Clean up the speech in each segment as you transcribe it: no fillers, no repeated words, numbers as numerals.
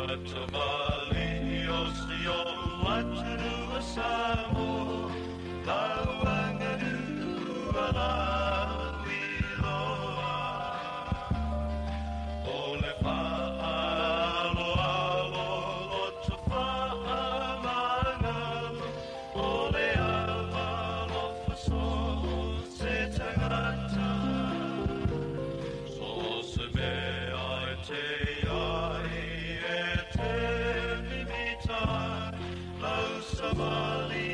Tamalii o si o'u atunuu o Samoa, lau aganuu ua lauiloa. O le fa'aaloalo loto fa'amagalo, o le ava alofa so o se tagata. So o se mea e te ai e te mimita, lau savali.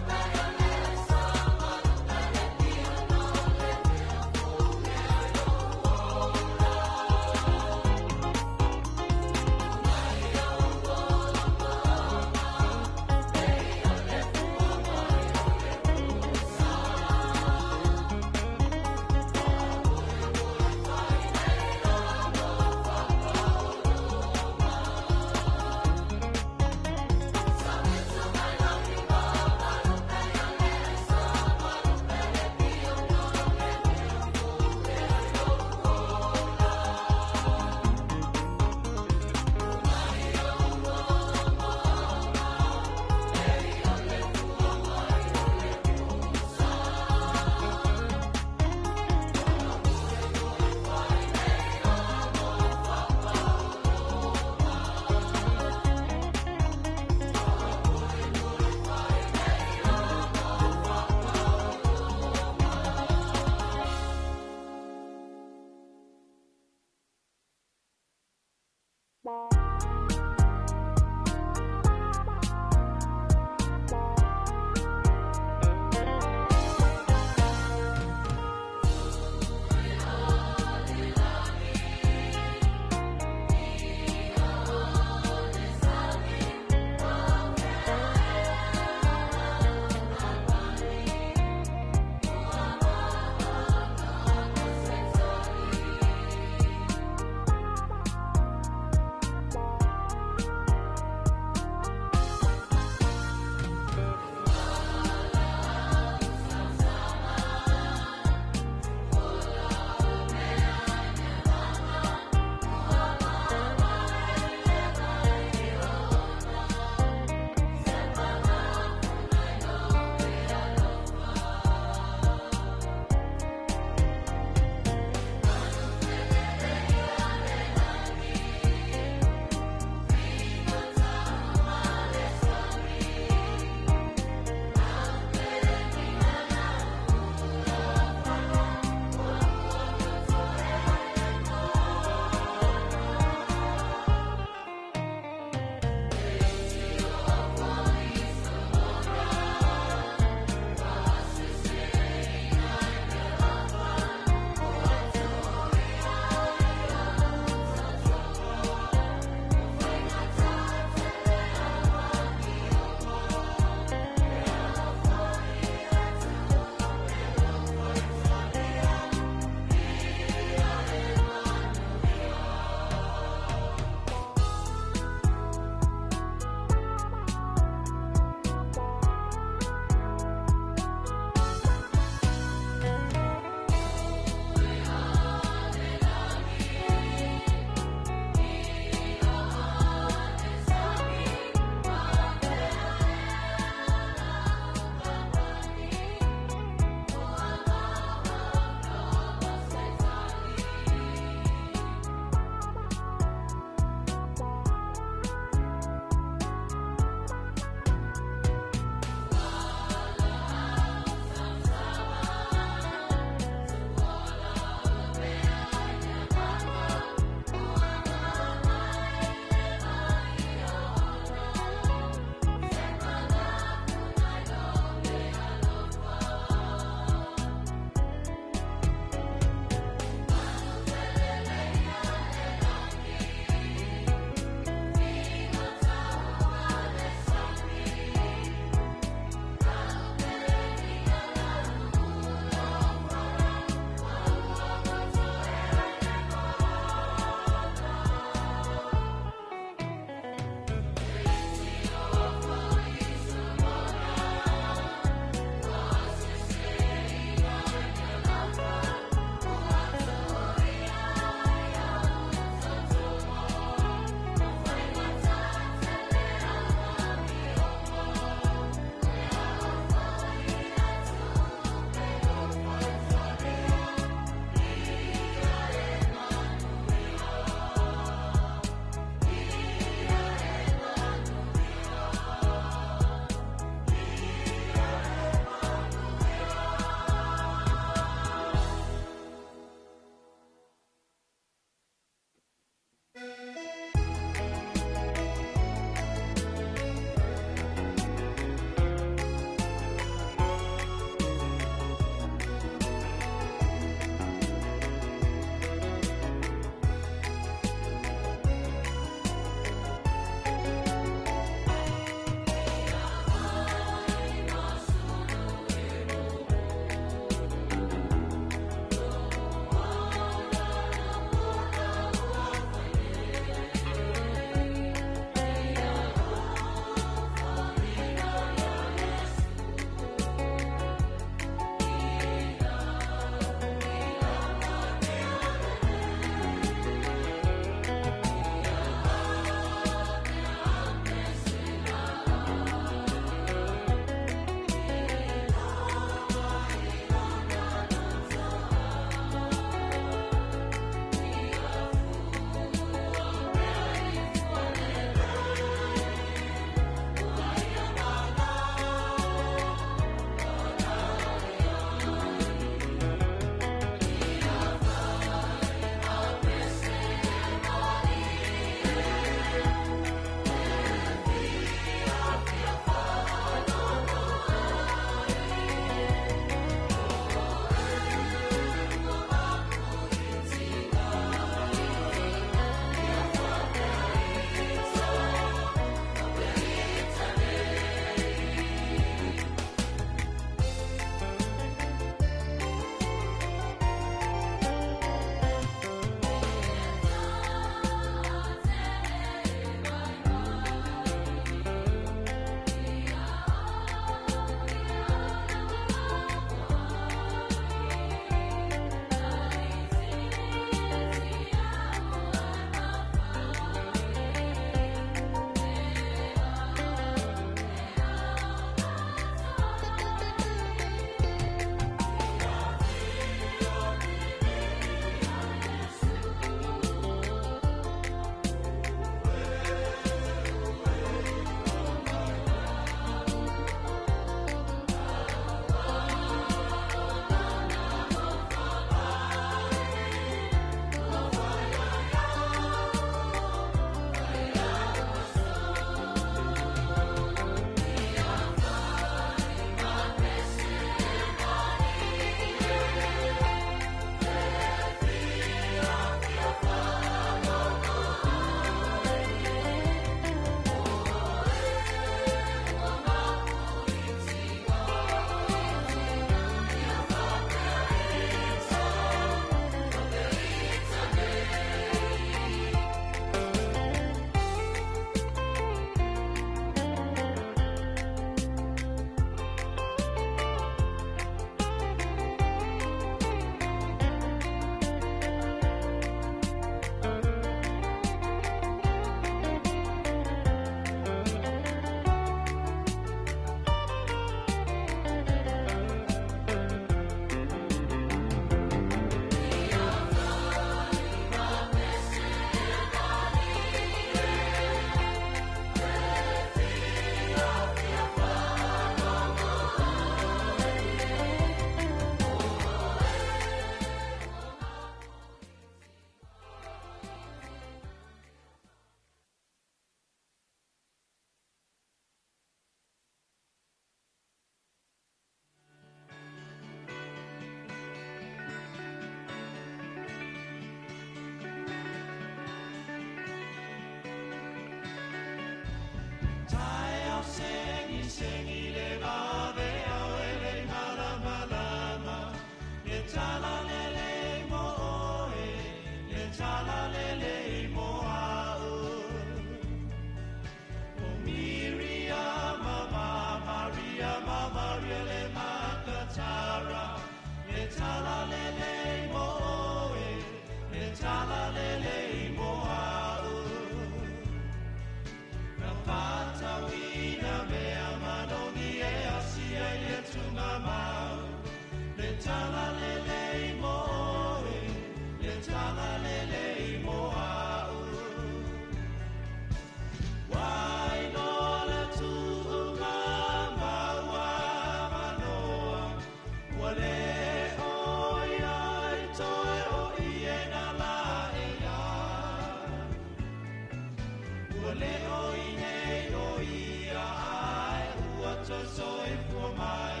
Ua le o i nei o ia ai ua toe soifua mai.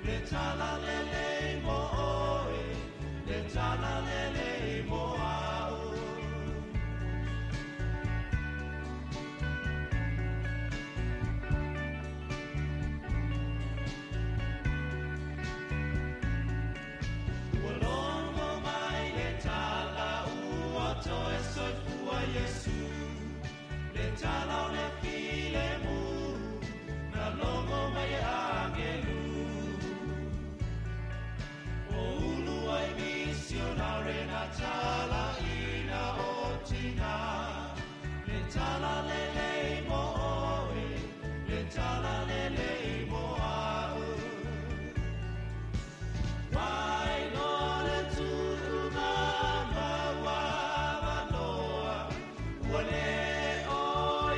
Le tala lelei mo oe, le tala lelei mo au. Ua logo mai le tala ua toe soifua Iesu. Le tala o le filemu, na logo mai e angelu. O ulu ai misionare na tala ina o tina. Le tala lelei mo oe, le tala lelei mo au. Wai loa le tuuga mauavanoa, ua le o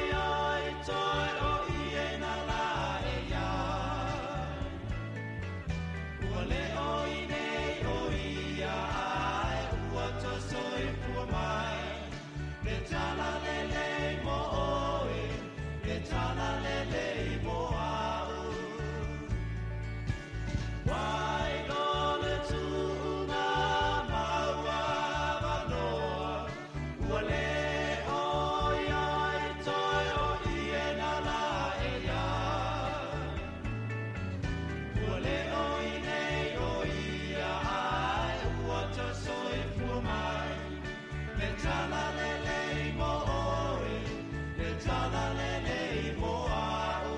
ia i toe o ie na la e ia. Ua le o i nei o ia ai ua toe soifua mai. Le tala lelei mo oe, le tala lelei mo au. Wai loa le tuuga mauavanoa, ua le o ia i toe o ie na la e ia. Ua le o i nei o ia ai ua toe soifua mai. Le tala lelei mo oe, le tala lelei mo au.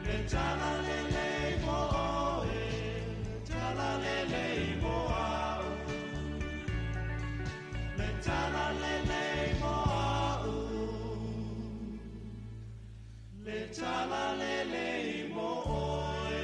Le tala lelei mo oe, tala lelei mo au. Le tala lelei mo au. Le tala lelei mo oe.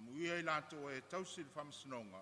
Amuia i latou o ē tausi le faamasinoga,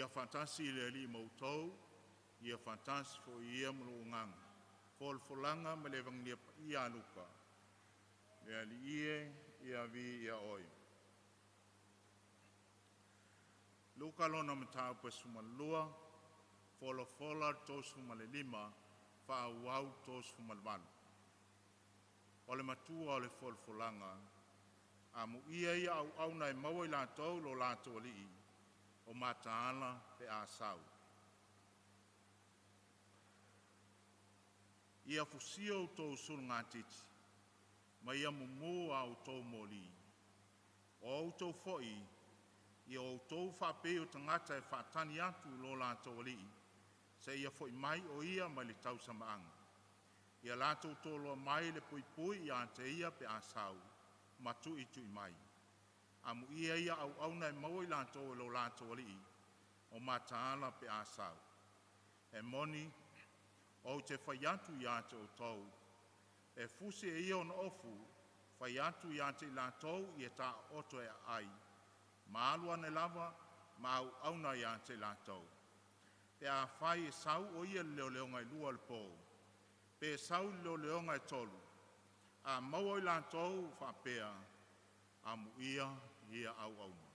Ia faatasi le Alii ma outou. Ia faatasi foi ia ma lou agaga. Folafolaga ma le Evagelia Paia a Luka. Le Alii e, ia viia Oe. Luka lona mataupu e 12, folafola le 35, faaauau le 38. O le matua o le folafolaga, amuia ia auauna e maua i latou lo latou alii o mataala pe a sau. Ia fusia outou sulugatiti ma ia mumu a outou moli. O outou foi, ia outou faapei o tagata e faatali atu i lo latou alii, seia foi mai o ia mai le tausamaaga. Ia latou toloa mai le puipui ia te ia pe a sau, ma tuitui mai. Amuia ia auauna e maua i latou e lo latou alii o mataala pe a sau. E moni, ou te fai atu ia te outou, e fusi e ia ona ofu, Fai atu ia te i latou ia taoto e aai, ma alu ane lava ma auauna ia te i latou. Pe afai e sau o ia i le leoleoga e 2 o le po, pe sau i le leoleoga e 3, a maua i latou o faapea, amuia ia auauna.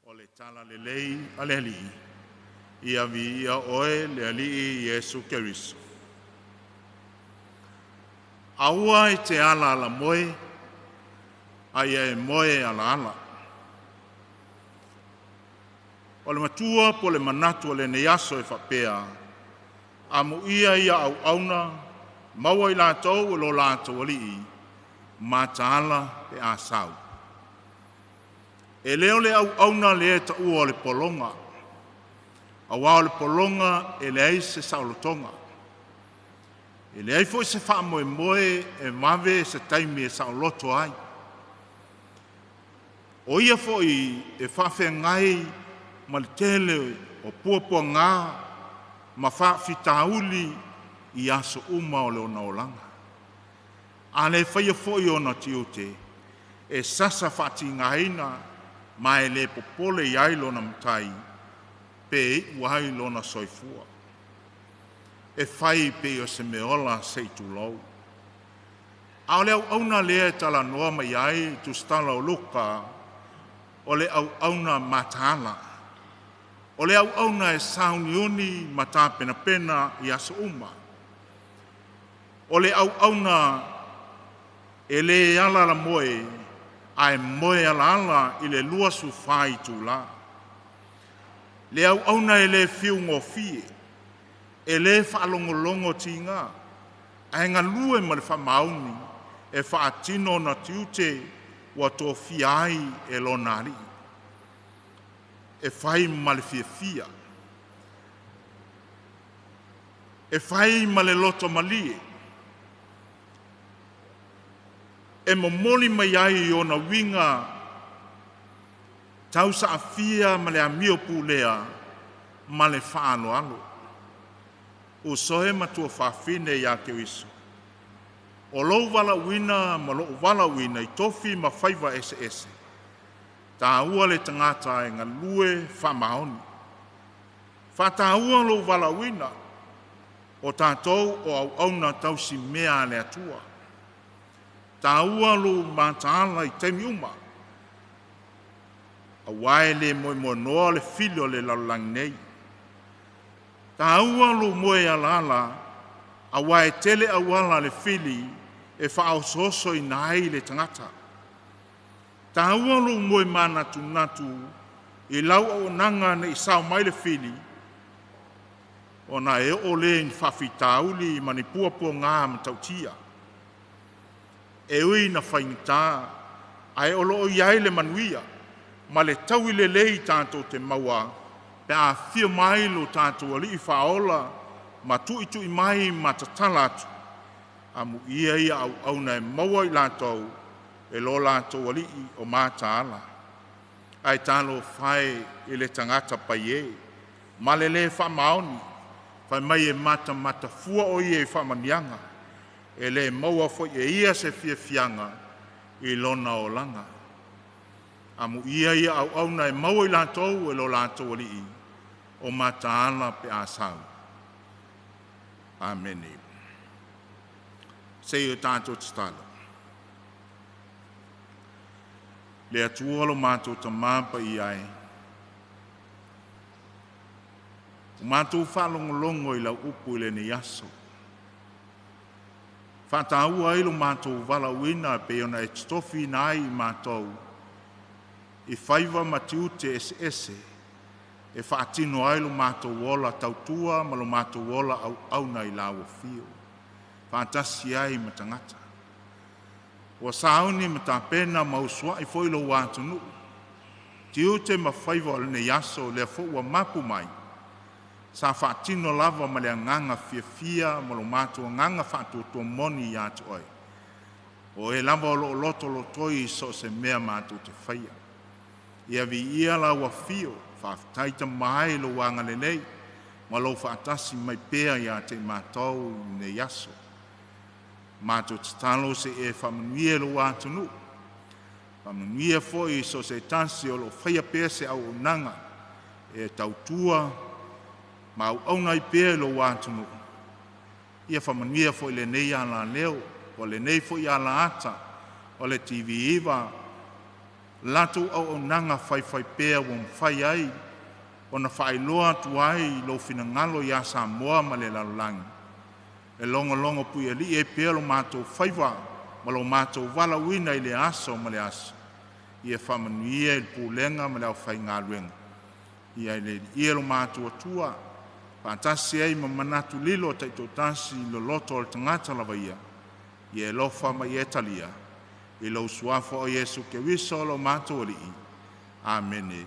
O le tala lelei a le Alii, ia viia oe le Alii Iesu Keriso. Aua e te alaala moe, a ia e moe alaala. O le matua po o le manatu o lenei aso e faapea, amuia ia auauna maua i latou o lo latou alii, mataala pe a sau. E le o le auauna lea e taua o le pologa, aua o le pologa e leai se saolotoga. E leai foi se faamoemoe e vave se taimi e saoloto ai. O ia foi e faafeagai ma le tele o puapuaga ma faafitauli i aso uma o lona olaga. A le faia foi ona tiute, e sasa faatigaina ma e le popole i ai lona matai pe iu ai lona soifua. E fai pei o se meaola se i tulou. A o le auauna lea e talanoa mai ai le tusitala o Luka, o le auauna mataala. O le auauna e sauniuni ma tapenapena i aso uma. O le auauna e le alaalamoe ae moe alaala i le 24 itula. Le auauna e le fiugofie, e le faalogologo tiga, ae galue ma le faamaoni e faatino ona tiute ua tofia ai e lona alii. E fai ma le fiafia, e fai ma le loto malie, e momoli mai ai ona uiga tausaafia ma le amio pulea ma le faaaloalo. Uso e ma tuafafine ia Keriso, o lou valaauina ma lou valaauina i tofi ma faiva eseese, taua le tagata e galue faamaoni. Faataua lou valaauina, o tatou o auauna tausimea a le Atua. Taua lou mataala i taimi uma, aua e le moemoenoa le fili o le lalolagi nei. Taua lou moe alaala, aua e tele auala a le fili e faaosoosoina ai le tagata. Taua lou moe manatunatu i lau auaunaga ne i sao mai le fili, ona e oo lea i ni faafitauli ma ni puapuaga matautia. E ui ina faigata, ae o lo o i ai le manuia ma le taui lelei tatou te maua pe a afio mai lo tatou Alii Faaola ma tuitui mai ma tatala atu, amuia ia auauna e maua i latou e lo latou alii o mataala. Ae talofa e i le tagata paiē ma le le faamaoni, fai mai e matamatafua o ia i faamanuiaga, e le maua foi e ia se fiafiaga i lona olaga. Amuia ia auauna e maua i latou e lo latou alii o mataala pe a sau. Amene. Se i o tatou tatalo. Le Atua lo matou Tamā paia e, ua matou faalogologo i lau upu i lenei aso, faataua ai lo matou valaauina e pei ona e totofiina ai i matou i faiva ma tiute eseese e faatino ai lo matou ola tautua ma lo matou ola auauna i lau afio, faatasi ai ma tagata. Ua sauni ma tapena ma usuai foi lou atunuu, tiute ma faiva o lenei aso, lea foi ua mapu mai, sa faatino lava ma le agaga fiafia ma lo matou agaga faatuatua moni ia te oe. O oe lava o loo lotolotoi i so o se mea matou te faia. Ia viia lau afio, faafetai Tama e i lou agalelei ma lou faatasi mai pea ia te i matou i lenei aso. Matou tatalo se'i e faamanuia i lou atunuu, faamanuia foi i so o se tasi o loo faia pea se auaunaga e tautua ma auauna ai pea i lou atunuu. Ia faamanuia foi i lenei alaleo o lenei foi alaata o le TV9 latou auaunaga faifaipea ua mafai ai ona faailoa atu ai lou finagalo ia Samoa ma le lalolagi. E logologo puialii ai pea lo matou faiva ma lo matou valaauina i le aso ma le aso. Ia faamanuia i le pulega ma le aufaigaluega. Ia le Alii lo matou Atua, faatasi ai ma manatu lilo taitoatasi i loloto o le tagata lava ia, ia e alofa ma ia e talia, i lou suafa o Iesu Keriso lo matou Alii. Amene.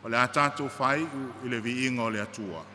O le a tatou faaiu i le viiga o le Atua.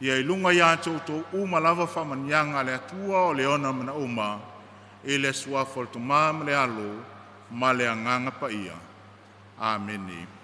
Ia i luga ia te outou uma lava faamanuiaga a le Atua o le ona mana uma, i le suafa o le Tama ma le Alo ma le Agaga Paia. Amene.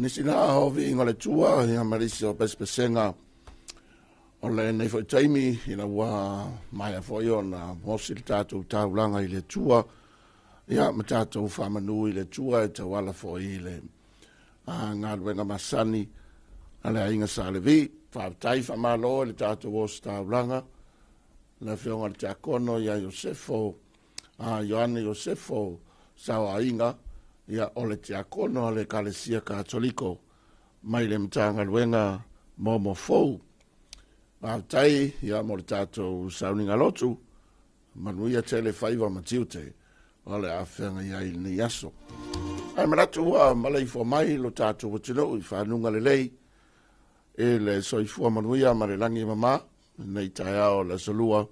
nisi na o viiga o le Atua, ia ma le isi o pesepesega o lenei foi taimi, ina ua maea foi ona mosi le tatou taulaga i le Atua, ia ma tatou faamanu i le Atua e tauala foi i le galuega masani a le aiga Sa Levi. Faafetai faamalo i le tatou ositaulaga, le afioga i le Tiakono ia Iosefo, Ioane Iosefo Saoaiga, ia o le Tiakono a le Ekalesia Katoliko mai le Matagaluega Momo Fou. Faafetai ia mo le tatou sauniga lotu, manuia tele faiva ma tiute o le a feagai ai i lenei aso. Ae manatu ua maleifua mai lo tatou atunuu i fanuga lelei i le soifua manuia ma le lagi e mama lenei taeao o le aso Lua,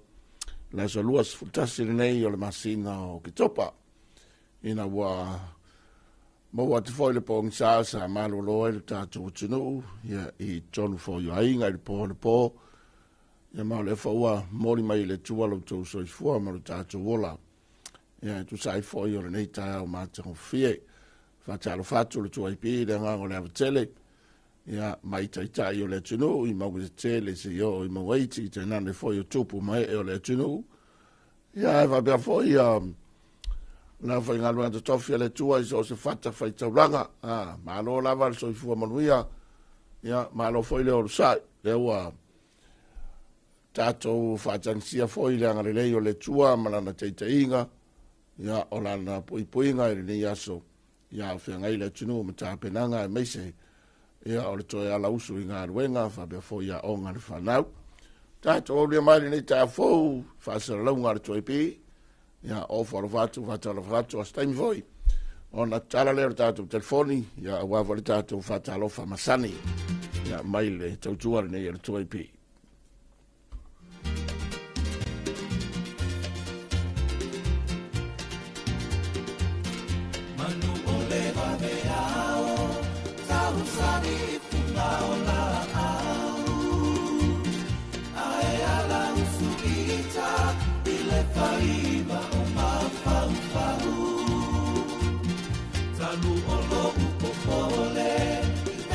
le aso 21 lenei o le masina o Oketopa, ina ua maua atu foi le pogisa sa malolo ai le tatou atunuu ia, i totonu foi o aiga i le po le po, ia ma o lea foi ua momoli mai i le Atua lo outou soifua ma lo tatou ola, ia e tusa ai foi o lenei taeao matagofie. Faatalofa atu le 2AP i le agaga o le ava tele, ia mai taitai o le atunuu i mauga tetele seia oo i mauga iti, tainane foi o tupu ma ee o le atunuu, ia ae faapea foi ia le aufaigaluega totofi a le Atua i so o se fata faitaulaga. Malo lava le soifua manuia, ia malo foi le onosai, lea ua tatou faatagisia foi le agalelei o le Atua ma lana taitaiga, ia o lana puipuiga i lenei aso, ia o feagai le atunuu ma tapenaga aemaise ia o le toe alausu i galuega faapea foi aoga a le fanau. Tatou aulia mai lenei taeao fou faasalalauga a le 2AP, ia ofo alofa atu faatalofa atu, o se taimi foi ona tatala lea o le tatou telefoni, ia aua foi le tatou faatalofa masani, ia mai le tautua lenei a le 2AP. Manu o le vaveao, tausani i fuga o laau. Ae ala usu ita i le faiva o mafaufau. Talu o lo'u popole,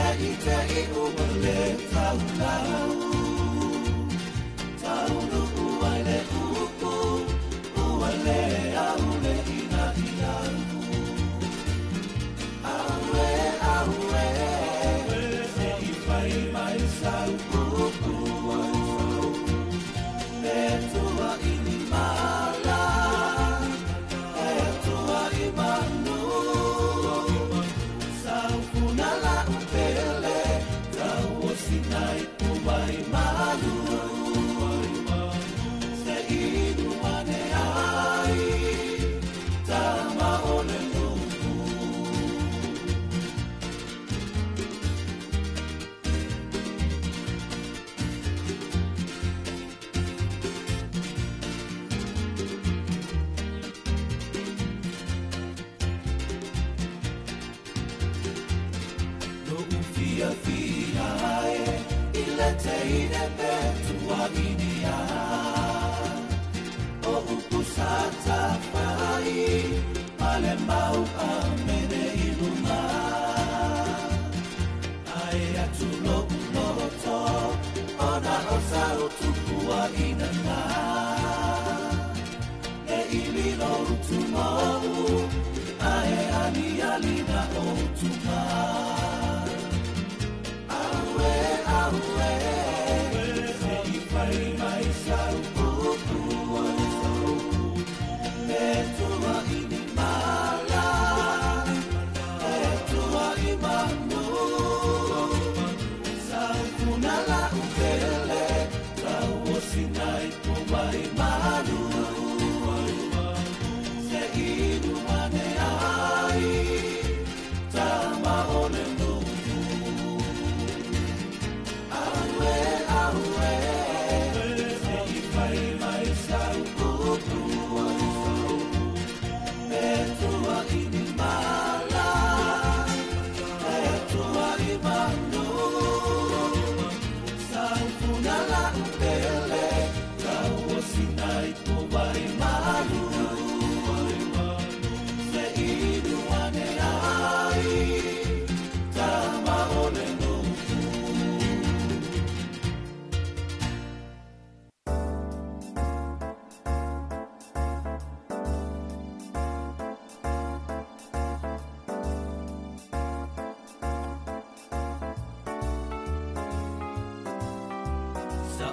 e i te i ua le taulau. Taunuu ai le upu, ua le au le ina iau. Aue, aue, se i fai mai sau upu. E tua i ni mala, e tua i manu. Sau funa la upele, tau o sinai puai malu. Se inu ane ai, tama o le nuku. Lo'u fia fia e, i le teine pe tuaginia. O upu sa tafai, ma le mau a mene i luma. Ae atu lo'u loto, ona o sa utupua inana. E ili lo utumau, ae ali ali na utuma. Aue, aue, se i fai mai sau upu. E tua i ni mala, e tua i manu. Sau funa la upele, tau o sinai puai malu. Se inu ane ai,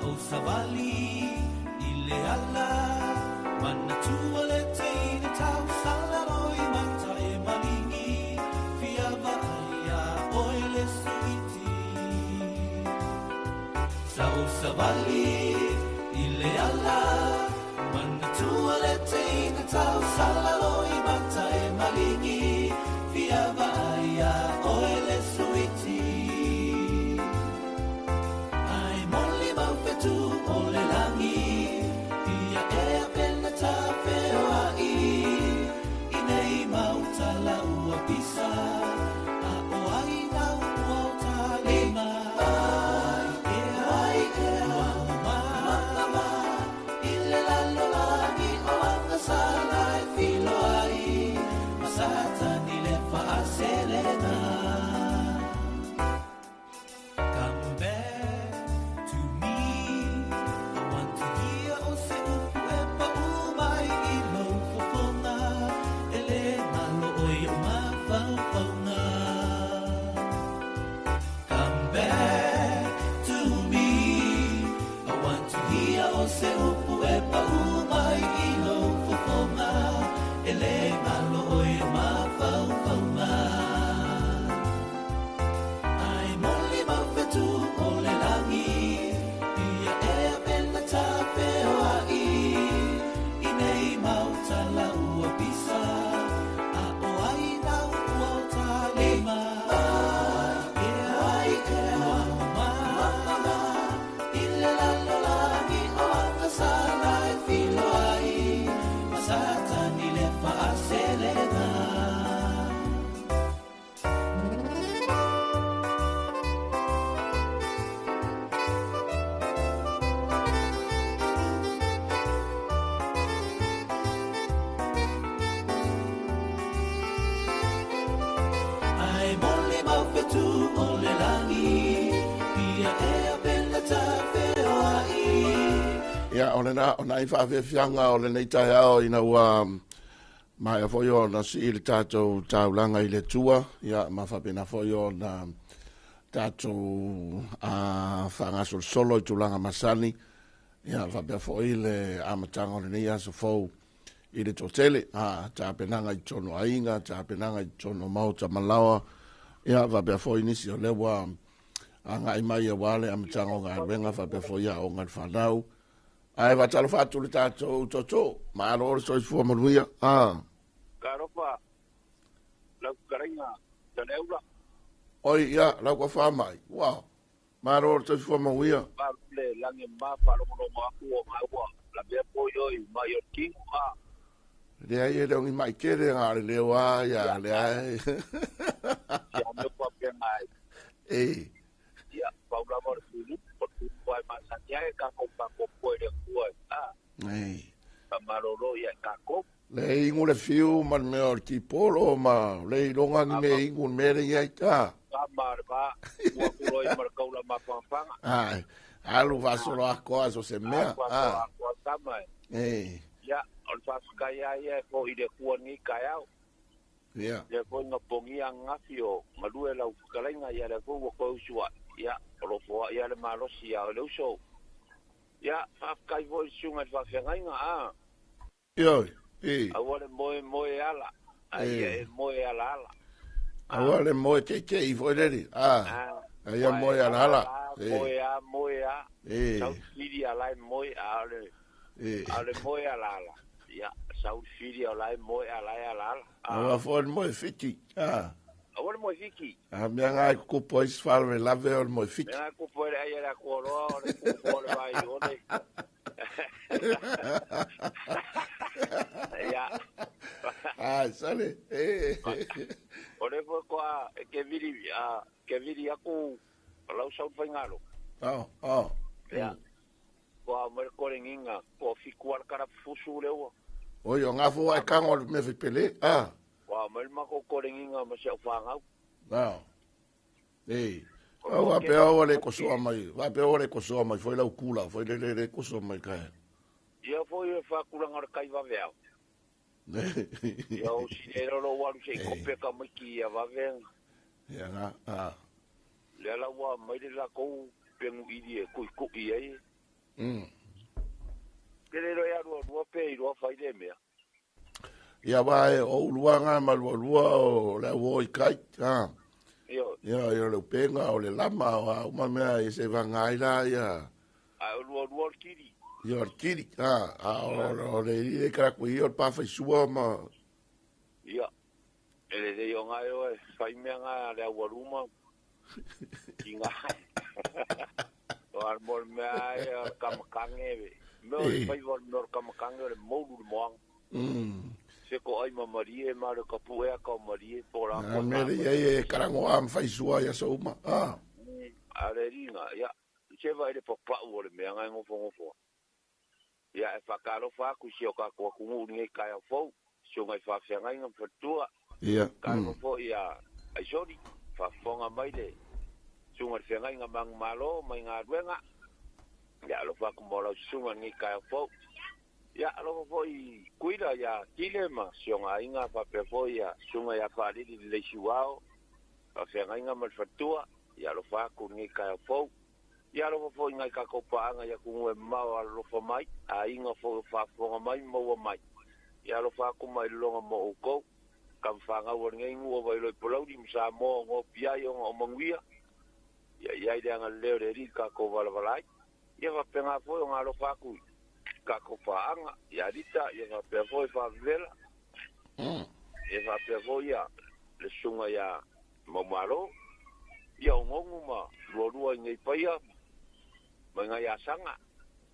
o savali i le ala manatua le teine tausala loi mata e maligi fia vaaia oe le suiti. Sa o savali i le ala manatua le teine tausala loi mata e maligi fia vaaia oe le suiti. Ai moli mau fetu o le langi ia ea pena ta wheoai i nei mau tala ua pisa a o ai nau ua o ta lima. Ai ea, ai ea, ua mama i le lalo lagi o anga sala e filo ai ma satani le faaselena. Come back to me, I want to hear o se upu e pau mai i lau fofoga, e le ngalo o i o mafaufauga. Come back to me, I want to hear o se upu e pau mai i lau fofoga, e le ngalo o i o mafaufauga. Ai moli mau fetu o le langi ia ea pena ta wheoai i nei mau tala ua pisa a o ai nau ua o ta lima. Ai ea, ai ea, ua mama i le lalo lagi o anga sala e filo ai ma satani le faaselena. Ai moli mau fetu o le langi ia ea pena ta wheoai. Ia, o le na, o nai whaafefianga o le nei tai ao ina ua maea foi o na si i le tātou taulanga i le tua, ia, ma whapena foi o na tātou whangasolosolo i tulaga masani, ia, whapea foi le amatanga o le nei aso fou i le totele, tāpenaga i tono ainga, tāpenaga i tono maota malawa, ia, whapea foi nisi o lewa a ngai mai a wale amatanga o ngā renga, whapea foi a o ngā whanau. Ai, whatalo whatu le tātou toto, maalo o le soifua manuia. Karopa, lau karinga, te leula. Oi, ia, lau kua whamai. Wow. Maalo o le soifua manuia. Maalo le langi mā whalongolongo aku o ngā la mea poi oi, mai o kingu a. Le ai e leongi mai kere ngā le leo a, ia, le ai. Ia mea pua pia ngai. E. Ia, paulama o le pulu, o le pulu ai masani ai, ka kau pa ko poi le kua, a. Ei. Pa maroro ia ka ko. Le ingu le fiu ma le mea o le tipolo ma le ilonga ni me ingu le mere ia i ta. Ka mare ba, ua kuroi ma le kaula ma whangawhanga. Ai, alu vasolo a koa so se mea. Alu vasolo a koa tama e. Ei. Ia, o le whawhikai a ia e fo i le kua ni kai au. Ia. Le fo nga pongi a ngafi o ngalue lau whakalainga ia le fo ua koe usua. Ia, o lo foa ia le malosi ia o le uso. Ia, whawhikai fo i sunga le whawhiangainga a. Ioi, i. Aua le moe moe ala. Ai e moe ala ala. Aua le moe te te i fo reri. A. Ai a moe ala ala. Moe a, moe a. Sau whiri ala e moe a le. A le moe ala ala. Ia, sau whiri ala e moe ala e ala ala. Aua fo le moe fiti. A. Aua le moe fiki. A mea ngai kukupo i sfalwe lave o le moe fiti. Mea ngai kukupo e ai ala kuoroa o le kukupo o le vai o le. Ia. Ai, sale. O le fo koa e ke viri, a, ke viri aku lau sau whaingaro. Oh, oh. Ia. Koa o mere kore nginga, koa fiku ala kara fusu leua. Oi, o ngā fua e kango le mea whipele, a. Koa o mere mako kore nginga ma se au whangau. Nao. Ei. Au wapea o le kosoa mai, wapea o le kosoa mai, foi lau kula, foi le le le kosoa mai kai. Ia foi e whakuranga le kai waweau. Ia o si e roro waru se i kope ka maiki ia wawenga. Ia ngā, a. Le ala ua mai le la kou pengu ili e kui kui ai. Ke le iloa ia lualua pe iloa fai le mea. Ia wa e o uluaga ma lualua o le au o i kai. Ah. Ioe. Ia, ia o le upenga, o le lama, o a uma mea i se vanga ai la, ia. Ae o lualua o le kili. Ia, o le kili, ah, a o le i le karaku i o le pāwhaisua ma... Ia, e lelei o ngai oe, fai mea ngai a le aualuma, ki ngai. O a mo le mea ai o le kamakange, mea o le faiva o le mea o le kamakange o le moulu le moaga. Se ko ai ma marie ma le kapu ea ka o marie po la ko. Mea le ia e karangoa ma whaisua ia so uma. Ah. A le ringa, ia, se vai le papau o le mea ngai ngofo ngofo. Ia e whakalofa aku si o ka kua kungu ngai kai au fou, si o ngai whawhiangai ngam whatua. Ia. Ka mm. Ia aisori, whafonga mai le sunga le whengai ngā mangu malo, mai ngā ruenga. Ia alofa aku mo lau sunga ngai kai au fou. Ia alofa foi kuila ia kile ma si o ngā inga whapea foi ia sunga ia whalili le leisi wao. Whawhiangai ngā mal whatua. Ia alofa aku ngai kai au fou. Ia alofa foi ngai ka paanga ia kungu e mau alofa mai. A inga fo whafonga mai maua mai. Ia alofa aku mai longa mo ukou. Kam whangau o ngai ngu o wailoi polauri msa mo ngō piai o ngā o manguia. Ia ia i le leo le ri ka ko walavalai. Ia whapenga foi o ngā alofa aku ka ko paanga. Ia rita ia whapea foi whawela. Ia whapea foi ia le sunga ia maumalo. Ia o ngongu ma lualua i ngei paia. Mai ngai asanga.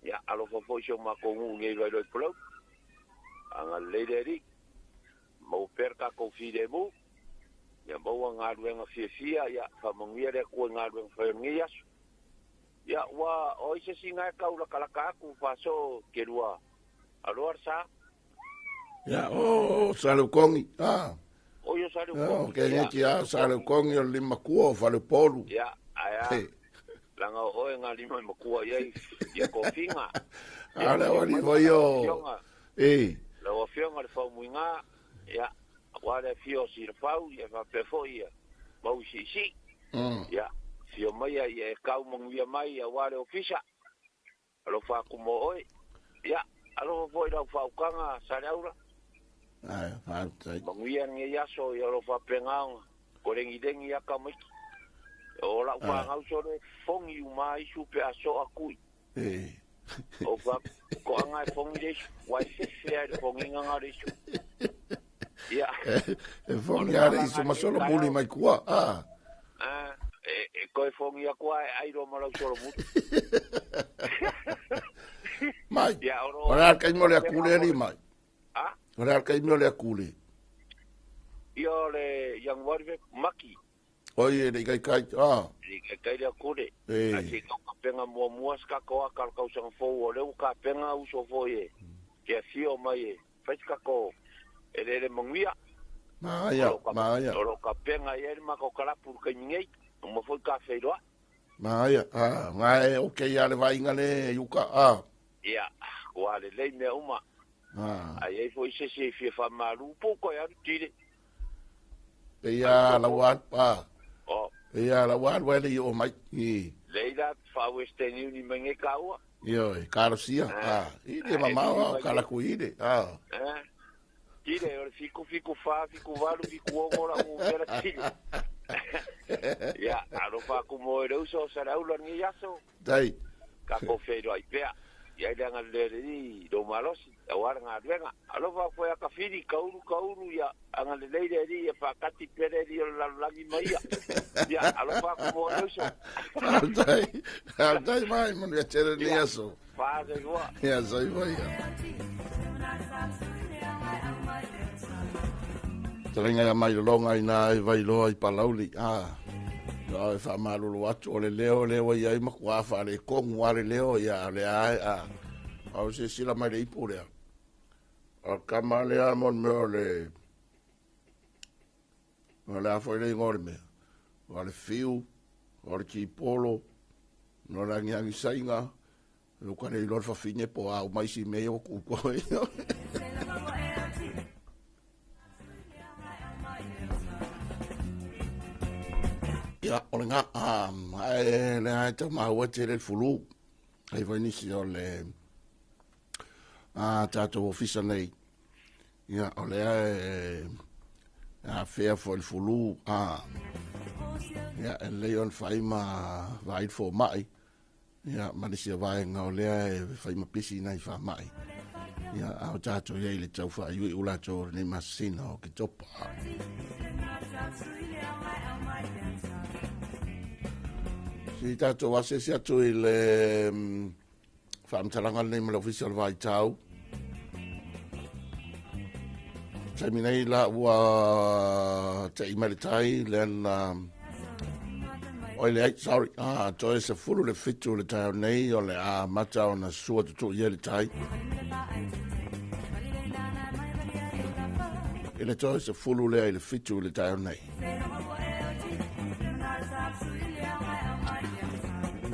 Ia alofa foi si o mako ngu ngei wailoi polauri. Anga leire ri. Mau per ka ko fide mu. Ia maua ngā ruenga fia ia whamanguia le kua ngā ruenga whai o ngi asu. Ia ua o ise si ngai kau laka laka aku whaso ke rua aloar sa. Ia, o sa le kongi. Ah. O yo sa le kongi. O ke nge ki a sa le kongi o lima kua o whale polu. Ia, aia. Langa o e ngā lima makua ia ia kofinga. A le wali vai o. E. La o fionga le whau muinga. Ia, wa le fio si le pau, ia whapea foi ia, mau si si. Ia, fio mai ia e kau manguia mai ia wa le ofisa. Alofa aku mo oi. Ia, alofa foi lau whaukanga sa le aura. Ai, whautai. Manguia nge iaso ia alofa pengaonga. Ko rengi rengi ia ka maiki. O lau whangau sore, fongi uma isu pe aso akui. E. O wha, ko anga e fongi reisu, wai fefe ai le fongi nganga reisu. Ia. E fongi are isu masolo muli mai kua. Ah. Ah, e koe fongi akua e airo malau solo muli. Mai. Ia, oro. O le alka imo le akule ali mai. Ah? O le alka imo le akule. Ia o le young warrior maki. Oi e le kai kai. Ah. Le kai kai le akule. E. A se kau kapenga mua mua ska koa kal kau sanga fou o leu kapenga uso foi e. Ke fio mai e. Fai ka ko e le manguia. Maia, maia. O lo kapenga ia le mako kalapu kai ngei. O mo foi ka wheiroa. Maia, ah, ngai okay ia le vainga le yuka ah. Ia, kua le lei mea uma. Ah. Ai ai foi se se fia fa malu po ko ia tire. Ia la wa ah. O. Ia la wa wa le o mai. I. Leila fa Western Union mange kaua. Io, Carlosia. Ah, i le mamao o kala kuile. Ah. Eh. Tire o le fiku fiku fa fiku valu fiku ongo la u vera tire. Ia, alofa aku mo e leuso sa le aula ngi aso. Dai. Ka ko whenua i pea. Ia ile anga le le do malosi, au ara ngā ruenga. Alofa koe a ka whiri, kauru, kauru, ia anga le leire ri, ia whakati pere ri o le lalulagi mai ia. Ia, alofa aku mo e leuso. Altai, altai mai, manu ia tere ni aso. Whaase hua. Ia, sai vai ia. Taringa ia mai longa i nā e vailoa i palauli. Ah. No, e wha atu o le leo leo ia i makua wha le kongu a le leo ia le ae a. Au se sila mai le ipu lea. O kama lea mon meo le... O le afo i le ingo le mea. O le fiu, o le kipolo, no le angiangi sainga, Luka le iloa le fafine po au mai si mea o kuko. Ia, o le ngā, e le ai tau maua te le fulu. Ai foi nisi o le a tatou ofisa nei, ia, o lea e afea foi le fulu, a, ia, e lelei ona fai ma vaai le fomai, ia, ma nisi o vaega o lea e fai ma pisi nai faamai. Ia, a o tatou i ai i le tau faaiuiu latou o lenei masina o Oketopa. Si tatou asiasi atu i le faamatalaga lenei ma le Ofisa o le Vaitau. Taimi nei la ua tei mai le tai lea na Oi le ai, sorry, ah, toe 17 le taeao nei o le a mata ona sua tutu i le tai. I le toe 6:50 le taeao nei.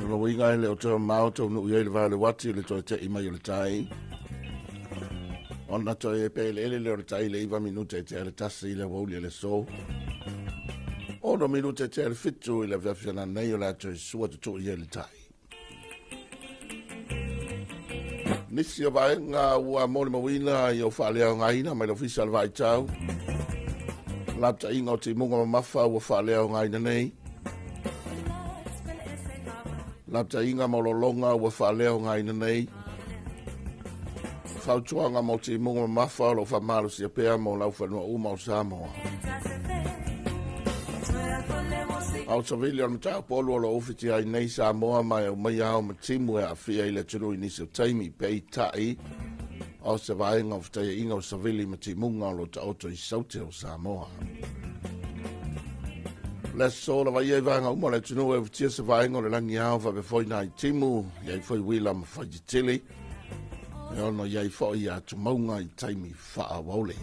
O le uiga e le o toe mao taunuu i ai le vai o le uati i le toe tei mai o le tai. Ona toe peeleele lea o le tai i le 12:55 i le aoauli o le aso. 6:55 i le afiafi ananei o le a toe sua tutuu i ai le tai. Nisi o vaega ua molimauina i o faaleaogaina mai le Ofisa o le Vaitau. Lapataiga o timuga mamafa ua faaleaogaina nei. Lapataiga ma olologa ua faaleaogaina nei. Fautuaga mo timuga mamafa o lo o faamalosia pea mo laufanua uma o Samoa. A o savili o le mataupu olu o lo o ufitia ai nei Samoa ma e aumai ao ma timu e aafia i le atunuu i nisi o taimi, peitai o se vaega o fetaiaiga o savili ma timuga o lo o taoto i saute o Samoa. Le aso lava ia i vaega uma o le atunuu e ufitia se vaega o le lagi ao faapea foi nai timu, i ai foi uila ma faititili, e ono i ai foi atumauga i taimi faaauaule.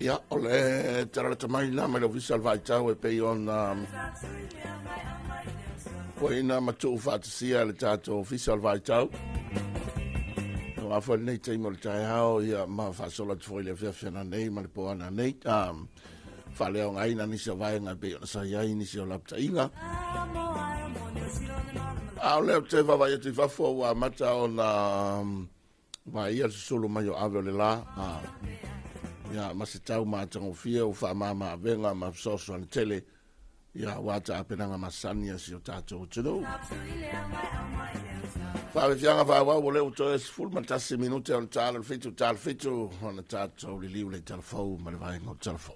Ia, o le talalata mai la mai le ofisa o le vaitau e pei ona foi na matuu faatasia le tatou ofisa o le vaitau. Aua foi lenei taimi o le taeao, ia, ma faasolo atu foi le afiafi ananei ma le po ananei. Faaleaogaina nisi o vaega e pei ona sa i ai nisi o lapataiga. A o lea ou te vaavaai atu i fafo ua amata ona vaia le susulu mai o ave o le la. Ia, ma se tau matagofie ua faamama avega ma fesoasoani tele ia aua tapenaga masani a si o tatou atunuu. Faafiafiaga faaauau o lea ua toe 11 minute ona tala le 7 tala 7 ona tatou liliu le talafou ma le vaega o talafou.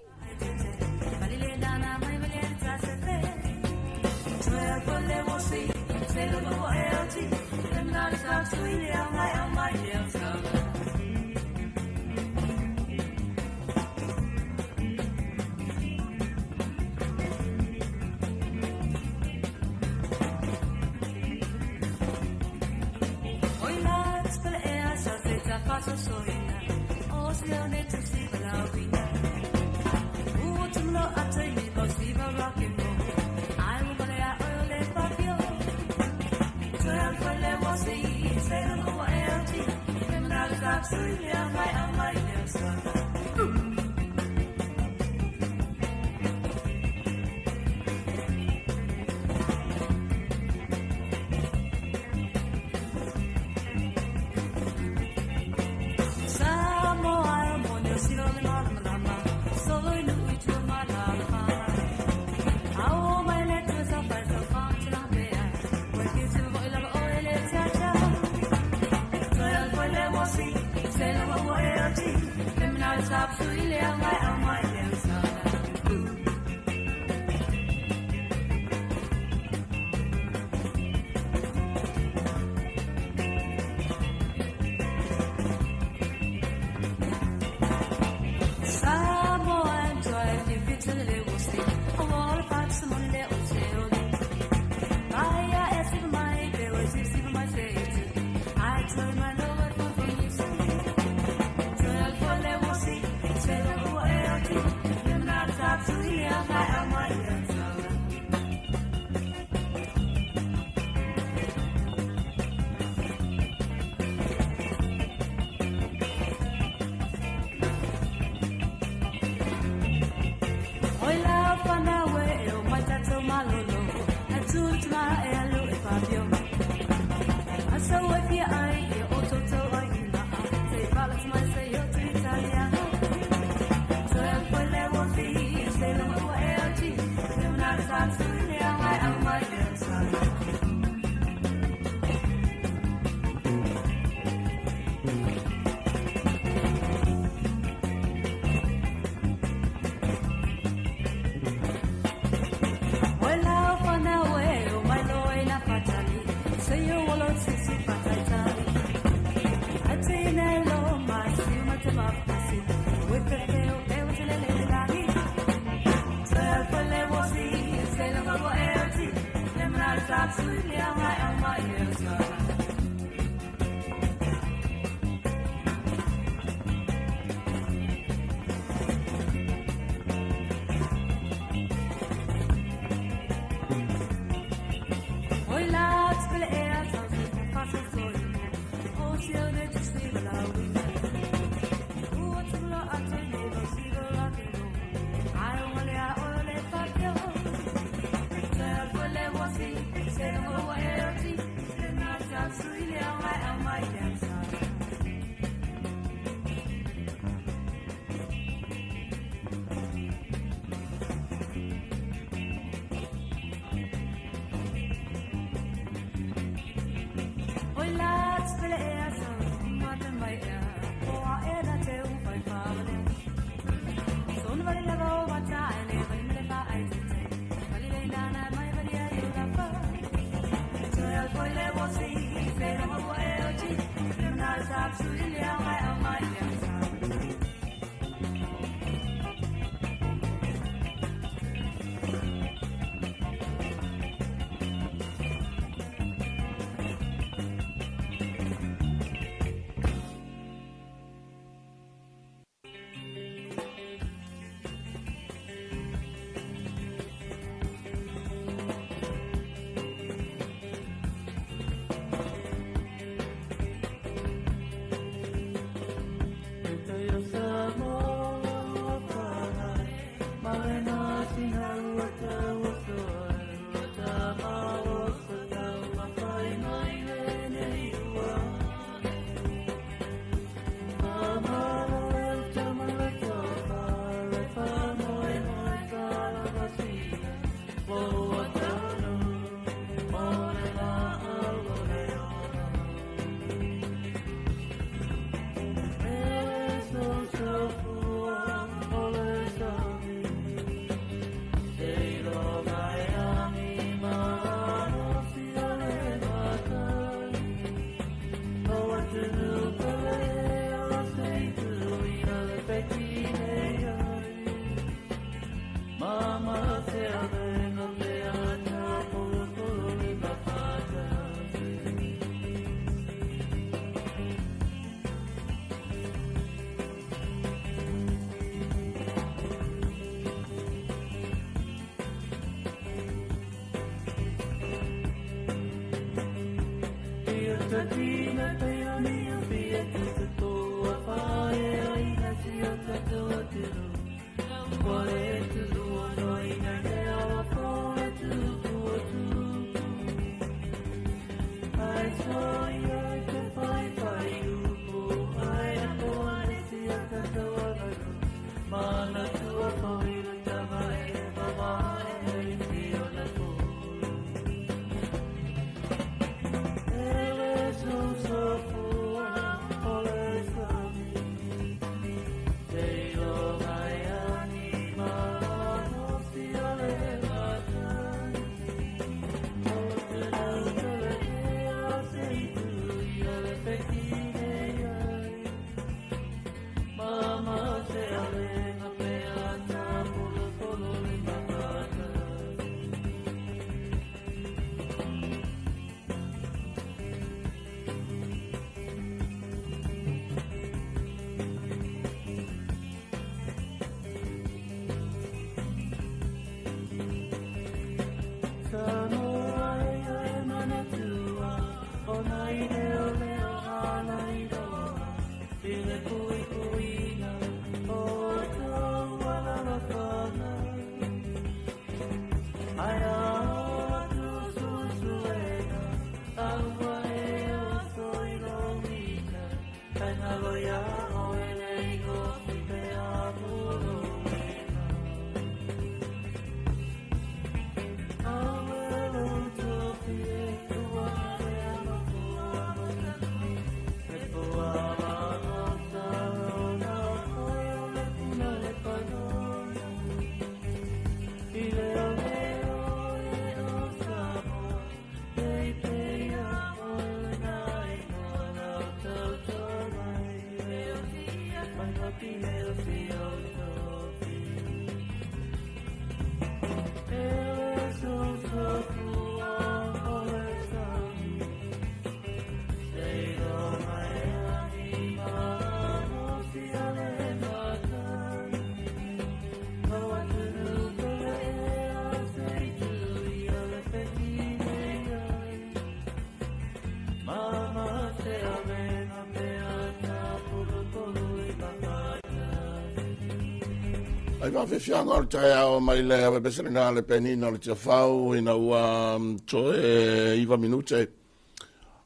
Ai whawhiwhianga o le taeao mai le awe pesarina le penina o le tiafau ina ua toe 9 minute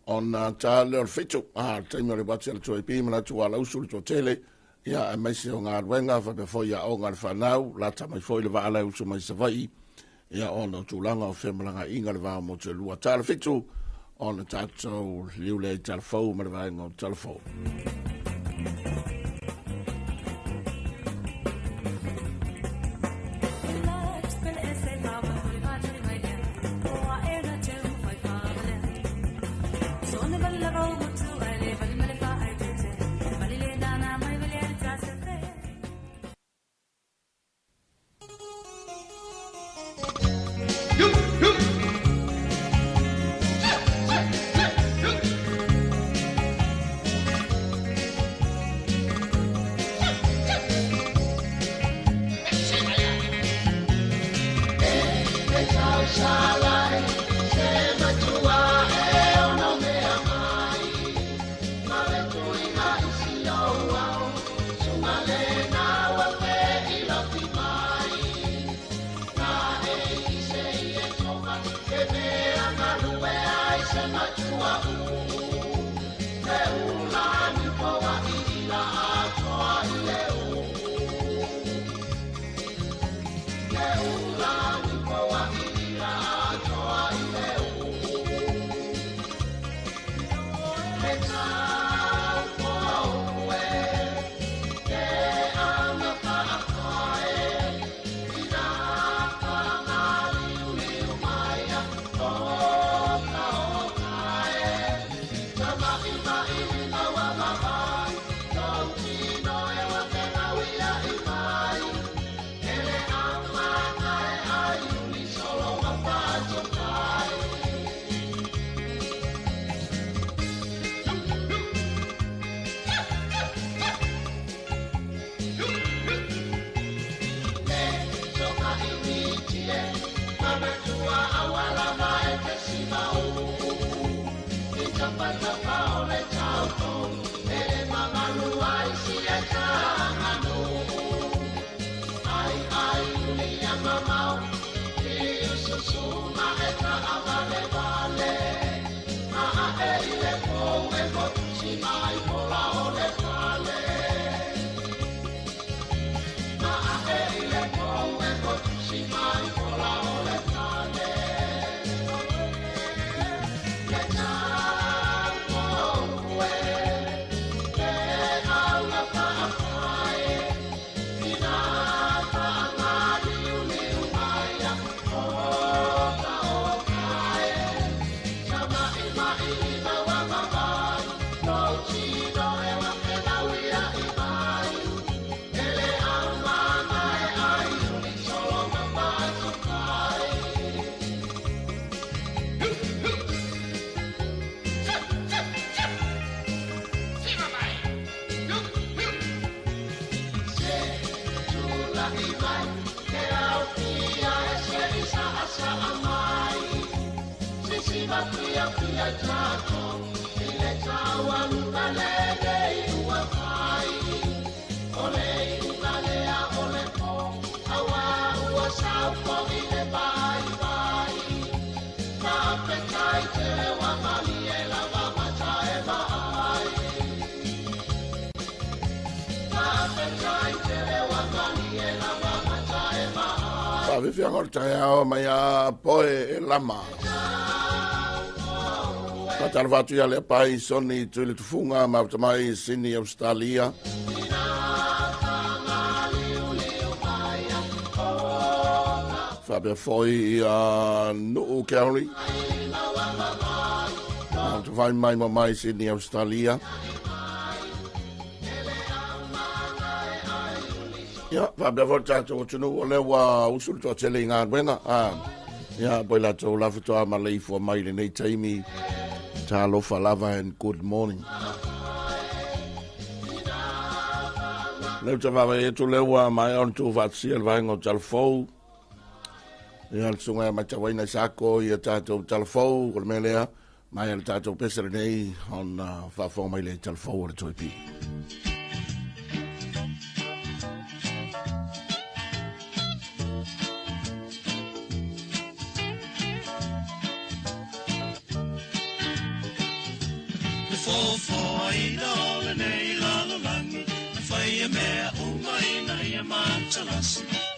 ona tā le o le 7. Le taimi o le wati a le toe pi mana atu ala usu le tuatele. Ia e maise o ngā ruenga whapea ia o ngā le whanau la tamai foi le vaala usu mai savai. Ia ona o tūlanga o whemalanga inga le vao mo te lua tā le 7 ona tātou liule i talafou ma le vaenga o talafou. Ula ni po wa i la toa i le u. Faafefiaga o le taeao mai a poe e lama. Faatalofa atu ia Leapai Soni Tui le Tufuga ma mai Sydney Australia. Faapea foi ia Nuu Kelly. Mautafai mai ma mai Sydney Australia. Ia, faapea foi le tatou atunuu o lea ua usu le toatele i galuega. Ia, poi latou lafatoa ma le ifua mai lenei taimi. Talofa lava and good morning. Leu te vava etu lea ua mai on tu faatasia le vaega o talafou. Ia, le susuga ia matauaina i sako ia tatou talafou, o le mea lea, mai le tatou pese lenei ona faafofoga mai le talafou o le Toepi.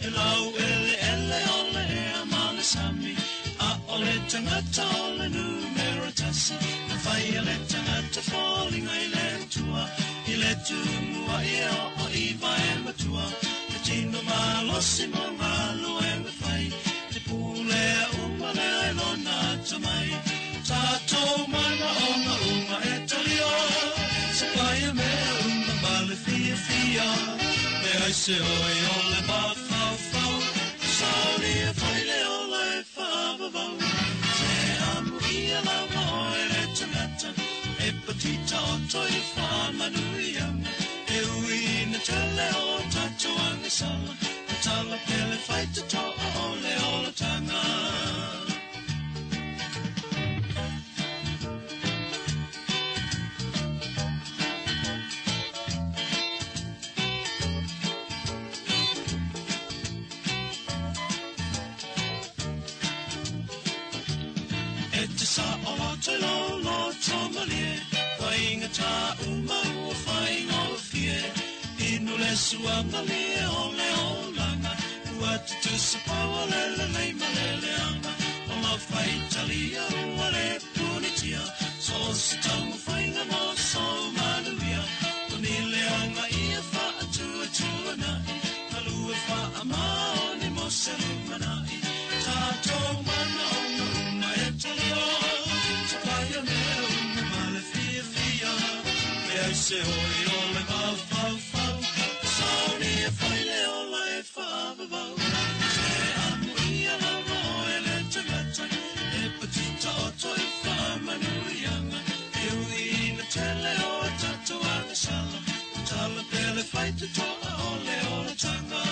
E lau ele ele o le ea ma le sami A o le tangata o le numero tasi Na whai le tangata fōlinga i le tua I le tumua i e o i vai matua Te tino malosi mo ngā lue me whai Te pule uma le ai lona tamai Tātou mana o ngā uma e talia Sapai e mea uma ma le fia fia Me ai se oi o le mawhau whau Sauri e whaile o le whawawau Te amu ia lawa o e le tangata E patita o toi whamanuianga E ui na tele o tatou angisala Tala pele whaita toa o le olatanga. E te sa o lo te lo lo tomalie Whainga ta uma ua whainga o fie Inu le sua malie o le olanga Ua tutusa pau o le le lei malele anga O lo whaitalia ua le punitia So se taunga whainga mo so manuia O ni le anga ia wha atua tua nai Malua wha ama o ni mo se lumanai Tātou mana o ngā uma e talia Tapaia mea uma ma le fia fia Me ai se oi o le mawhau whau Sauni e whaile o le whawawau Te amu ia lawa o e le tangata E patita o toi whamanuianga E ui na tele o tatou angisala Tala pele whaita toa o le olatanga.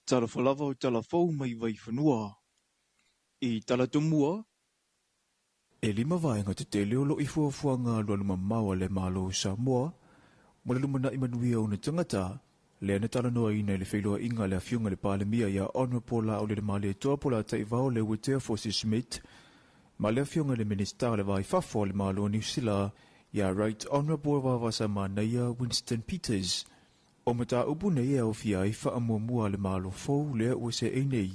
Talofa lava o tala fou mai Vaifanua. I tala tomua, e lima vaega tetele o lo o i fuafuaga alualumamao a le Malo o Samoa mo le lumanai manuia o ona tagata, lea na talanoaina i le feiloaiga a le Afioga i le Palemia ia Honourable Laaulialemalietoa Polataivao Leuatea Fosi Smith ma le Afioga i le Minisita o le Va i Fafo a le Malo o Niu Sila ia Right Honourable Vaavasamanaia Winston Peters. O mataupu nei e aofia ai faamuamua a le Malo fou lea ua seei nei.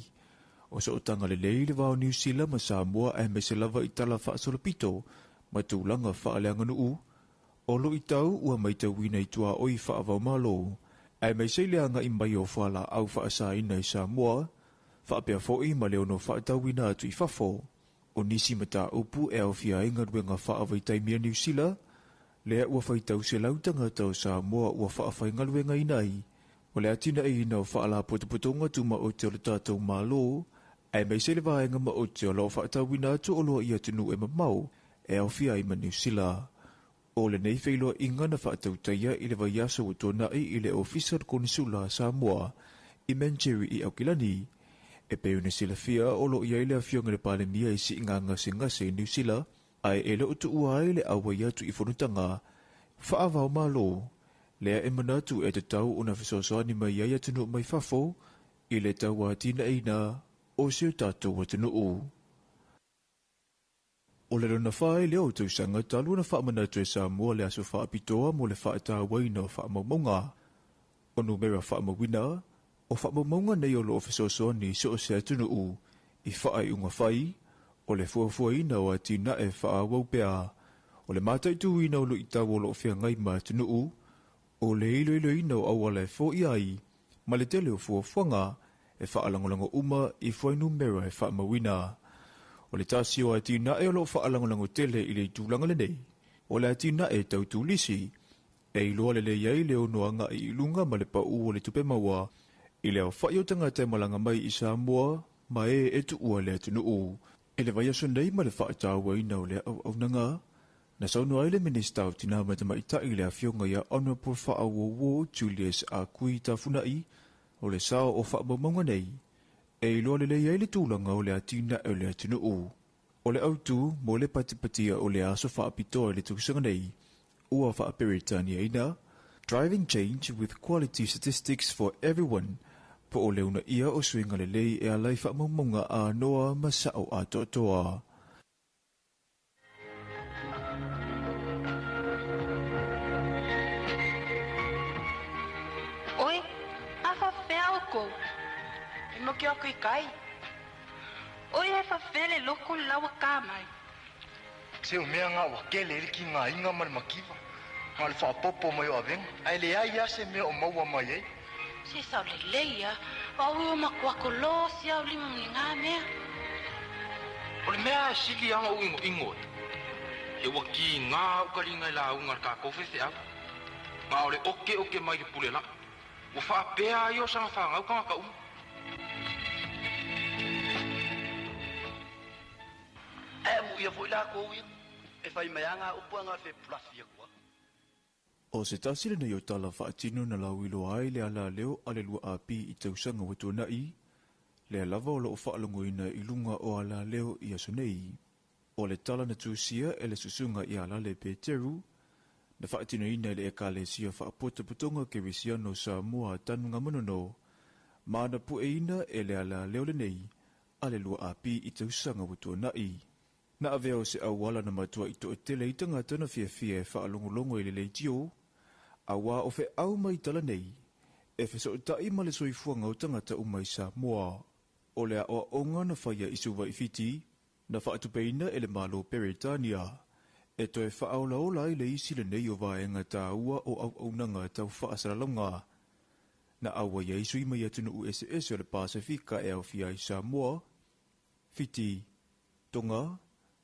O sootaga lelei i le va o Niu Sila ma Samoa aemaise lava i tala faasolopito ma tulaga faaleaganuu, o luitau ua maitauina i tuaoi faava-o-Malo, aemaise i le agai mai o fualaau faasaina i Samoa, faapea foi ma le ono faatauina atu i fafo. O nisi mataupu e aofia ai galuega faavaitaimi a Niu Sila, lea ua faitau selau tagata o Samoa ua faafaigaluegaina ai, o le atinaeina o faalapotopotoga tumaoti o le tatou Malo, aemaise le vaega maoti o lo o faatauina atu oloa i atunuu e mamao e aofia ai ma Niu Sila. O lenei feiloaiga na faatautaia i le vaiaso ua tuanai i le Ofisa o le Konisula a Samoa i Manjeri i Aukilani. E pei ona silafia o lo o i ai le Afioga i le Palemia i siiga gasegase i Niu Sila, ae e le o tuua ai le auai atu i fonotaga faava-o-Malo, lea e manatu e tatau ona fesoasoani mai ai atunuu mai fafo i le tauatinaeina o si o tatou atunuu. O le lona fa ai lea o tausaga talu ona faamanatu e Samoa le aso faapitoa mo le faatauaina o faamaumauga. O numera faamauina o faamaumauga nei o lo o fesoasoani i so o se atunuu i faaiuga fai, o le fuafuaina o atinae faaauau pea, o le mataituina o luitau o lo o feagai ma atunuu, o le iloiloina o auala e foia ai ma le tele o fuafuaga e faalagolago uma i fuainumera e faamauina. O le tasi o atinae o lo o faalagolago tele i le itulaga lenei, o le atinae tau turisi, e iloa lelei ai le ono agai i luga ma le pau o le tupe maua i le aofai o tagata e malaga mai i Samoa ma e e tuua le atunuu. I le vaiaso nei ma le faatauaina o lea auaunaga, Na saunoa ai le Minisita o Tina ma Tamaitai le Afioga ia Honourable Faawowo Julius Akui Tafuna'i, o le sao o faamaumauga nei, e iloa lelei ai le tulaga o le atinae o le atunuu. O le autu mo le patipatia o le aso faapitoa i le tausaga nei, ua faa-Peretaniaina, Driving Change with Quality Statistics for Everyone, po o le uunaia o suiga lelei e ala i faamaumauga anoa ma sao atoatoa. Oi, a faapefea oukou? E moki aku i kai. Oi, e faapefea le loko le la ua ka mai? Se o mea nga ua kele ai le kigaina ma le makiva, na o le faaopoopo mai o avega, ae leai lava se mea o maua mai ai. Se sao lelei a, o au e o makuako losi au lima ma ni nga mea. O le mea e sili lava ona ou igoigo ai, he ua kiga ukaliga i lauga a le tatou faifeau, ma o le okeoke mai le pule laʻi, ua faapea ai o saga fanau tagata uma. Ae amuia foi lakou ia, e fai mai a nga upu a nga fepulafi aku au. O se tasi lenei o tala faatino na lauiloa ai le alaleo a le 2AP i tausaga ua tuanai, lea lava o lo o faalogoina i luga o alaleo i aso nei. O le tala na tusia e le susuga ia Lale Peteru, na faatinoina e le Ekalesia Faapotopotoga Kerisiano Samoa Tanugamanono, ma na pueina e le alaleo lenei a le 2AP i tausaga ua tuanai. Na avea o se auala na matuai toatele ai tagata na fiafia e faalogologo i le leitio, auā o feau mai tala nei, e fesootai ma le soifuaga o tagata uma i Samoa. O le aoaoga na faia i Suva i Fiti, na faatupeina e le Malo Peretania, e toe faaolaola ai le isi lenei o vaega taua o auaunaga tau faasalalauga. Na auai ai sui mai atunuu eseese o le Pasefika e aofia ai Samoa, Fiti, Tonga,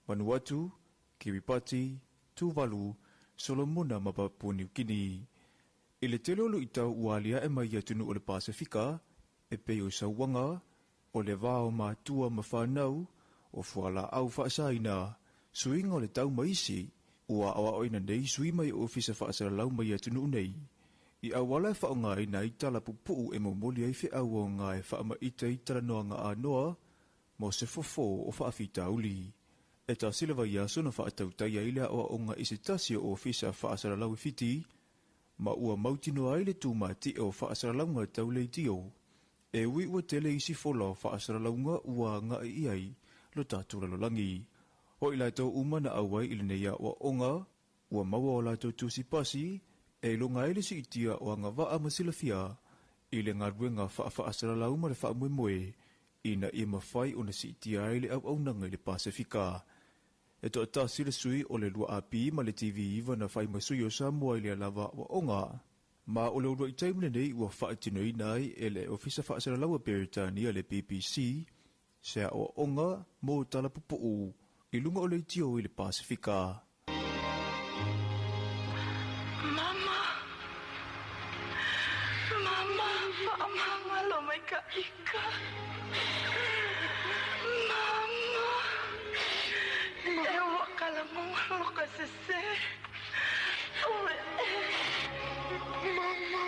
Vanuatu, Kiribati, Tuvalu, Solomona ma Papua Niu Kini. I le tele o luitau ua aliae mai i atunuu o le Pasefika, e pei o sauaga, o le va o matua ma fanau, o fualaau faasaina, suiga o le tau ma isi, ua aoaoina nei sui mai ofisa faasalalau mai atunuu nei. I auala e faaaogaina ai tala pupuu e momoli ai feau aoga e faamaita ai talanoaga anoa mo se fofo o faafitauli. E tasi le vaiaso na faatautaia ai le aoaoga i se tasi o ofisa faasalalau i Fiti, ma ua mautinoa ai le tumati'a o faasalalauga tau leitio. E ui ua tele isi fola o faasalalauga ua agai i ai lo tatou lalolagi. O i latou uma na auai i lenei aoaoga, ua maua o latou tusi pasi e iloga ai le siitia o agavaa ma silafia i le galuega faafaasalalau ma le faamoemoe ina ia mafai ona siitia ai le auaunaga i le Pasefika. E toatasi le sui o le 2AP ma le TV9 na fai ma sui o Samoa i lea lava aoaoga. Ma o le uluai taimi lenei ua faatinoina ai e le Ofisa Faasalalau a Peretania le BBC se aoaoga mo tala pupuu i luga o leitio i le Pasefika. Mama, Mama, faamagalo mai ka ika. Mama, e ua kalamongalo ka sese. Ue. Mama,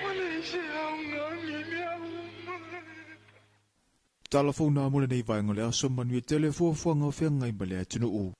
wala se aunga mi mea uma. Tala fou nā mo lenei vaega o le aso manuia tele fuafuaga o feagai ma le atunuu.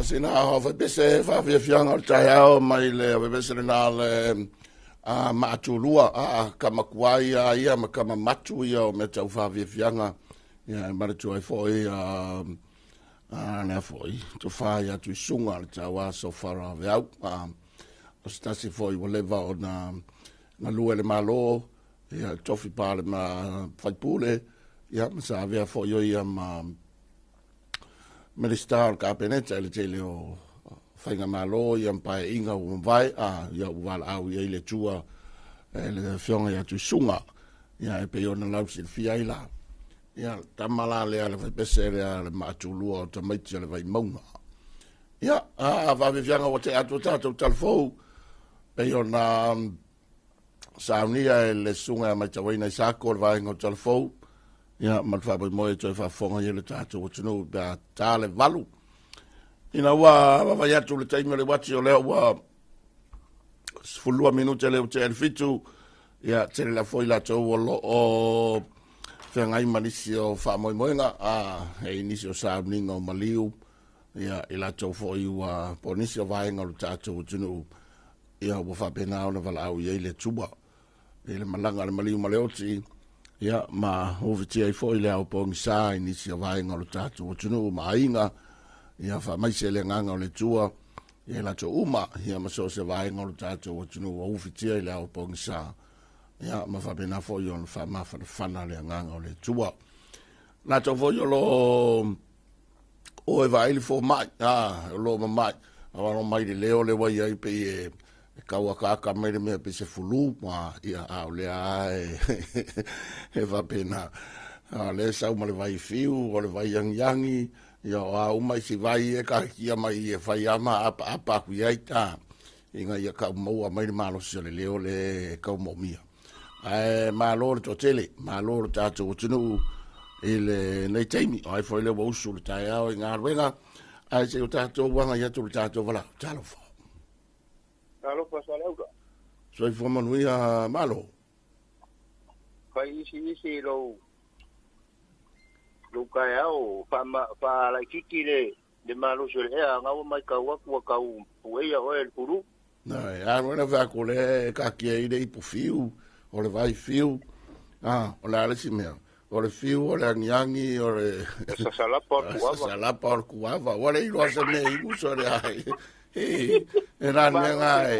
Tasi na ho fa pese fa fia fianga o taeao mai le fa pese le na le a maatulua a kamakuai a ia ma kamamatu ia o mea tau faafiafiaga ia e manatua ai foʻi a lea foʻi tofā ia tuisuga le tauā sofara veau a o se tasi foʻi ua leva ona galue le Malo ia tofi pa le ma faipule ia ma sa avea foʻi o ia ma Minista o le Kapeneta i le tele o faiga malo ia ma paeaiga ua mavae a ia ua valaau i ai le Atua e le afioga ia Tuisuga ia e pei ona lausilafia ai la ia tama la lea le faipese lea le maatulua o tamaiti o le Vaimauga ia a faafiafiaga ua tea atu tatou talafou pei ona saunia e le susuga ia matauaina i Sako le vaega o Talafou ia ma le faamoemoe e toe faafofoga i le tatou atunuu pe a ta le 8. Ina ua vaavaai atu le taimi o le uati o lea ua 12 minute le ua tea le 7, ia tele la foi latou o lo o feagai ma nisi o faamoemoega a e nisi o sauniga o maliu ia i latou foi ua po nisi o vaega o le tatou atunuu ia ua faapena ona valaau i ai le Atua i le malaga a le maliu ma le oti, ia ma ufitia ai foi le ao pogisa i nisi o vaega o le tatou atunuu ma aiga, ia faamaise le agaga o le Atua ia latou uma, ia ma so o se vaega o le tatou atunuu ua ufitia i le ao pogisa, ia ma faapena foi ona faamafanafana le agaga o le Atua. Latou foi o lo o o e vaai le fomai, a, o lo o mamai, a waro mai le leo le wai ai pei e, e kau akaaka mai le mea pei se fulu, a, ia, a o lea a e, e faapena. A le sau ma le vai fiu, o le vai angiangi, ia o a uma isi vai e kakia mai e fai ama apa apa aku i ai, a, ina ia kau maua mai le malosi o le leo le kau moomia. Ae malo le toatele, malo le tatou atunuu i lenei taimi. O ai foi le ua usu le taeao i galuega, ae se i o tatou agai atu le tatou valaau. Talofa. Talofa Saleaula. Soifua manuia malo. Fai isi isi lou lou taeao faalaititi le le malosi o le ea gaua mai kau atu ua kau pueia oe le pulu. Nai, a roe na wha ko le ka kia i le ipu fiu, o le vai fiu, a, o le ale si mea, o le fiu, o le angiangi, o le... Sasalapa o le kuava. Sasalapa o le kuava, ua le iloa se mea i uso le ai. E, e rā mea ngā e,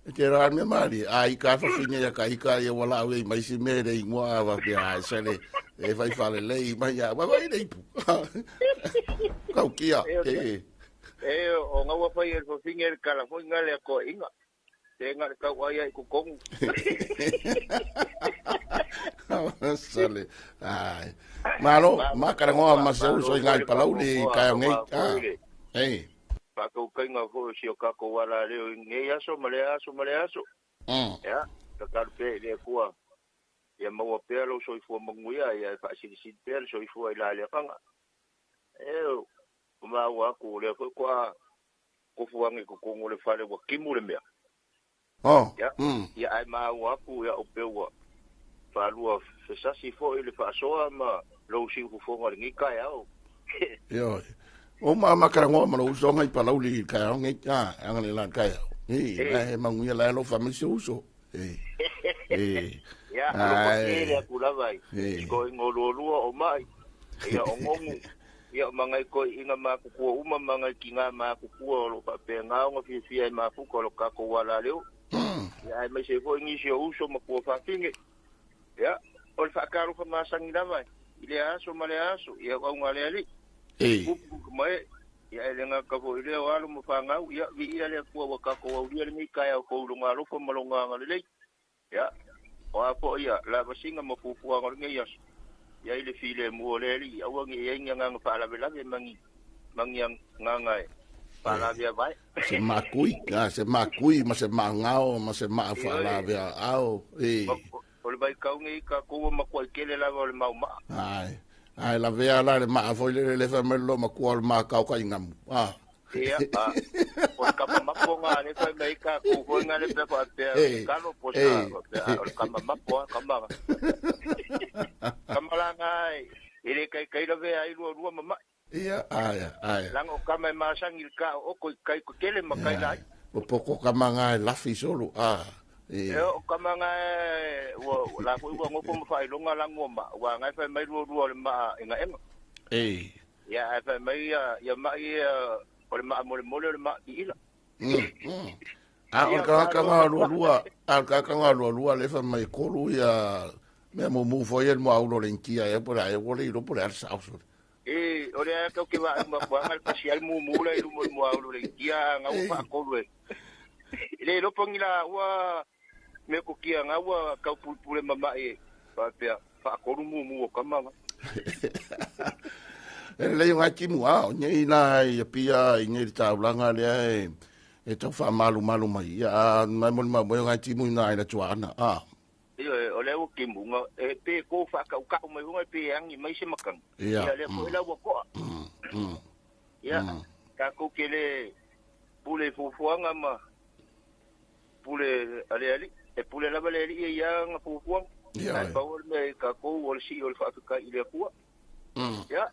e te rā mea maari, a i ka whawhine ia ka ika ia wala au e mai si mea le ingoa a wapea ai sale, e whai whale lei mai ia, wa wai le ipu. Kau kia, e. E, o ngaua whai e whawhine le kala foi ngā le ko inga. Te ngā le kau ai ai kukongu. Sale, ai. Malo, makarangoa ma se uso i ngai palauli i kai o ngei. Ah, ei. Whakaukaiga foi o si o kākou ala leo i nei aso ma le aso ma le aso. Ia, tatalo pea i le Atua ia maua pea lou soifua manuia, ia e faasilisili pea le soifua i la le agaga. E, o maua aku o lea foi koa kofu ange i totonu o le fale ua timu le mea. Oh, Ia, ia ae maua aku ia o pea ua faalua fesasi foi le faasoa ma lou siufofoga o lenei taeao. Ioe. O ma makarangoa ma lou uso ngai palauli i taeao nei, a, anga le la taeao. E, la e manuia la e alofa mai se uso. E, e. Ia, alofa tele atu lava i sikoiga o lualua o mai, ia o nonu, ia o mangai koiʻiga matutua uma mangai tinā matutua o lo o faapena ona fiafia e mafuta o lo tatou alaleo. Ia aemaise ai foi nisi o uso ma tua fafine. Ia, o le faatalofa masani lava i lea aso ma lea aso, ia auauna a le Alii. Tupu ma ee, ia e le gata foi i lea o alo ma fanau, ia viia le Atua ua tatou aulia lenei taeao fou i lona alofa ma lona agalelei. Ia, o a foi ia lavasiga ma fuafuaga o lenei aso, ia i le filemu o le Alii, aua ne i ai ni agaga faalavelave ma ni ma ni agaga e faalaveavae. Se makui, a, se makui ma se maagao ma se maa faalaveaao, e. O le vaitau nei tatou ua matuai tele lava o le mau maa. Ae, ae lavea la le maa foi lele le fai mai le loomatua o le makao ka ingamu, a. Ia, a, o le kama mapo ngā le fai mai tatou foi ngā le pea faapea, kalo po sa, faapea, o le kama mapo a, kama, kama la ngā e le kaikai lavea ai lua lua ma mai. Ia, aia, aia. Langa o kama e masangi le ka o oko i kai ko tele ma kai lai. O poko kama ngā e lafi solo. Ah, e. E o kama ngā e, ua, la foi ua ngoko ma whailonga lango ma, ua ngai whai mai rua rua o le maa enga enga. E. Ia, ai whai mai ia, ia mai ia, o le maa mole mole o le maa i ila. A o le kaka ngā lua lua, a o le kaka ngā lua lua le whai mai kolu ia, mea mumu foi e mua ulo le intia e po le ai o le ilo po le al sao solo. E, o le a kau ke wa ma kuanga le pasi al mumu la ilu mo mua ulo le intia ngā ua whaakolu e. Le lopongi la ua me ko kia ngā ua kau pulpule mama e whapea whaakolu mumu o kamanga. E lei o ngā timu a, o nei nā i a pia i nei le taulanga lea e, e tau whaamalu malu mai. Ia, a, mai moni mau mo ngā timu i nā i la tuana. A. Ia, o lea ua kimunga, e pe ko whakau kau mai hunga e pe angi mai se makanga. Ia. Ia, lea ko ela ua koa. Ia, ka kou ke le pule fufuanga ma pule ale ali, e pule lava le ali ia nga fufuanga. Ia, Ai pau le me ka kou o le si o le whaafika i le kua. Ia,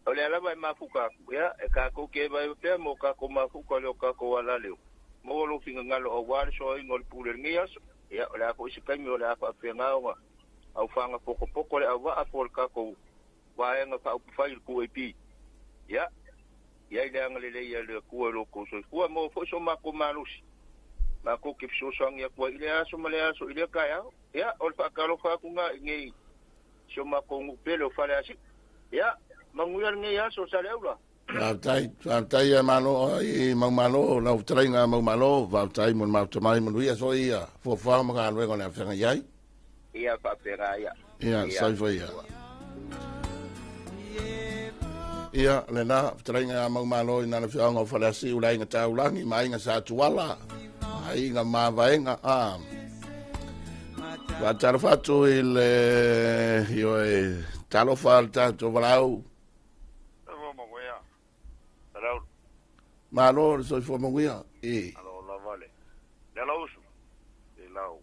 o le alava e mafuka aku. Ia, e ka kou ke vai pea mo ka kou mafuka leo ka kou ala leo. Mo lo finga ngalo o wale so ingo le pule ngi aso. Ia, o le apo isi kaimi o le apa apea ngā au whanga poko poko le au waa po le kako waenga wha upu whai le kua i pi. Ia, ia i le anga le lei le kua lo kou soi. Kua mo fo so mako malusi. Mako ke fisosoangi a kua i le aso ma le aso i le kai au. Ia, o le whaakalo whakunga i ngei so mako ngupele o whale asi. Ia, manguia le ngei aso sa le aula. Whaatai, whaatai a malo, i mau malo, lau trainga mau malo, whaatai mo mau tamai manuia so ia, fuafua ma ngā luenga le awhenga iai. Ia, whaapera ia. Ia, saifa ia. Ia, le nā, trainga a mau malo i nā le whianga o whaleasi ula inga taulangi, ma inga sa tuala, ma inga mavaenga, a. Whaataro whatu i le, ioe, talofa le tātou walau. Malo le soifua manuia. E. Alo la vale. Le lausu. E lau.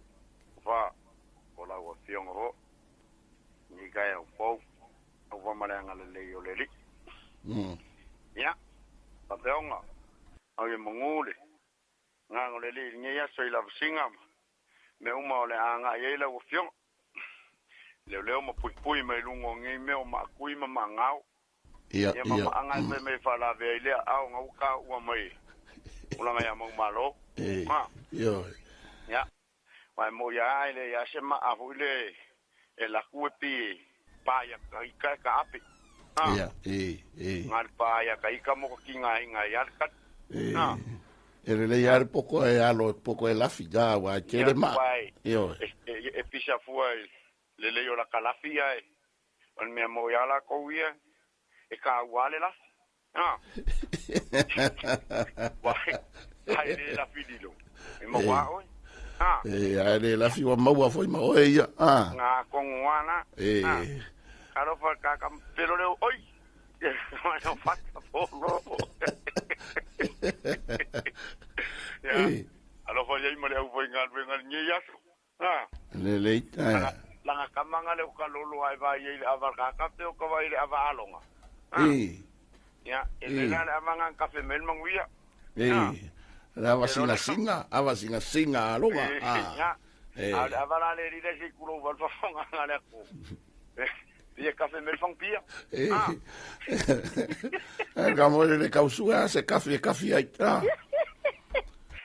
Fa. O lau afionga ho. Ni kai au pau. Au fa male anga le lei o le li. Ia. Papeonga. Au e mangule. Ngā le li ngi aso i la singa. Me uma o le anga i lau afionga. Leo leo ma pui pui mai lungo ngi me o ma kui ma mangau. Ia, ia. Mama anga me me fala ve ile au ngau ka ua mai. Ulanga ya mau malo. E. Io. Ya. Mai mo ya ile ya se ma afu ile e la ku pi pa ya ka ka ka api. Ia, e, e. Ngal pa ya ka ka mo ki ngai ngai ya ka. E. E le ya poko e alo poko e lafi da wa tele ma. Io. E pisa fua le le yo la kalafia e. On me mo ya la ko ia. E ka wale la. Ah. Wai. Hai le la fililo. E mo wa oi. Ah. E ai le la fi wa maua foi ma oi ia. Ah. Nga kongoana. E. Karo fa ka ka pelo le oi. Ma no fata polo. Ya. Alo fa yai mo le au foi ngal ngal ni ya. Ah. Le le. Langa kamanga le ka lolo ai va ye le avar ka ka te o ka vai le ava alonga. E. Ya, e le la avanga kafe mel manguia. E. La ava singa singa, ava singa singa alonga. Ah. E. Ava la le le se kulo val fa fonga le ko. E kafe mel fang pia. E. Ka mo le kausua se kafe kafe ai. Ah.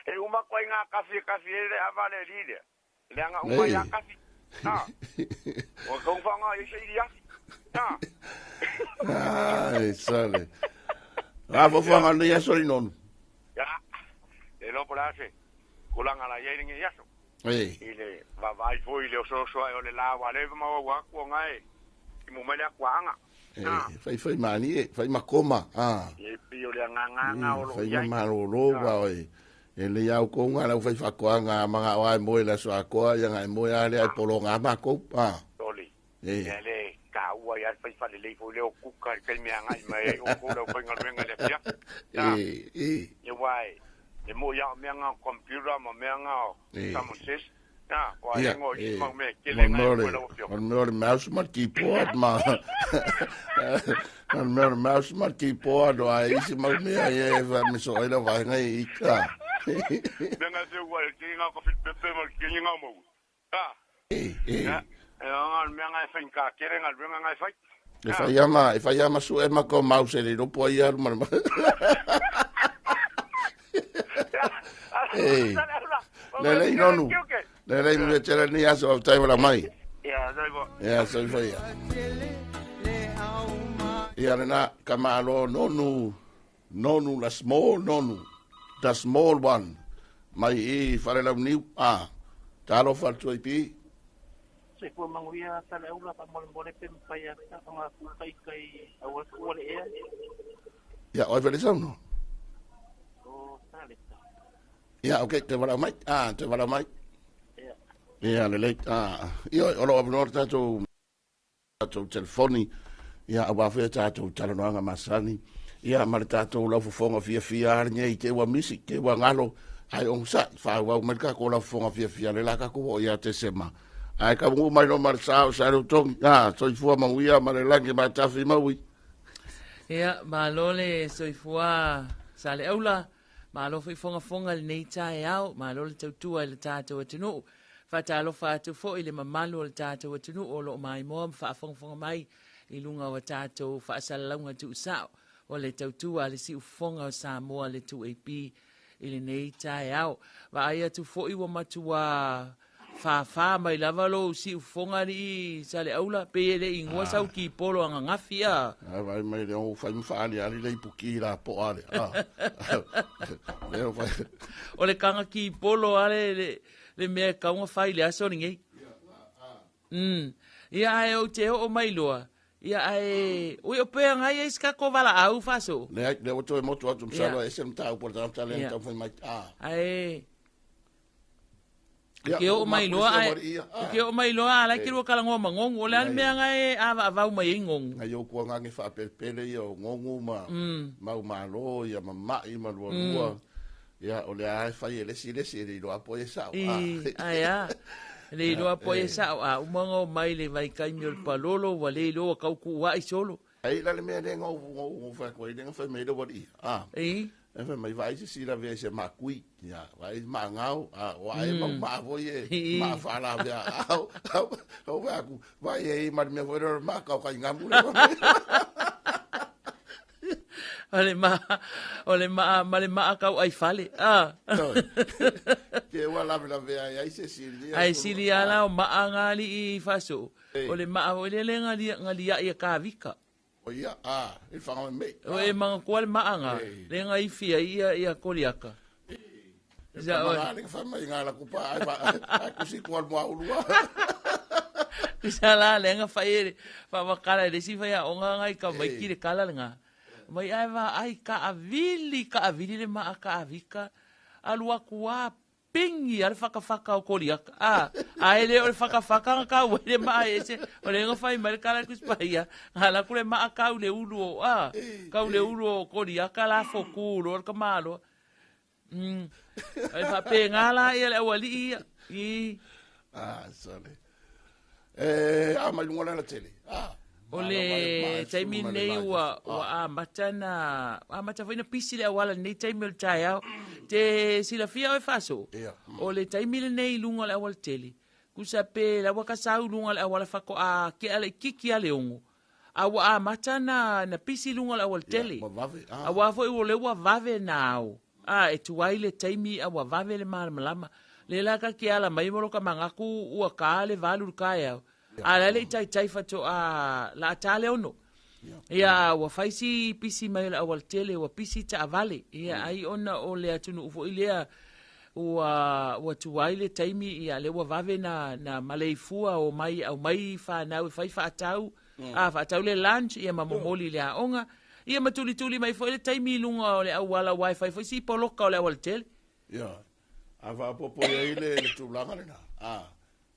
E uma ko nga kafe kafe le ava le le. Le anga uma ya kafe. Ah. O kong fanga e se ia. Ah. Ai, sale. Ah, fo fanga le ya sori non. Ya. E lo por ase. Kulanga la ye ngi yaso. E. Ile va vai foi le so so ai ole la wa le ma wa ku ngai. I mo mele ku anga. E, fai fai mani e, fai makoma. Ah. E pi ole nga nga nga o lo ya. Fai ma lo lo wa oi. E le iau ko ngā lau whai whakoa ngā mga oai moe la soa koa ia ngā moe a le ai polo ngā mako. Ah. Toli. E. E le ka ua ia whai whale lei fo leo kuka kai mea ngai mai o ko lau whai ngā le pia. E, e. E wai. E mo ia mea ngā computer ma mea ngā common sense. Ah, ua e ngo i mau mea kele ngai o lau afioga. O le mea o le mouse ma le keyboard ma... O le mea o le mouse ma le keyboard o ai isi mau mea ia e faamiso ai lau vaega i ika. Mea ngai se ua e kini ngā kofi pepe ma le kini ngā mau. Ah. E, e. Ia, e o ngā mea ngai whai ngā kere ngā luenga ngai whai. E whai ama, e whai ama su e ma ko mouse e le ropo ai aru ma. E. Le le nonu. Le le me tele ni aso au tai wala mai. Ia, sai bo. Ia, sai fai. Ia le na ka malo nonu nonu la small nonu the small one mai i Falelauniu a talofa atu ai pi. Soifua manuia Saleaula faamolemole pe mafai a ona kai aua ua le ea. Ia oi fele sauno. O Saleta. Ia okay te wala mai. Ah te wala mai. Ia. Ia le le ah ia o lo avanoa tatou tatou telefoni ia aua foi a tatou talanoaga masani ia ma le tatou laufofoga fiafia a lenei te ua misi te ua galo ae ogasai faaauau mai le tatou laufofoga fiafia le la tatou oo ia Tesema ae taunuu mai loa ma le sa o Saleutogi a soifua manuia ma le lagi matafi maui. Ia, malo le soifua Saleaula, malo foi fogafoga i lenei taeao, malo le tautua i le tatou atunuu. Faatalofa atu foi i le mamalu o le tatou atunuu o lo o maimoa ma faafogafoga mai i luga o a tatou faasalalauga tuusao o le tautua a le siufofoga o Samoa le 2AP i lenei taeao. Vaai atu foi ua matua fāfā mai lava lou siufofoga alii Saleaula, pei e le i igoa sau kipolo ananafi a. A vai mai le o fai ma faaliali le ipuki la po ale. A. Le o fai. O le kaga kipolo a le, le, le mea e kauga fai le aso lenei. Ia ae ou te oo mai loa. Ia ae ui o pea ngai ai se tatou valaau faaso. Leai, lea ua toe motu atu masalo e ese le mataupu a le tagata lea na taumafai mai. A. Ae Ia, ke oo mai loa ua ae makuisi au ke oo mai loa ala ke lua kalagoa ma Gogu. O le a le mea ngai e avaavau mai ai Gogu? Ngai o kuaga ge faapelepele ia o Gogu ma mau malo ia mamai ma lualua. Ia, o lea e fai e le isi le isi e le iloa po e sao. I, ae a. Le iloa po e sao. A uma ona omai le vaitaimi o le palolo, ua le iloa ua tau kuuai solo. Ai la le mea le ngau ngau ngau fai ko ile fai mai le wali. A. I. E fai mai vai se sila vea se makui. Ia, vai ma ngau, a o ai mau ma foi e ma fa la vea. Au, au, au va ku. Vai e ma mea foi ro ma kau kai ngamu le. O le ma, o le maa, ma le maa kau ai fale. Ah. Ke ua lave lave ai ai se sili. Ai sili ala o maa ngali i faso. O le maa o le le ngali ngali ia ka vika. O ia, a, e whanga me. O e manga kua le maa nga. Le nga ifi ai ia ia koliaka. Sa o. Le wha mai ngā la kupa ai wa ai kusi kua mua ulua. Sa la le nga whai e wha wakala le si whai a onga ngai ka mai ki le kala le nga. Mai ai va ai ka avili, ka avili le maa ka avika. Alua kua pingi ale whakawhaka o koliaka. A, a ele o le whakawhaka nga kau le maa e se. O le nga whai mai le kala kuspaia. Nga la kule maa kau le ulu o, a, kau le ulu o koliaka la foku lo le kamalo. Ai whape ngā la ia le awali ia. I. Ah, sorry. E, a mai lunga la tele. Ah. O le taimi nei ua, ua amata na, amata foi na pisi le awala nei taimi o le taeao. Te silafia oe faaso? Ia. O le taimi lenei i luga o le auala tele. Kusa pe laua ka sau luga o le auala whako a ke ale kiki a le ongo. A ua amata na, na pisi luga o le auala tele. Ia, ua vave. Ah. A ua foi ua le ua vave na ao. A e tuai le taimi a ua vave le malamalama. Le la ka ke ala mai mo lo ka mangaku ua ka le valu le kaeao. A la le i taitai fato a la a le ono. Ia, ua fai si pisi mai le auala tele, ua pisi taavale. Ia, ai ona o le atunuu foi lea ua, ua tuai le taimi, ia, le ua vave na, na maleifua o mai, au mai whanau e fai whaatau, a whaatau le lunch, ia ma momoli le aonga. Ia ma tulituli mai foi le taimi i luga o le auala wai fai foi si poloka o le auala tele. Ia, a whaapopo ia i le, le tūlanga lena. A,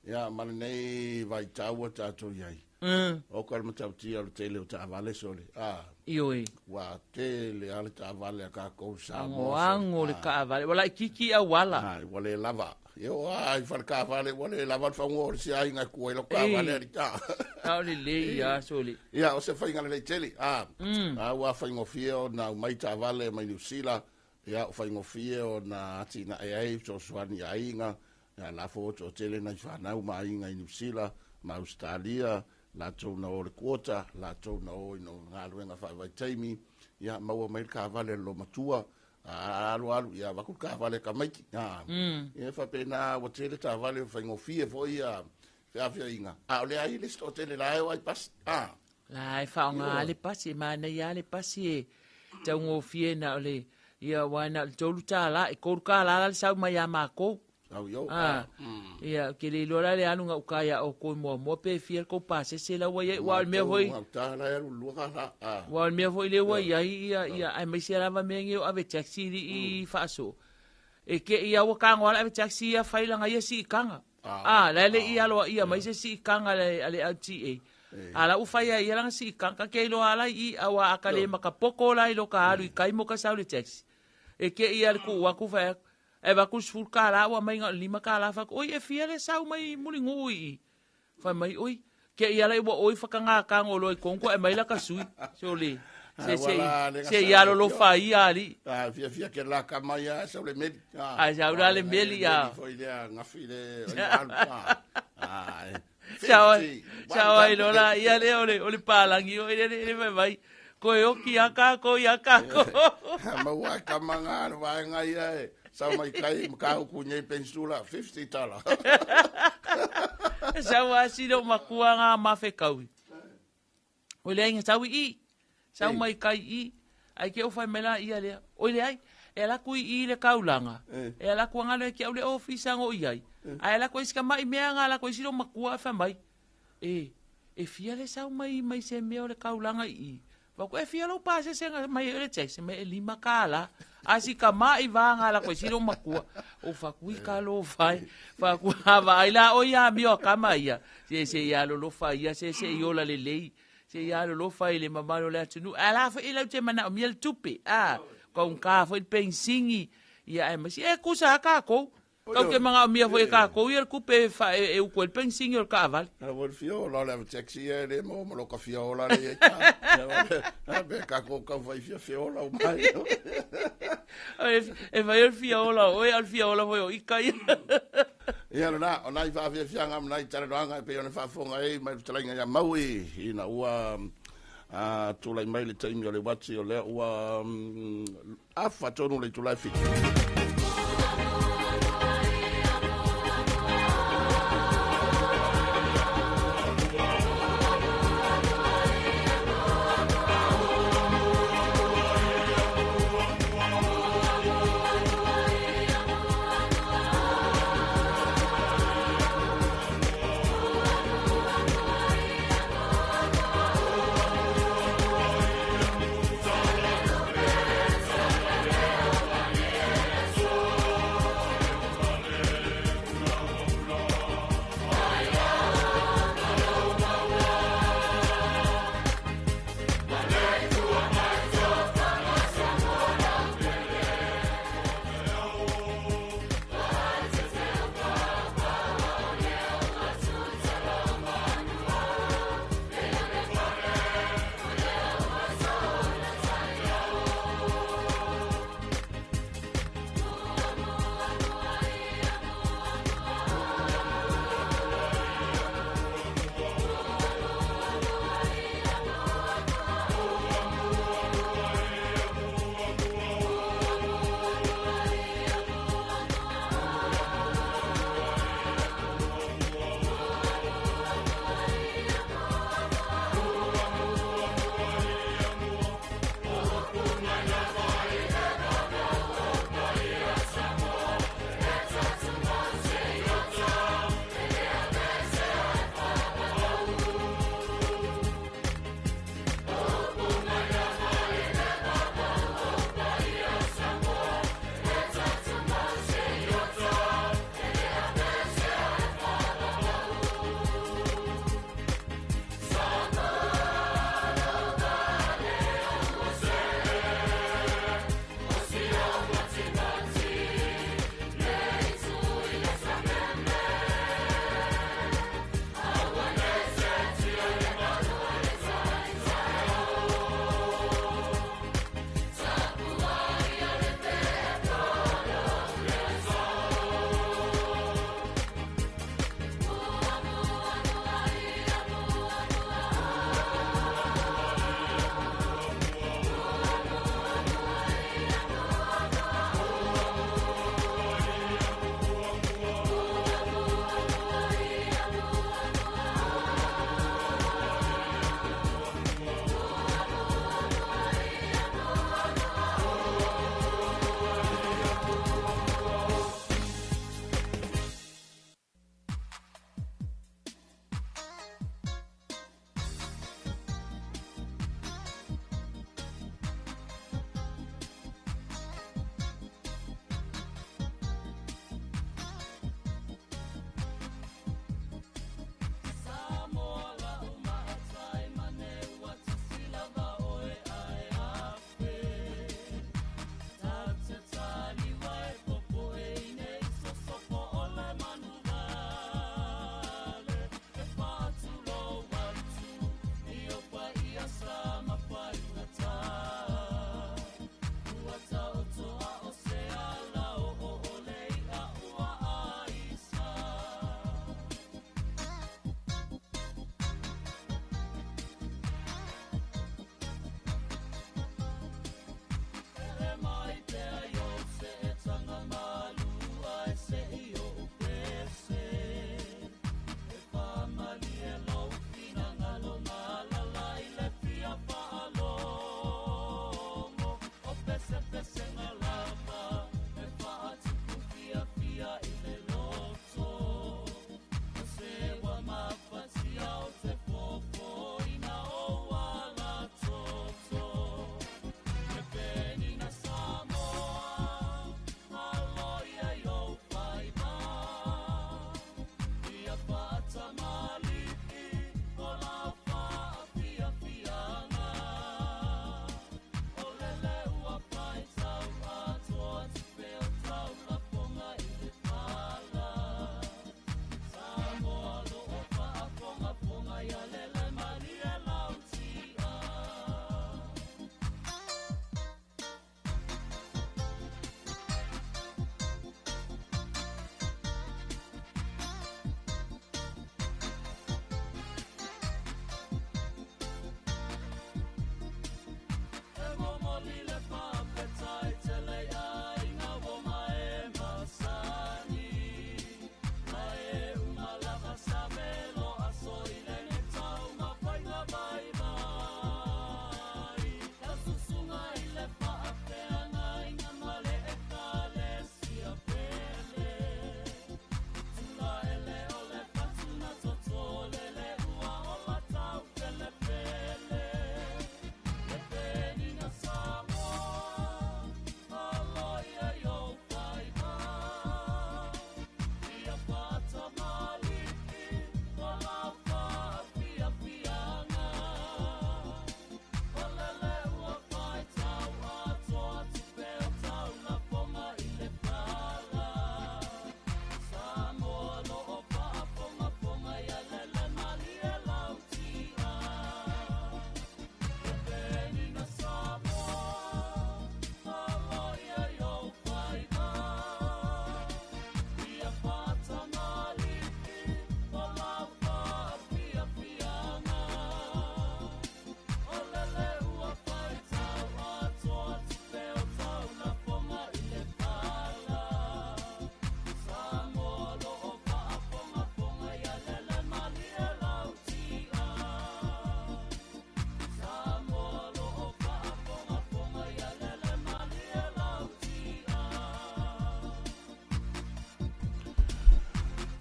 ia, ma lenei vai taua tātou iai. O ka le matautia o le tele o taavale sole. A, Ioe. ua tele a le taavale a kākou Samoa. Ango ango le kaavale. Wala i kiki auala. A, ua le lava. E o a i fale taavale ua le lava le fagoa o le isi aiga e tu ai lau taavale alii a. A o lelei lava sole. Ia, o se faiga lelei tele, a. A ua faigofie ona aumai taavale mai Niu Sila, ia, ua faigofie ona atinae ai fesoasoani i aiga, ia, la foi ua toatele nai fanau ma aiga i Niu Sila ma Ausetalia, latou na o le quota, latou na o i galuega faavaitaimi, ia, maua mai le taavale a le loomatua, a alu alu, ia avatu le taavale a tamaiti, a. Ia, e faapena ua tele taavale ua faigofie foi ia feafiaiga, a o lea ai le isi toatele la e o ai pasi, a. La e faaaoga lava le pasi, e manaia lava le pasi e taugofie na o le, ia aua na o le $3, e $3 la le sau mai ia makou. Au i ou, a. Ia, ou te le iloa la le alu gauta ia outou i muamua pe fia le tou pasese la ua i ai, aua o le mea foi, Gauta la e alu $2, a. aua o le mea foi lea ua i ai, ia, ia, aemaise lava mea nei o ave taxi alii faasoa. E te i lava ua tago lava le ave taxi ia fai lana ia siitaga. A, la e le i aloaia mai se siitaga a le LTA. A la ua fai lava e ia lana siitaga, ta te iloa lava la i i, aua a ta le matapoko la i lo ta alu i tai mo ta sau i le taxi. E te i lava le tuu atu fai atu, e avatu le $10 ua aumai na o le $5, fai atu, oi e fia le sau mai Mulinuu i i? Fai mai, oi, ke i ala i ua oi whakangā kāngo loa i kongo e mai la ka sui. So le, se se se i alo lo fa i ali. A fia fia ke la ka mai a sau le meli. A sau la le meli a. Foi le a ngafi le oi alu a. A. Sao sao ai lola ia le ole ole palangi o le le mai mai. Koe oki a kākou ia kākou. Maua e kama ngā le vaega ia e sau mai kai ma ka uku nei peninsula 50 tala. Sau a silo makua ngā mawhekaui. O le ai sau i, sau mai kai i, ai ke o whai mela ia lea. O le ai, e ala kui i le kaulanga. E ala kua ngalo e ki au le ofisa ngo i ai. Ai ala koe sika mai mea ngā ala koe silo makua e whai mai. E, e fia le sau mai mai se mea o le kaulanga i. Wako e fia lau pasese nga mai e le taxi mai e $5. A si ka mai vanga la koe silo makua. O fakui ka lo fai. Faku hava ai la o ia mi o kama ia. Se se ia lo lo fai ia se se iola le lei. Se ia lo lo fai le mamalo le atunu. Ala fo ila te mana o mi el tupe. A ka un ka fo il pensingi. Ia e masi e kusa ka ko. Kau ke mga mia foi ka ko ia kupe fa e u ko el pensingi o ka vale. A vol fio la le taxi e le mo mo lo ka fio la le ka. A be ka ko ka fai fia fio la o mai. E vai el fio la o el fio la foi o ika ia. Ia na o nai fa fia fia ngam nai tara roanga pe ona fa fonga e mai talainga ia maui ina ua a tulai mai le taimi o le wati o le ua afa tonu le tulai fit.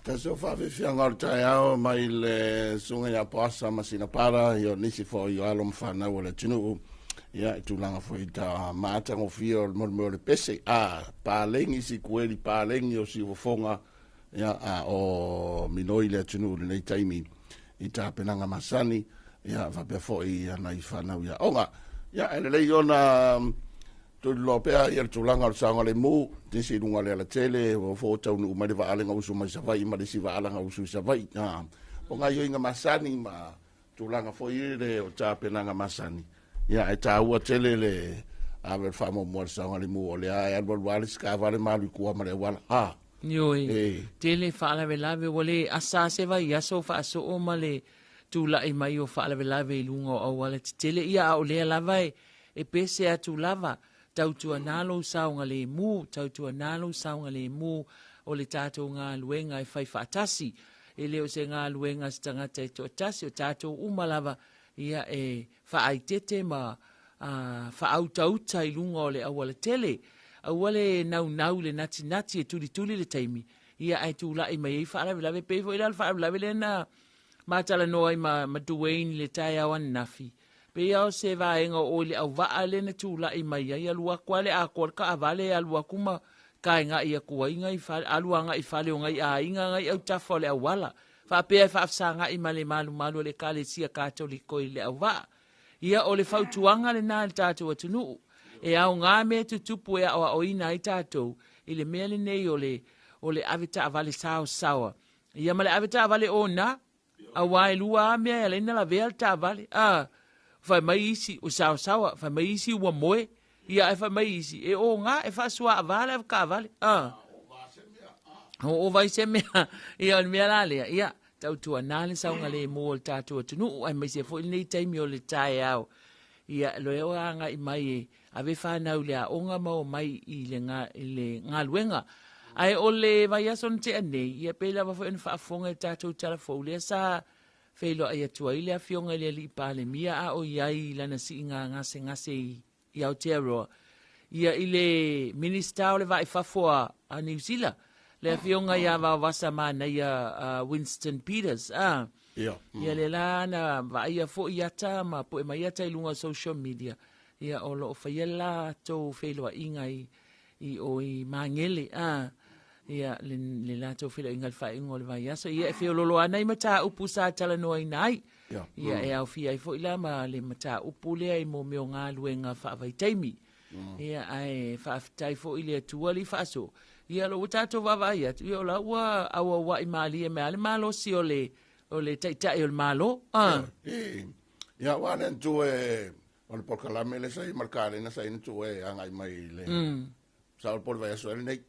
Tasi o whaawhiwhianga o le taeao mai le sunga ia Poasa ma Sinapara, i o nisi fo i o alo mwhanau o le tunuu. Ia, i tūlanga fo i ta maatangofia o le molomeo o le pese. A, pālengi si kueli, pālengi o si ufofonga, ia, a, o minoi le atunuu le nei taimi i tā penanga masani, ia, whapea fo i ana i whanau ia onga. Ia, e lelei ona tuliloa pea ia le tulaga o le saogalemu nisi i luga o le alatele ua fo taunuu mai le vaalega usu mai Savaii ma le isi vaalaga usu i Savaii. O gaioiga masani ma tulaga foi le o tapenaga masani. Ia e tāua tele le ave le faamuamua le saogalemu o lea e alualu lava le isi taavale ma alu i tua ma le auala. Ha. Ioe, tele faalavelave ua le asa se vaiaso faasoo ma le tulai mai o faalavelave i luga o auala tetele. Ia a o lea lava e e pese atu lava, tautuana lou saogalemu, tautuana lou saogalemu o le tatou galuega e fai faatasi. E le o se galuega a se tagata e toatasi, o tatou uma lava ia e faaitete ma faautauta i luga o le aualatele. Aua le naunau i le natinati e tulituli le taimi, ia ae tulai mai ai faalavelave. E pei foi la o le faalavelave lea na matalanoa ai ma Duane i le taeao ananafi, Pei lava o se vaega o oe i le auvaa lea na tulai mai ai, alu atu lava le atoa le taavale, alu atu ma taegai atu ai nai fale, alu agai i fale o nai aiga, nai autafa o le auala, faapea e faafesagai ma le malumalu o le Ekalesia Katoliko i le auvaa. Ia, o le fautuaga lena i le tatou atunuu, e aoga mea tutupu e aoaoina ai tatou i le mea lenei o le, o le ave taavale saosaoa, ia ma le ave taavale ona. Aua e lua lava mea e ala ai ona lavea le taavale. A, fai mai isi ua saosaoa, fai mai isi ua moe, ia ae fai mai isi e oga, e faasuaava le avetaavale. A, oo vai se mea. Ia o le mea la lea, ia tautuana le saogalemu o le tatou atunuu, aemaise foi lenei taimi o le taeao. Ia loe o agai mai e ave fanau i le aoga ma omai i le, i le galuega. Ae o le vaiaso na tea nei, ia pei lava foi ona faafofoga i le tatou tala fou lea sa feiloai atu ai le Afioga i le Alii Palemia a o i ai i lana siiga gasegase i, i Aotearoa, ia i le Minisita o le Vaa i Fafo a, a Niu Sila, le Afioga ia Vaovasa Manaia Winston Peters. A, Ia. Ia lea la na vaaia foi ata ma poe mai ata i luga o social media, ia o lo o faia le latou feiloaiga i, i o i Magele, a, ia le, le latou feiloaiga i le faaiuga o le vaiaso. Ia e feololo ana i mataupu sa talanoaina ai. Ia. Ia e aofia ai foi la ma le mataupu lea i mō mea o galuega faavaitaimi. Ia ae faafetai foi i le Atua le i faaso. Ia o lo ua tatou vaavaai atu, ia o la ua auauai malie mai lava le malosi o le o le taitai o le Malo. A. Ia, ua le tu e o le polokalame le sai ma le kalena sai na tu e agai mai le sa o le pole vaiaso e lenei.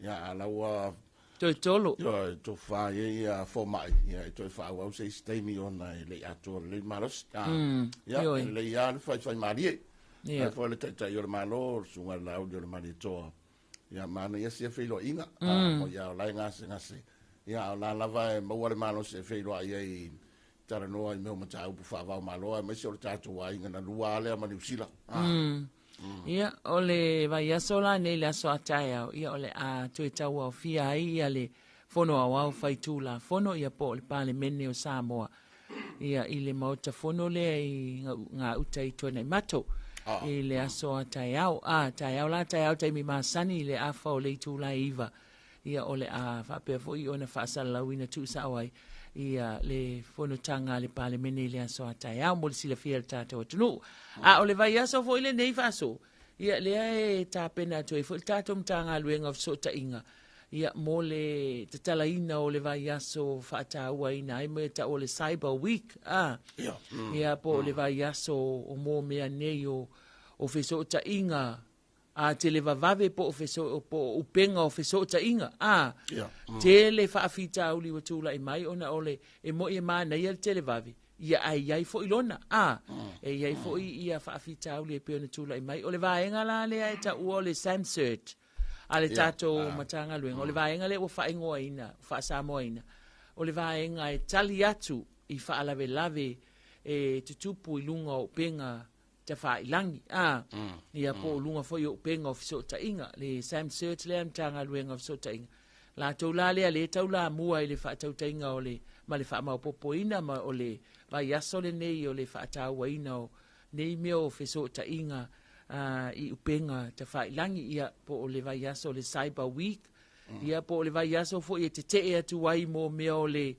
Ia, a la ua Toe tolo. Ia, to fa ia ia fomai, ia e toe faaauau se isi taimi ona e le i atoa lelei le malosi. Ia, Ioe. e lelei lava le faifai malie. Ia. Ai foi le taitai o le Malo, o le susuga i le Laauli o le Malietoa. Ia, manaia sia feiloaiga. Mo ia o la e gasegase. Ia, a o la lava e maua le malosi e feiloai ai i talanoa i mea o mataupu faavao Malo, aemaise o le tatou aiga na lua lava lea ma Niu Sila. Ia, o le vaiaso la nei le aso a taeao, ia o le a toe tauaofia ai ia le Fono Aoao Faitulafono, ia po o le Palemene o Samoa, ia i le Maota Fono lea i gauta i Tuanaimato, i le aso a taeao. A, taeao la, taeao taimi masani i le afa o le itula e 9, ia o le a faapea foi ona faasalalauina tuusao ai ia le fonotaga a le Palemene i le aso a taeao mo le silafia e le tatou atunuu. A o le vaiaso foi lenei faaso, ia lea e tapena atu ai foi le tatou Matagaluega o Fesootaiga, ia mo le tatalaina o le vaiaso faatauaina ai mo tau o le Cyber Week, a ia po o le vaiaso o mo mea nei o fesootaiga a televavave po o feso, po o upega o fesootaiga, a tele faafitauli ua tulai mai ona o le e moi e manaia le televave, ia ae i ai foi lona, a e i ai foi ia faafitauli e pei ona tulai mai. O le vaega la lea e taua o le SAMCERT a le tatou Matagaluega, o le vaega lea ua faaigoaina, faasamoaina, o le vaega e tali atu i faalavelave e tutupu i luga o upega tafailangi, a ia po o luga foi o upega o fesootaiga, le SAMCERT lea Matagaluega o Fesootaiga. Latou la lea le taulamua i le faatautaiga o le ma le faamaopopoina ma o le vaiaso lenei o le faatauaina o nei mea o fesootaiga i upega tafailangi, ia po o le vaiaso o le Cyber Week, ia po o le vaiaso foi e tetee atu ai mo mea o le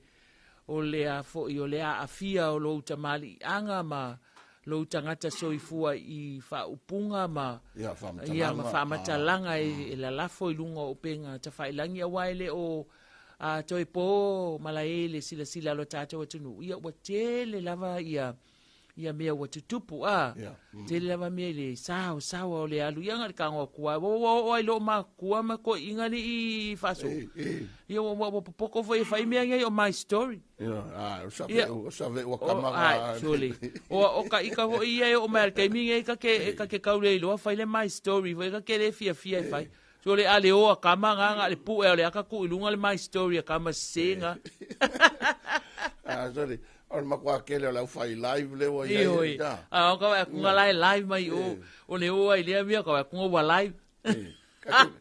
o le a foi o le aafia o lou tamaliiaga ma lou tagata soifua i faaupuga ma Ia, faamatalaga. ia, ma faamatalaga e lalafo i luga o upega tafailangi, aua e le o toe po malae le silasila a lo tatou atunuu, ia ua tele lava ia ia mea ua tutupu, a tele lava mea i le sao saoa o le alu ia nga le kago aku ai ua oo ai lo makua ma ko inga li i faaso. Ia ua ua popoko foi e fai mea nei o my story. Ia, a, o sa Ia. o sa ua O, kama ai, sole. O, o ka ika foi ia e o mai al taimi nei ka ke, ka ke kaule i loa fai le my story foi ka ke le fia fia e fai. Sole a le o a kama nga nga le pu e o le aka ku i lunga le my story a kama senga. Ah, sorry. O le matua kele o le au fai live le ua ia. Ioe. A o ka wai kunga lai live mai o o le o ai lea mea ka wai kunga ua live.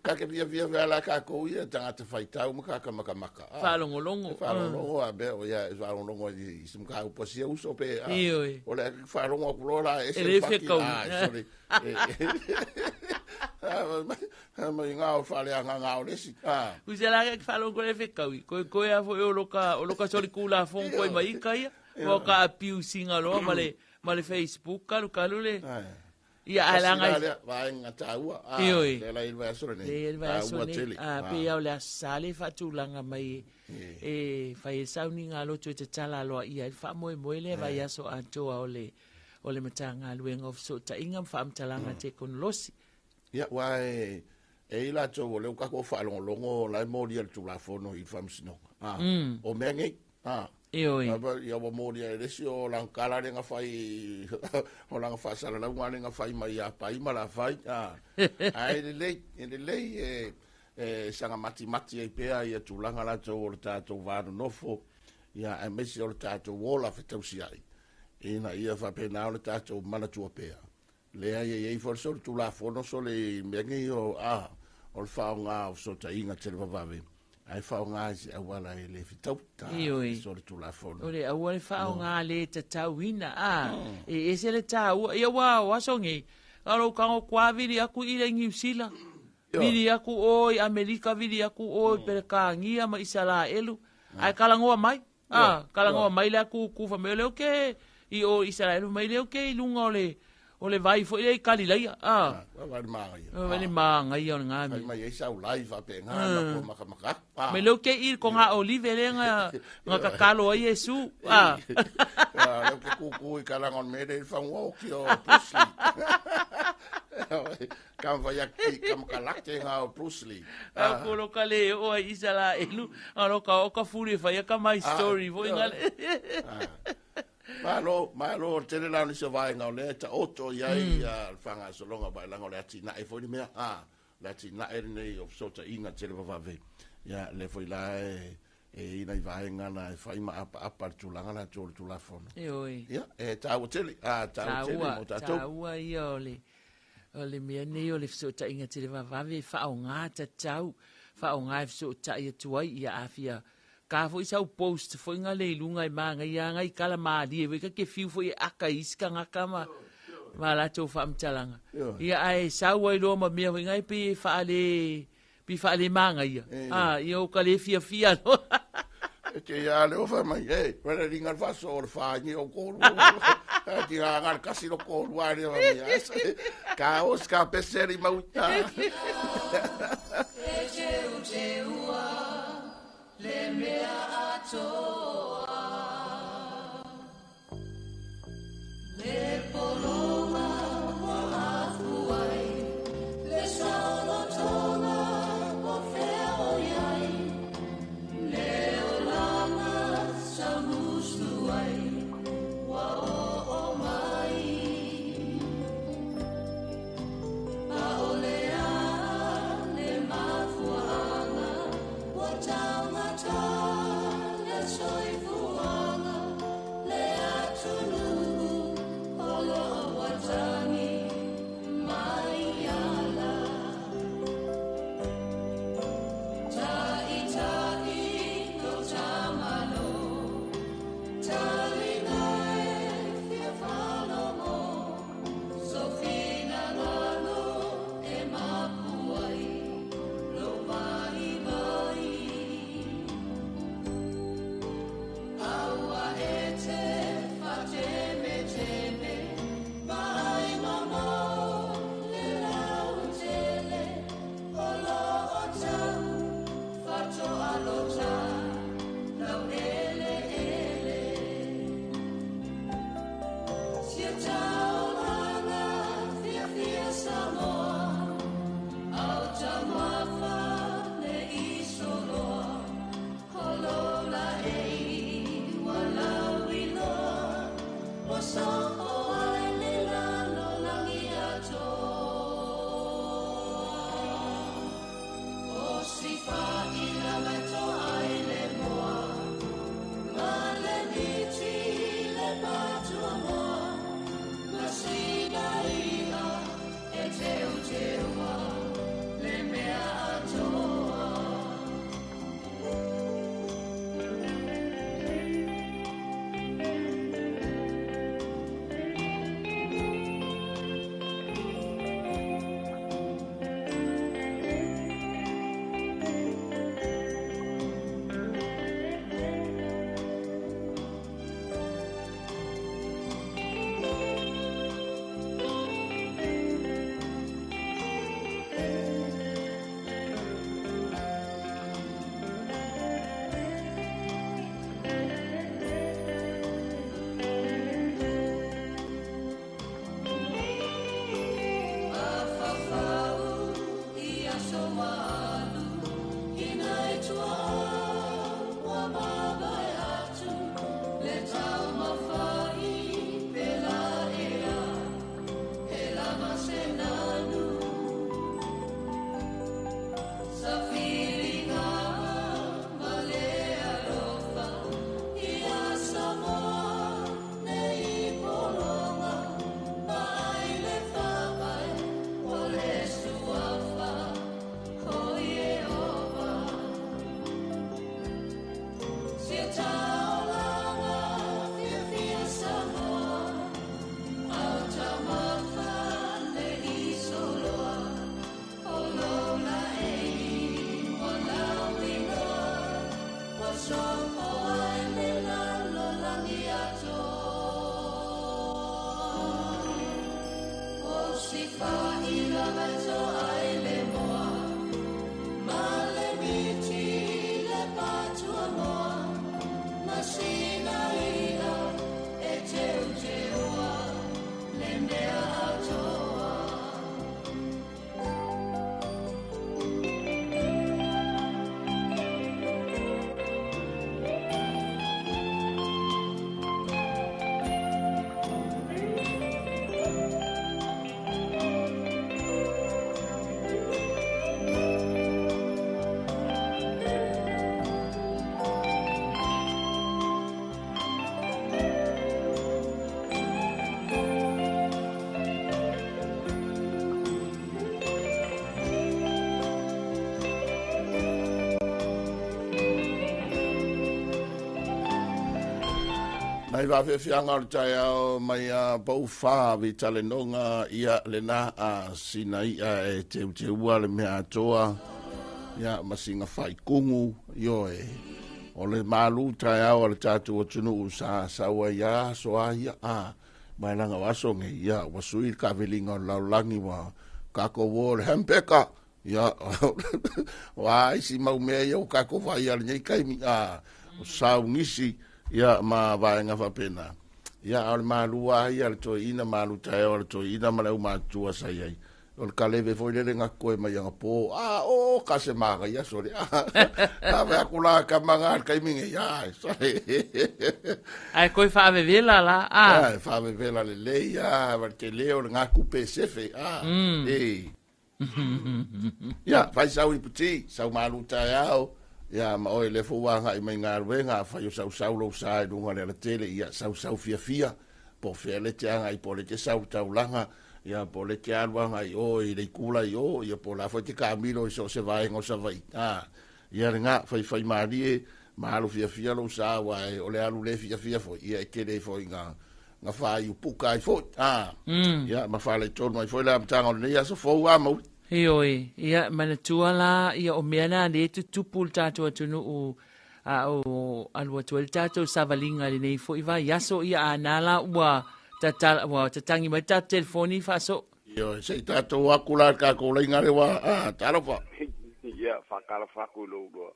Ka ke fia fia fia la ka ko ia tangata fai tau ma ka ka maka maka. Whaalongolongo. Whaalongolongo a be o ia whaalongolongo i sim ka upo sia uso pe. Ioe. O le whaalongo ku lola e E se le faki. whekau. Ah, sorry. Ah, mai ngā o whale a ngā ngā o lesi. Ah. Usa la ke whaalongo le whekau. Koe koe a foi o loka, o loka soli kula fong koe mai ika ia. O ka abusinga loa ma le, ma le Facebook kalu kalu le. Ia ai la ngai. Lea, vaenga tāua. Ah, Ioe. Le la i le vaiaso lenei. Le le vaiaso Tāua nei. tele. Ah, pe au le aso le faatulaga mai e fai e sauniga loto e tatala loa ia i le faamoemoe lea vaiaso atoa o le o le Matagaluega o Fesootaiga ma Faamatalaga Tekonolosi. Ia, ua e e i latou o lea ua tatou faalogologo la e molia le Tulafono i le Faamasinoga. Ah, o mea nei. Ah. Ioe. Ia ua molia e le isi o lana tala lea na fai, o lana faasalalauga lea na fai mai ia pai ma la fai. Ah. Ae lelei, e lelei e e saga matimati ai pea ia tulaga latou o le tatou vanonofo, ia aemaise o le tatou ola fetausiai. Ina ia faapena o le tatou manatua pea. Lea ia iai foi so le Tulafono so le mea nei o a o le faaaoga o fesootaiga televavave. Ae faaaoga i se auala e le fetau ta Ioe. so le Tulafono. O le aua le faaaoga le tatauina, a e ese le tāua. Ia ua o aso nei, ka lou kago kua vili aku i le Niu Sila. Vili aku o i Amerika, vili aku o i Perekānia ma Isaraelu. Ae kalangoa mai. A, kalangoa mai le aku ku fa mai o le ke i o Isaraelu mai le ke i lunga o le O le vai foi lea i Kalilaia, a. Vai le magaia. Vai le magaia o lena mea. Fai mai ai sau lai faapena na ko makamaka atu. A. Mai leo ke i ko ngā olive le nga nga kakalo ai Iesu. A. A leo ke kuku i kalanga o le mea le whangua oki o Bruce Lee. Ka vai aki ka makalake ngā o Bruce Lee. A ko lo ka le o ai isa la elu, a lo ka o ka furi whai ka my story foi nga le. Malo, malo, o tele la o nisi o vaega o lea e taoto i ai le faagasologa vaelaga o le atinae foi le mea, a, le atinae lenei o fesootaiga tele vavave. Ia, lea foi la e, e i ai nai vaega na e fai ma apaapa le tulaga latou o le Tulafono. Ioe. Ia, e taua tele, a, taua tele mo tatou. Taua ia o le, o le mea nei o le fesootaiga tele vavave e faaaoga tatau, faaaoga e fesootai atu ai, ia a fia Ka foi sau post foi nga le i luga e manaia lava nai tala malie foi ka te fiu foi e aka i isi tagata ma ma latou faamatalaga. Ia ae sau ai loa ma mea foi nga e pei e faale pei faale manaia. Ah, ia o ka le fiafia loa. E te ia le ofa mai, e, wena ringa le faso o le whaangi o kōru. A ti ngā ngā kasi lo kōru a rea mai. Ka os ka peseri mau. E teu teua le mea atoa Le pologa ua afu ai Le saolotoga po fea o i ai Le olaga samusu ai Ua oo mai ʻAʻole a le mafuaaga ua taugata le soifua. Nai vaafeafeaga o le taeao mai a poufa vitalenoga ia lena a sina i'a e teuteua le mea atoa ia ma siga faikugu ioe o le malu taeao a le tatou atunuu sa sau ai ia aso a ia a mai laga o aso nei ia ua sui le kaveliga o le lalolagi ua kakou o le hempeka ia o a isi mau mea ia ua kakou vaai lenei taimi a o saugisi ia ma vaega faapena. Ia a o le malua ia le toeaina malu taeao a le toeaina ma le aumatutua sa i ai. O le kaleve foi lele gakoe mai agapo. A o ka se maga ia sole. A ve aku la ka manga le taimi nei. A sole. Ai koi whaavevela la. A. A whaavevela le lei a va te leo le ngaku pe sefe. A. E. Ia, fai sau i puti, sau malu taeao. Ia, ma oe le fua ngai mai ngā ruenga, fai o sau sau lou sa i lunga le alatele, ia, sau sau fia fia, po fea le te anga i po le te sau taulanga, ia, po le te aluanga i o, i le kula i o, ia, po la fai te kamilo i so se vaenga o sa vai. A, ia le ngā, fai fai malie, malu fia fia lou sa, wa e, o le alu le fia fia foi, ia, e tele foi ngā, ngā whai upuka ai foi. A, ia, ma whale tonu ai foi le amtanga o lenei aso fou a mau. Ioi, ia manatua la, ia o mea na le tutupu le tātou atunuu a o alu atu ai le tātou savalinga lenei foi vai aso ia a nā la ua tata, ua tatangi mai tātou telefoni whaaso. Ioi, sei tātou aku la kākou leinga le wā, a, talofa. Ia, whakala whaku lo lua,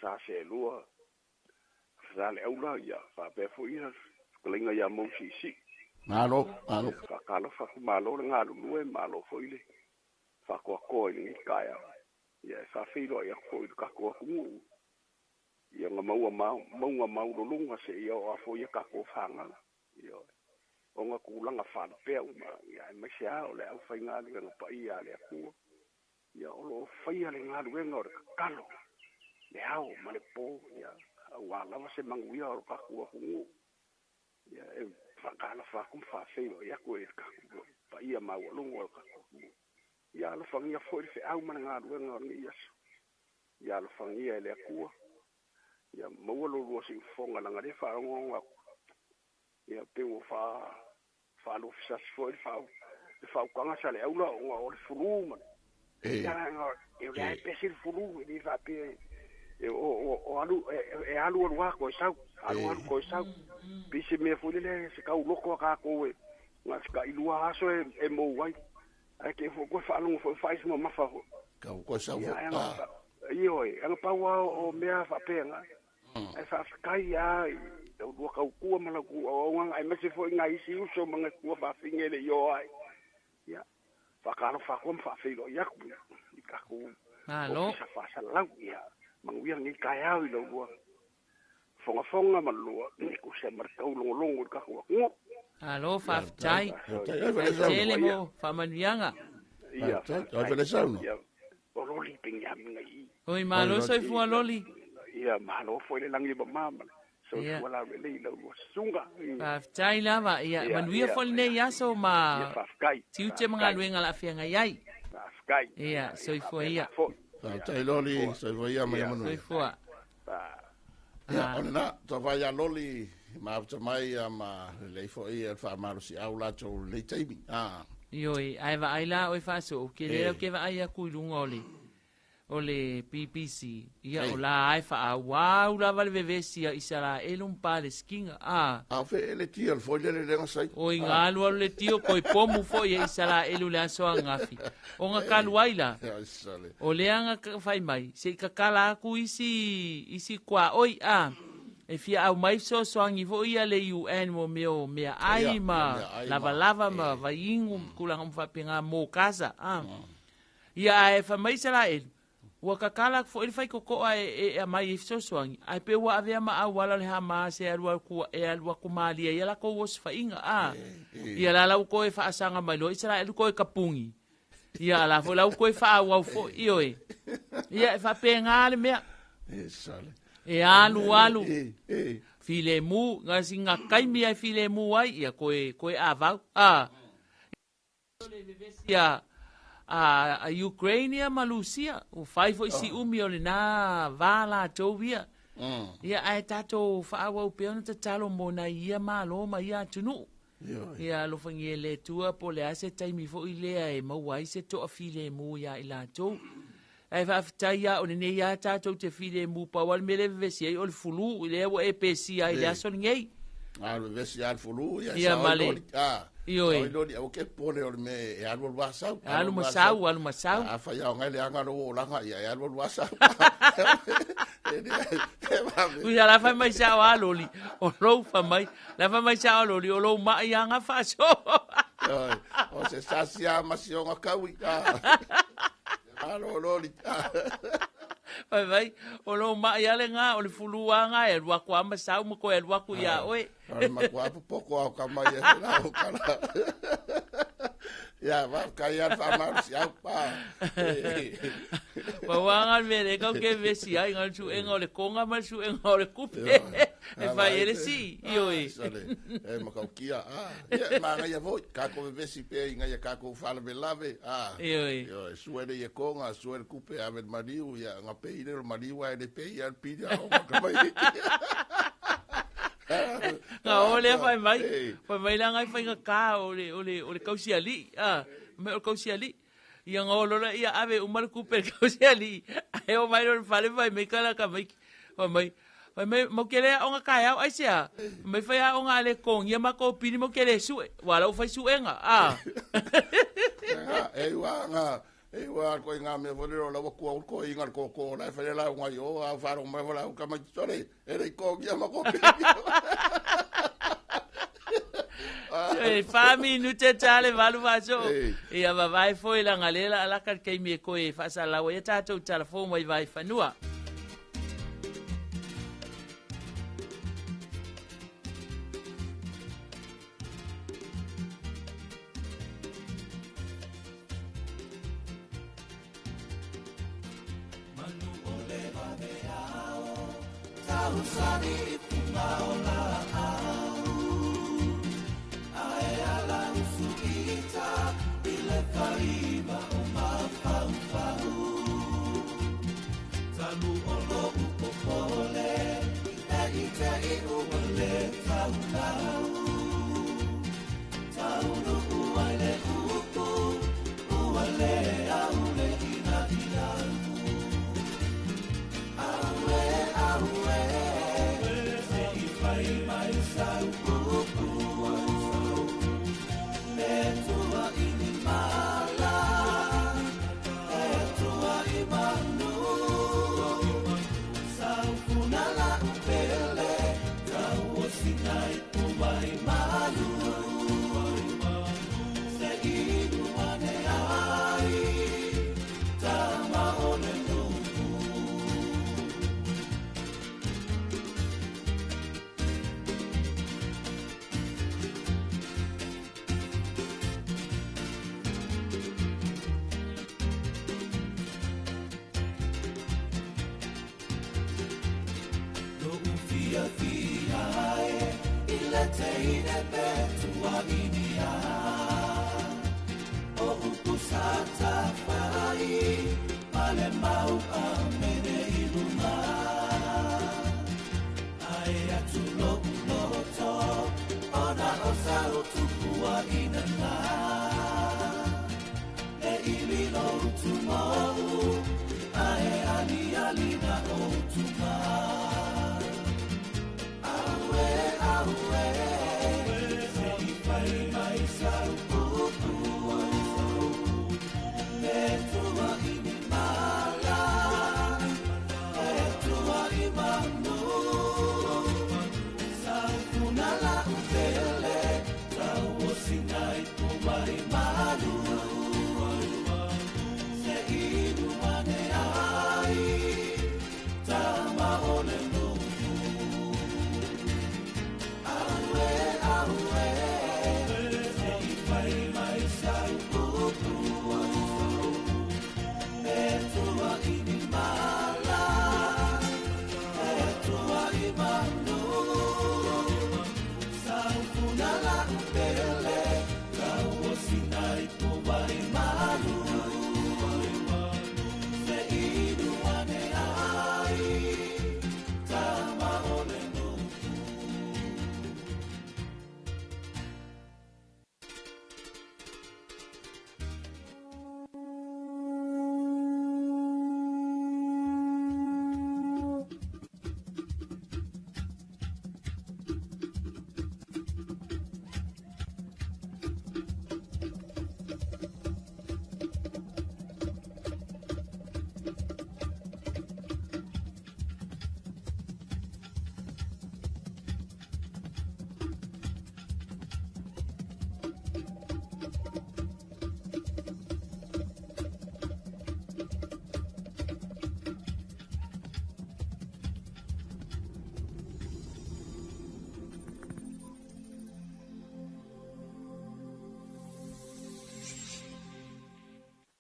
sa se lua, sa le aula, ia, whapea fo ia, kalinga ia mau si si. Malo, malo. Whakala whaku malo le ngā lulue, malo fo ile. Whakoakoa i lengi kaea. Ia, e whawhiro ia ko i kako aku ngu. Ia nga maua mau, maunga mau lolunga se ia o afo ia kako whanga. Ia, o nga kulanga whanapea uma. Ia, e mai se a o le au whai ngā luenga pa ia le akua. Ia, o lo whaia le ngā luenga o le kakalo. Le hao ma le pō. Ia, au a lava se manguia o le kako aku ngu. Ia, e whakala whakum whawhiro ia koe e kako. Pa ia maua lunga o le kako aku ngu. Ia alofagia foi le feau ma le galuega o lenei aso. Ia alofagia e le Atua. Ia maua lo lua siufofoga laga lea faalogogo aku. Ia pe ua faalofisasi foi le le faaukaga sa le aula ona o le fulu ma le. Ia e o le ae pese le fulu e le faapea e o alu e alu alu a koe sau, alu alu koe sau. Pe se mea foi lele se kauloko a kākou e na se kailua aso e mou ai. Ai ke fo koe whaalongo fo whais ma mafa fo. Kau koe sau fo. Ioe, anga paua o mea whaapenga. Ai whaafekai a, tau lua kau kua ma lau ku au ai mese fo i ngā isi uso ma ngā kua whaafingele i o ai. Ia, whakaaro whakua ma whaafeilo i aku. I kaku Malo. ofisa whaasalau. Ia, manguia ngi kai au i lau lua. Fonga fonga ma lua, ku se markau longo longo i kaku aku. Alo, whaafetai. Ai vele sau. Tele mo, whaamanuianga. Ia, Ai vele sau no. Ia, o loli pengiaminga i. Oi, malo soifua loli. Ia, malo foi le langi ma mama. Soifua la le lei lau lua sunga. Whaafetai lava, ia, Ia, manuia ia. foi lenei aso ma Ia, whaafekai. tiute ma galuega la afeagai ai. Whaafekai. Ia, soifua ia. Whaafetai loli, soifua ia mai manuia. Soifua. Ia, o lena, tawhai a loli, ma mai ia ma lei foi ia whaamalo si au latou lei taimi. Ah. Ioi, ai va ai la oi whaaso, ke lea ke va ai aku i lunga o le. O le BBC, ia o la ai faaauau lava le vevesi a Isaraelu ma Palesitina, a. A o fea ea le tio le foi lele lea na sai? Oi na alualu le tio koe pomu foi e Isaraelu i le aso ananafi. Ona talu ai la, o lea na fai mai, se i tatala atu isi, isi tuaoi, a, e fia aumai fesoasoani foi ia le UN mo mea o meaai ma lavalava ma vaiinu ma tulaga uma faapena mo Gaza, a. Ia ae fai mai Isaraelu, Ua tatala atu foi le faitotoa e aumai ai fesoasoani, ae pei ua avea ma auala o le Hamas e alu atu, e alu atu malie ai a latou osofaiga, a. Ia la la ua toe faasaga mai loa Isaraelu toe tapuni. Ia a la foi la ua toe faaauau foi, ioe. Ia e faapena le mea. E alu alu, filemu, na sina taimi lava e filemu ai, ia toe, toe avau, a. Ia a Ukraine ia ma Lusia, ua fai foi si umi o lena va latou ia. Ia ae tatou faaauau pea ona tatalo mo nai ia malo ma ia atunuu. Ia alofagia e le Atua po o le a se taimi foi lea e maua ai se toafilemu ia i latou. Ae faafetai lava o lenei lava tatou te filemu, pau lava le mea lea e vevesi ai o le fulu, lea ua e pesia ai i le aso lenei. A o le vevesi lava le fulu, ia, Ia, ma le- Ioe. Sao loli, aua ke pole o le mea e alu alu asau. Alu ma sau, alu ma sau. A fai ao ngai le anga lo olaga, ia e alu alu asau. Ui la fai mai sao a loli, o lou fai mai, la fai mai sao a loli, o lou mai anga faaso. O se sasi a ma si onga kaui. Alo loli. Fai mai, o lou mai ale ngā, o le fulu a ngā, e alu aku a ma sau ma koe alu aku iā oe. O le matua popoko au ka mai e la o kala. Ia, va, kai a whamaro si au pa. Ma wanga le mele kau ke vesi ai ngā suenga o le konga ma le suenga o le kupe. E fai ele si, ioe. Sale, e makau kia, a. Ia, ma ngai voi, ka ko vesi pe i ngai ka ko whala me lave, a. Ioe. Ioe, sue le ia konga, sue le kupe ave le mariu, ia, nga pe i le mariu a le pe i a le pili a o ka mai. Nga o lea fai mai, fai mai la ngai faiga ka o le, o le, o le kausiali'i, a, mai o le kausiali'i. Ia nga o lola ia ave uma le kupe le kausiali'i, ae o mai lo le fale fai mai kala ka mai, fai mai, fai mai, mau ke le aoga taeao aisea? Fai mai fai aoga a le totogia ma kou pili mau ke le sue, ua ala ua fai suega, a. E ua nga, e ua koe ngā mea fo lero lawa kua ko inga ko ko la fai la ngai o a faro mai wala ka mai sore e le ko kia ma ko pili. E fa minute tale valu vaso. Ia vavae foi la ngalela ala ka keimi e koe faasalaua ia tatou tala fou mai vai fanua.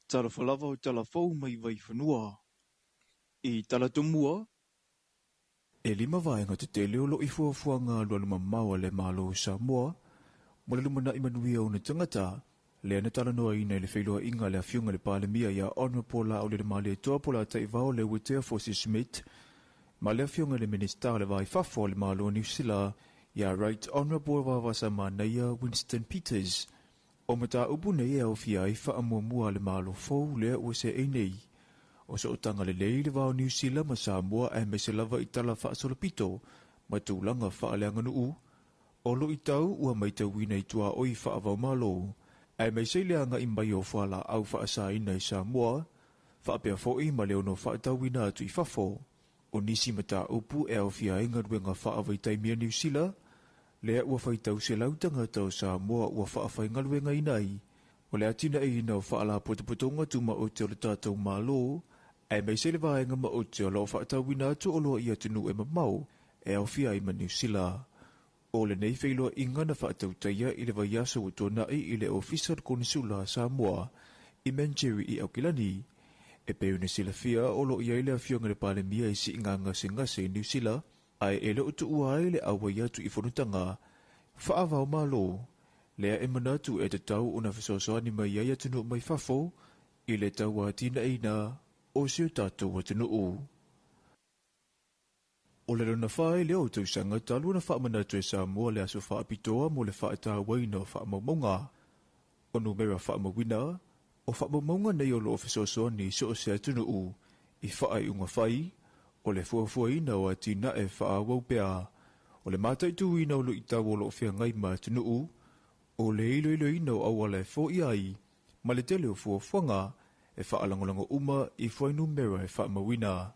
Talofa lava o tala fou mai Vaifanua. I tala tumua, e lima vaega tetele o lo o i fuafuaga alualumamao a le Malo o Samoa mo le lumanai manuia o ona tagata, lea na talanoaina i le feiloaiga a le Afioga i le Palemia ia Honourable Laaulialemalietoa Polataivao Leuatea Fosi Smith ma le Afioga i le Minisita o le Va i Fafo a le Malo o Niu Sila ia Right Honourable Vaovasamanaia Winston Peters. O mataupu nei e aofia ai faamuamua a le Malo fou lea ua seei nei. O sootaga lelei i le va o Niu Sila ma Samoa aemaise lava i tala faasolopito ma tulaga faaleaganuu, o luitau ua maitauina i tuaoi faava-o-Malo, aemaise i le agai mai o fualaau faasaina i Samoa, faapea foi ma le ono faatauina atu i fafo. O nisi mataupu e aofia ai galuega faavaitaimi a Niu Sila, lea ua faitau selau tagata o Samoa ua faafaigaluegaina ai, o le atinaeina o faalapotopotoga tumaoti o le tatou Malo, aemaise le vaega maoti o lo o faatauina atu oloa i atunuu e mamao e aofia ai ma Niu Sila. O lenei feiloaiga na faatautaia i le vaiaso ua tuanai i le Ofisa o le Konisula a Samoa i Manjeri i Aukilani. E pei ona silafia o lo o i ai le Afioga i le Palemia i siiga gasegase i Niu Sila, ae e le o tuua ai le auai atu i fonotaga faava-o-Malo, lea e manatu e tatau ona fesoasoani mai ai atunuu mai fafo i le tauatinaeina o si o tatou atunuu. O le lona fa ai lea o tausaga talu ona faamanatu e Samoa le aso faapitoa mo le faatauaina o faamaumauga. O numera faamauina o faamaumauga nei o lo o fesoasoani i so o se atunuu i faaiuga fai, o le fuafuaina o atinae faaauau pea, o le mataituina o luitau o lo o feagai ma atunuu, o le iloiloina o auala e foia ai ma le tele o fuafuaga e faalagolago uma i fuainumera e faamauina.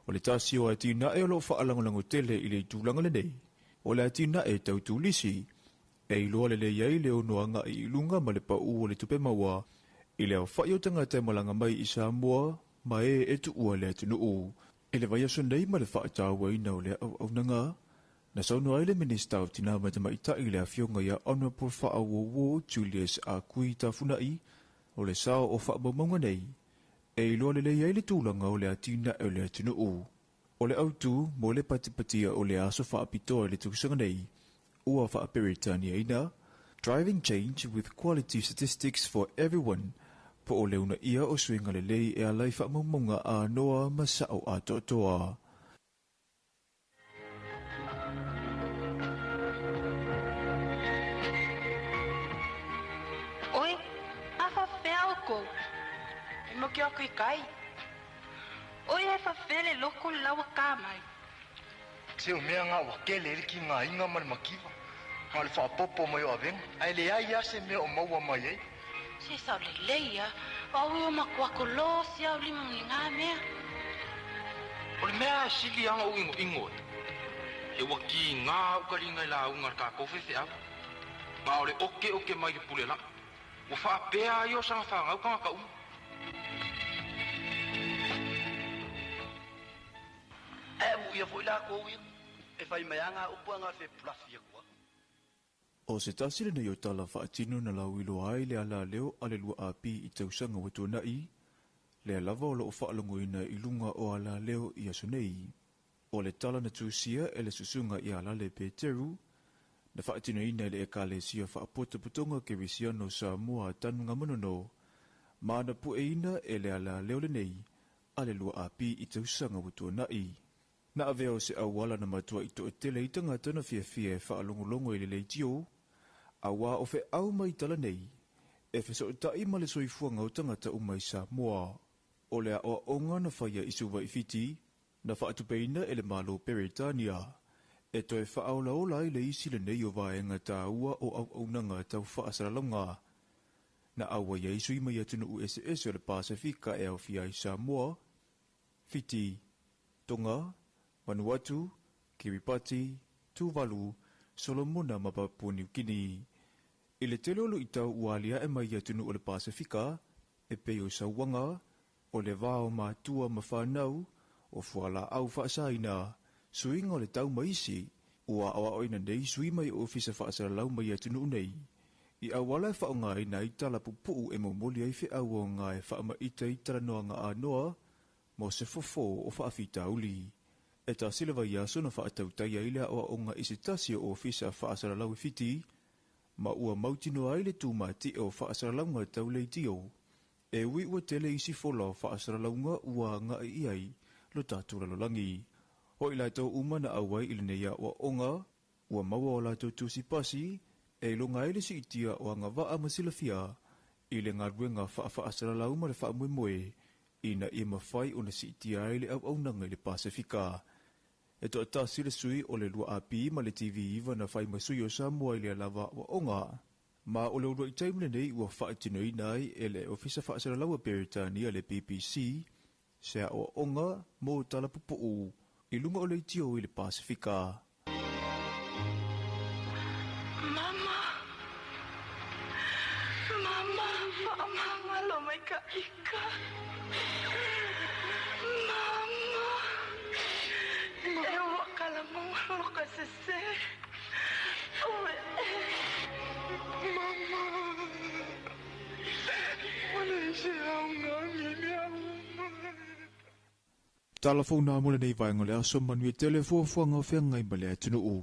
O le tasi o atinae o lo o faalagolago tele i le itulaga lenei, o le atinae tau turisi, e iloa lelei ai le ono agai i luga ma le pau o le tupe maua i le aofai o tagata e malaga mai i Samoa ma e e tuua le atunuu. I le vaiaso nei ma le faatauaina o lea auaunaga, na saunoa ai le Minisita o Tina ma Tamaitai le Afioga ia Honourable Faawowo Julius Akui Tafunai, o le sao o faamaumauga nei, e iloa lelei ai le tulaga o le atinae o le atunuu. O le autu mo le patipatia o le aso faapitoa i le tausaga nei, ua faaperetaniaina, Driving Change with Quality Statistics for Everyone, po o le unaia o suiga lelei e ala i faamaumauga anoa ma sao atoatoa. Oi, a faapefea oukou? E moki aku i kai. Oi e faapefea le loko le la ua ka mai. Se o mea nga ua kele ai le kigaina ma le makiva, na o le faaopoopo mai o avega, ae leai lava se mea o maua mai ai. Se sao lelei a, o au e o makuako losi au lima ma le mea. O le mea e sili lava ona ou igoigo ai, he ua kiga ukaliga i lauga a le tatou faifeau, ma o le okeoke mai le pule laʻi. Ua faapea ai o saga fanau tagata uma. Ae amuia foi lakou ia, e fai mai lava upu a fepulafi atu au. O se tasi lenei o tala faatino na lauiloa ai le alaleo a le 2AP i tausaga ua tuanai, lea lava o lo o faalogoina i luga o alaleo i aso nei. O le tala na tusia e le susuga ia Lale Peteru, Na faatinoina e le Ekalesia Faapotopotoga Kerisiano Samoa Tanugamanono, ma na pueina e le alaleo lenei a le 2AP i tausaga ua tuanai. Na avea o se auala na matua i toatele i tagata na fiafia e faalogologo i le leitio, auā o feau mai tala nei, e fesootai ma le soifuaga o tagata uma i Samoa. O le aoaoga na faia i Savaii Fiti, na faatupeina e le Malo Peretania, e toe faaolaola ai le isi lenei o vaega taua o auaunaga tau faasalalauga. Na auai ai sui mai atunuu eseese o le Pasefika e aofia ai Samoa, Fiti, Tonga, Vanuatu, Kiribati, Tuvalu, Solomona ma Papua New Guinea. I le tele o luitau ua aliae mai i atunuu o le Pasefika, e pei o sauaga, o le va o matua ma fanau, o fualaau faasaina, suiga o le tau ma isi, ua aoaoina nei sui mai o ofisa faasalalau mai atunuu nei, i auala e faaaogaina ai tala pupuu e momoli ai feau aoga e faamaita i talanoaga anoa mo se fofo o faafitauli. E tasi le vaiaso na faatautai ai le aoaoga i se tasi o ofisa faasalalau i Fiti, ma ua mautinoa ai le tumati'e o faasalalauga tau leitio, e ui ua tele isi fola o faasalalauga ua agai i ai lo tatou lalolagi. O i latou uma na auai i lenei aoaoga, ua maua o latou tusi pasi, e iloga ai le siitia o agavaa ma silafia i le galuega faafaasalalau ma le faamoemoe ina ia mafai ona siitia ai le auaunaga i le Pasefika. E toatasi le sui o le 2AP ma le TV9 na fai ma sui o Samoa i lea lava aoaoga. Ma o le uluai taimi lenei ua faatinoina ai e le Ofisa Faasalalau a Peretania le BBC se aoaoga mo tala pupuu i luga o leitio i le Pasefika. Mama, Mama, faamagalo mai ka ika. Mama, e ua kalamunga lo ka sese. Ue. Mama, wala se au ngami mea uma. Tala fou nā mo lenei vaega o le aso manuia tele fuafuaga o feagai ma le atunuu.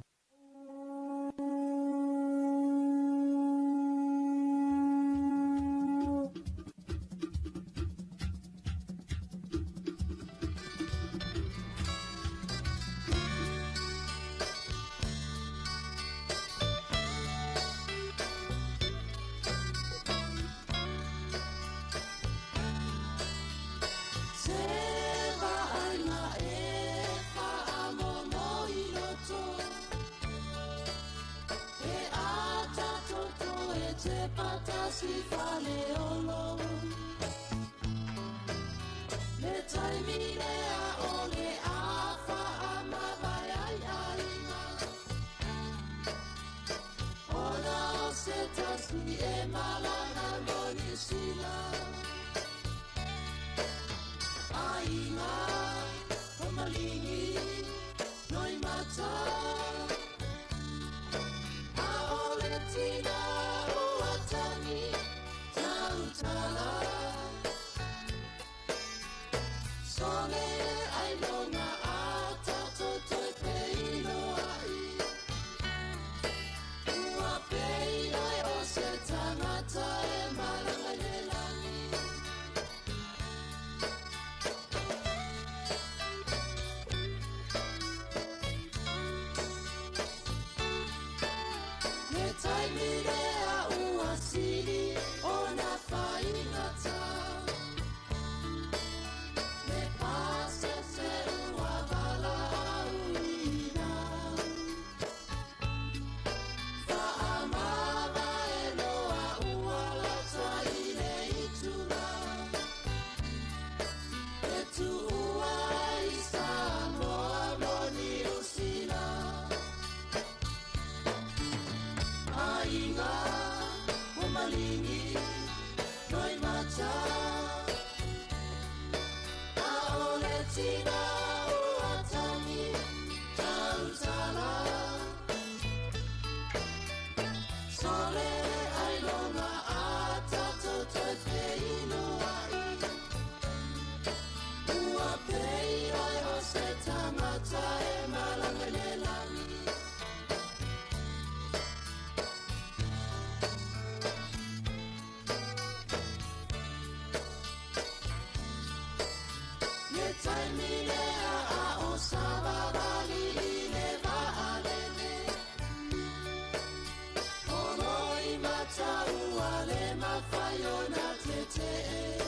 mata ua le mafai ona tete'e.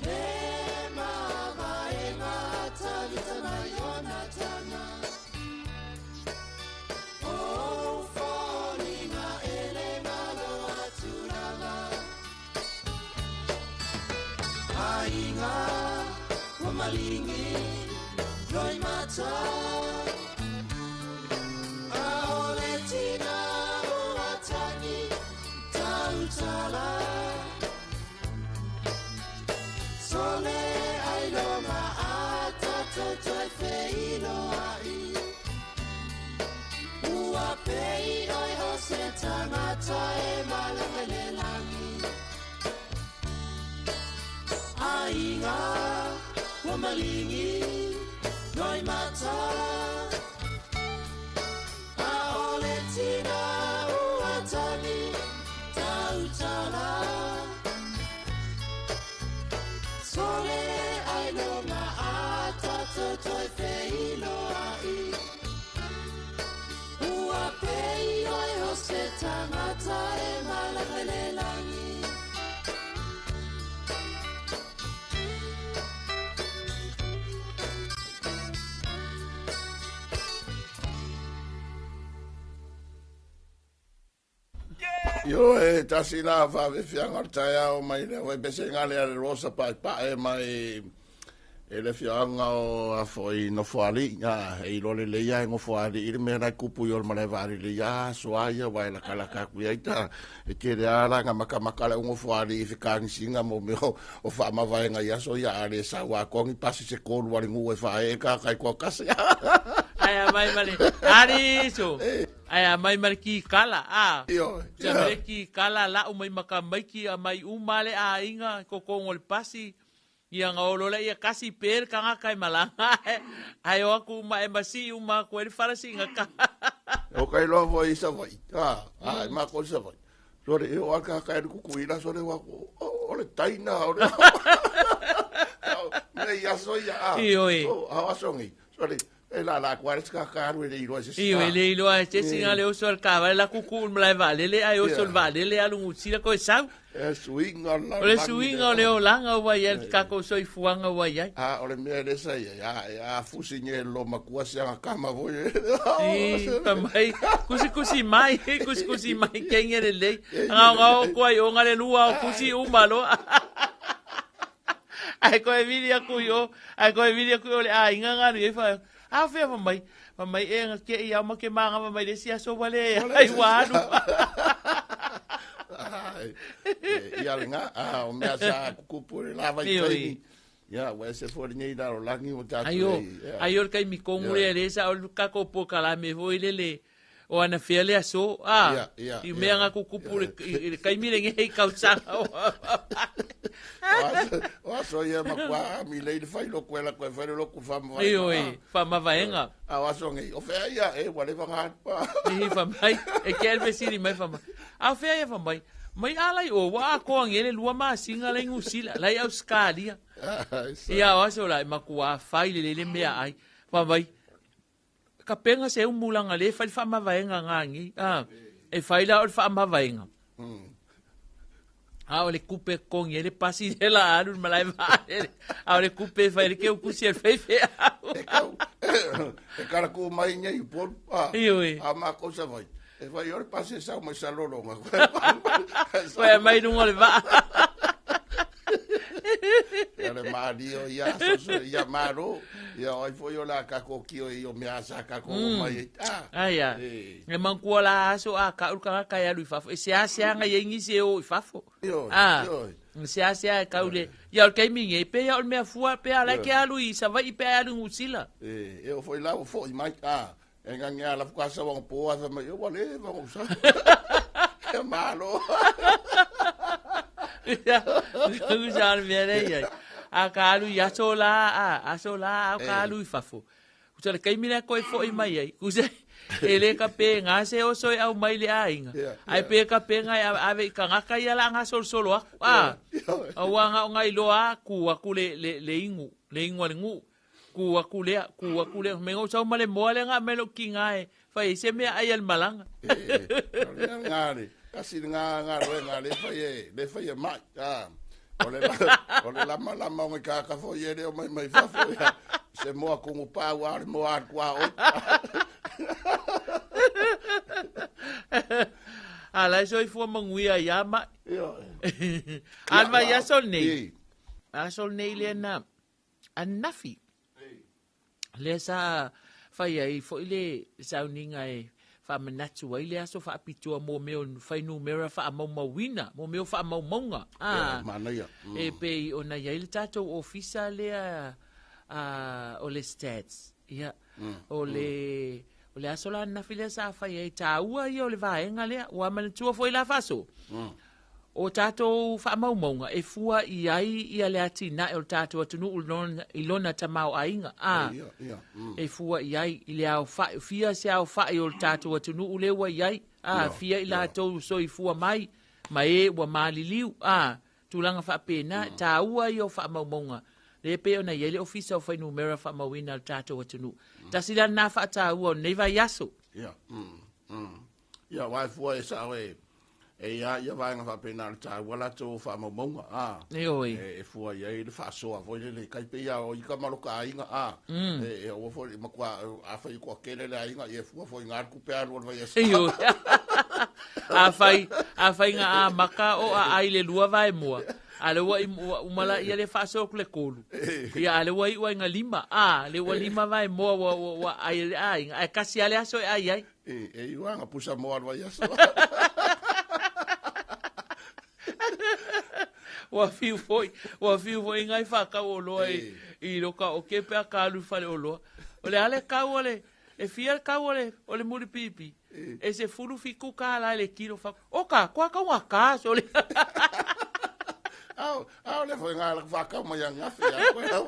Le mavaega tavita mai ona taga. O foliga e le galo atu lava. Aiga ua maligi loimata. A o le tina ua tagi tautala. Sole ailoga a tatou toe feiloai. Ua pei oe o se tagata e malaga i le lagi. Aiga ua maligi loimata. A o le tina ua tagi tautala. Sole ailoga a tatou toe feiloai. Ua pei oe o se tagata e malaga i le lagi. Io e tasi la fa ve fianga o le taeao mai le wai pese ngale a le rosa pae pae mai e le fianga o afo i nofoali a e ilo le leia e ngofoali i le mea lai kupu i o le malae vaali le ia soa ia wai la kala ka kui ai ta e te le ala nga maka maka le ngofoali i whikangisinga mo mea o wha mavaenga ia so ia ale sa wa kongi pasi se kolu wale ngu e wha e ka kai kua kasi. Ai a mai male. Ari so. Ai a mai male ki kala a. Io. Sa mele ki kala la u mai maka mai ki a mai umale a inga ko ngol pasi. Ia nga olola ia kasi per kanga kai malanga. Ai o aku ma e masi uma ko ele fala singa ka. O kai loa foi sa vai. Ah, ah, ma ko sa vai. Sore e o aka kai kuku ila sore wa o le taina o le. Me ia so ia. Io e. O a songi. Sore e la la kwa ska ka ru le ilo se. Io e le ilo a se singa le oso al kava la kuku mla va le le ai oso va le le alu ngusila ko sau. E suinga la. O le suinga o le olanga ua ia kako soifuaga ua iai. A o le mea le sa ia ia a fusi nye lo makua se anga kama voi. I pa mai kusikusi mai kusikusi mai kenge le lei. Ngao ngao ko ai o ngale lua o kusi uma lo. Ai ko e vili aku i o, ai ko e vili aku i o le aiga nganu e fa. A fea fa mai, fa mai e nga ke ia ma ke manga fa mai le sia so wale ai wa anu. Ia le ngā, a o mea sa kukupu le lava i taimi. Ia, ua ese fo le nei lalo langi o tātou Aio, nei. aio le kaimi kongu le le sa o le kako po kalame foi le le o ana fea le aso. A, i mea ngā kukupu le i le kaimi le ngei kausanga. O aso ia makua mi le le fai lo kuela koe fai lo ku wha Io e, wha mavaenga. A o aso ngei, o fea ia, e ua le whanga. I wha mai, e ke elve siri mai wha mai. A fea ia wha mai, mai alai o wa a koa ngele lua masinga lai ngusila, lai au skalia. Ia o aso lai makua fai le le mea ai. Wha mai, ka penga se umulanga le fai wha mavaenga ngangi. Ah, e fai la o le wha mavaenga. A o le kupe kongi ele pasi le la alu malai va. A o le kupe fai le ke u kusi el fei fe au. E kau, e kara ku mai nei pol. Io e. A ma kosa vai. E vai o le pasi sa mai sa lolonga. Koe mai nunga le va. Ia le mario ia so ia maro ia oi foi o la ka ko kio i o mea sa ka ko mai. Ah. Ai ia. E mankua la aso a ka ul ka ka ia lui fafo. E se ase anga ia ingi se o i fafo. Io. Ah. Io. Se ase a ka ule. Ia o kai minge pe ia o le mea fua pe ala ke alu i sa vai pe alu ngusila. E e o foi la o foi mai ah. E ngange ala fuka sa wanga po a mai o wale wanga sa. E malo. Ia, usa le mea lea ia. A ka alu i aso la, a, aso la, a ka alu i fafo. Usa le kaimi lea koe foi mai ai. Usa, e le ka pe ngā se oso e au mai le aiga. Ai pe ka pe ngā ave i ka ngaka ia la ngā solo solo aku. A, a ua ngā o ngā iloa a, ku aku le, le, le ingu, le ingu a le ngu. Ku aku lea, ku aku lea. Me ngau sau ma le moa le ngā melo ki ngā e. Fai ai se meaai a le malaga. O le ngā le, kasi le ngā ngā roe ngā le fai e, le fai e mai. Ah, o le, o le lama lama o ngai kāka fo i e leo mai mai fafo ia. Se moa kungu pau a le moa atu a oi. A lai soifua manuia ia mai. A le vaiaso lenei. Aso lenei lea na ananafi. Lea sa fai ai foi le sauniga e faamanatu ai le aso faapitoa mo mea o fuainumera faamaumauina, mo mea o faamaumauga. Ah, manaia. E pei ona i ai le tatou ofisa lea o le Stats. Ia, o le, o le aso la ananafi lea sa fai ai, taua ia o le vaega lea. Ua manatua foi la faaso. O tatou faamaumauga e fua i ai ia le atinae o le tatou atunuu i lona tamaoaiga, a, e fua i ai i le aofai, fia se aofai o le tatou atunuu lea ua i ai, a, fia i latou soifua mai ma e ua maliliu, a, tulaga faapena, taua ia o faamaumauga, lea e pei ona i ai le Ofisa o Fuainumera Faamauina a le tatou atunuu. Tasi la lena faataua o lenei vaiaso. Ia, Ia, aua e fua e sao e, e ia ia vaega faapena le taua latou o faamaumauga, a. Ioe. E, e fua i ai le faasoa foi lele, kai pei a o ika ma loka aiga, a. E, e aua foi, matua, afai ua toatele le aiga, ia e fua foi i gā le tupe alu o le vaiaso. Ioe. Afai, afai na amata o aai le lua vaemoa, a lea ua, ua uma laia le faasoa atu le tolu. Ia, a lea ua iu ai na lima, a, lea ua lima vaemoa ua, ua, ua ai e le aiga, ae kasi lava le aso e ai ai. E, e iu anga pusa moa le vaiaso. Ua fiu foi, ua fiu foi ngai whakau o loa i, i loka o ke pea ka alu whale o loa. O le ale kau o le, e fia le kau o le, o le muri pipi. E se fulu fiku ka la le kilo wha. O ka, kua kau ngā kā, so le. Au, au le foi ngā la whakau mai a ngafe. A koe au.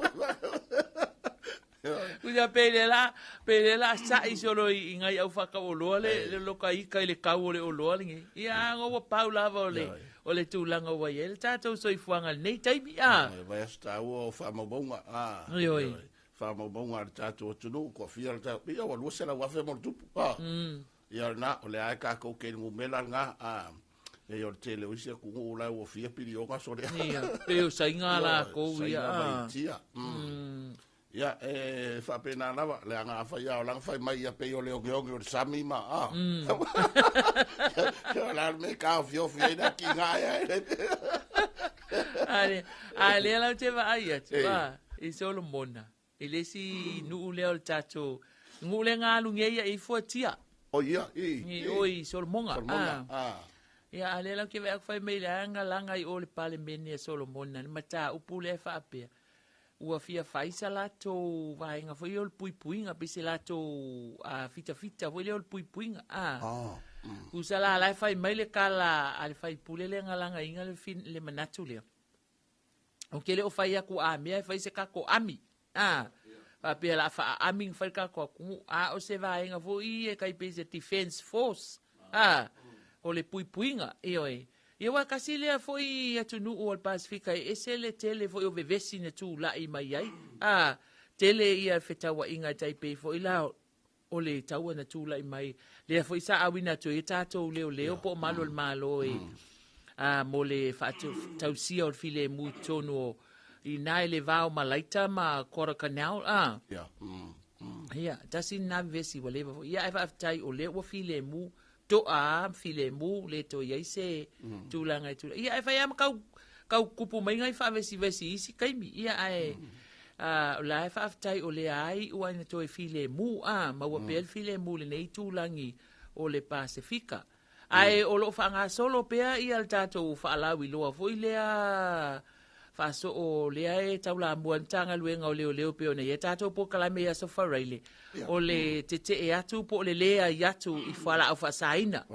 Uia pele la, pele la sa'i solo i, i ngai au whakaoloa le, le loka ika i le kau o le oloa le nge. Ia anga ua pau lava o le, o le tūlanga ua i ai le tātou soifuaga lenei taimi, a. E vai aso tāua o whaamaumauga, a. Ioe. Whaamaumauga a le tātou atunuu, kua fia le tātou, ia ua 200,000 mo le tupu, a. Ia lena, o le ae kākou ke ngumela ngā, a. Ia o le tele o isi atunuu la ua fia piliona so lea. Ia, pe o saiga lākou ia. Saina ma Initia. Ia, e faapena lava, leaga afai lava o lana fai mai ia pei o le ogeoge o le sami ma, a. Ia o le a le mea e taofiofi ai le atiga ae ae le. A lea, a lea la ou te vaai atu, a, i Solomona, i le isi nuu lea o le tatou, nuu lea na alu nei ia i fuatia. O ia, i. I o i Solomona. Solomona, a. Ia, a lea la ou te vaai atu fai mai le anga langa i o le Palemene a Solomona, le mataupu lea e faapea. Ua fia fai sa latou vaega foi o le puipuiga, pei se latou fitafita foi lea o le puipuiga. Tusa la la e fai mai le tala a le faipule lea na lagaina le, le manatu lea. Ou te le o fai atu a mea e fai se tatou ami. A, faapea la faaami na fai le tatou atunuu. A o se vaega foi e tai pei se defense force. A, o le puipuiga, ioe. Ia aua tasi lea foi atunuu o le Pasefika e ese le tele foi o vevesi na tulai mai ai. A, tele ia fetauaiga e tai pei foi la o le taua na tulai mai lea foi sa auina atu ai tatou leoleo po o malu o le Malo e a, mo le faatausia o le filemu i totonu o i na i le va o Malaita ma Guadalcanal. A, ia, tasi lena vevesi ua leva foi. Ia, ae faafetai o lea ua filemu toa filemu le toe i ai se tulaga e tulaga. Ia, e fai lava ma kau, kau kupu mai ngai faavesivesi i isi taimi. Ia, ae, o la e faafetai o lea ai ua ina toe filemu, a, maua pea le filemu i lenei itulagi o le Pasefika. Ae o lo o faagasolo pea ia le tatou faalauiloa foi lea faasoo lea e taulamua ai le Matagaluega o Leoleo pei ona i ai tatou polokalame i Aso Faraile, o le tetee atu po o le leai atu i fualaau faasaina.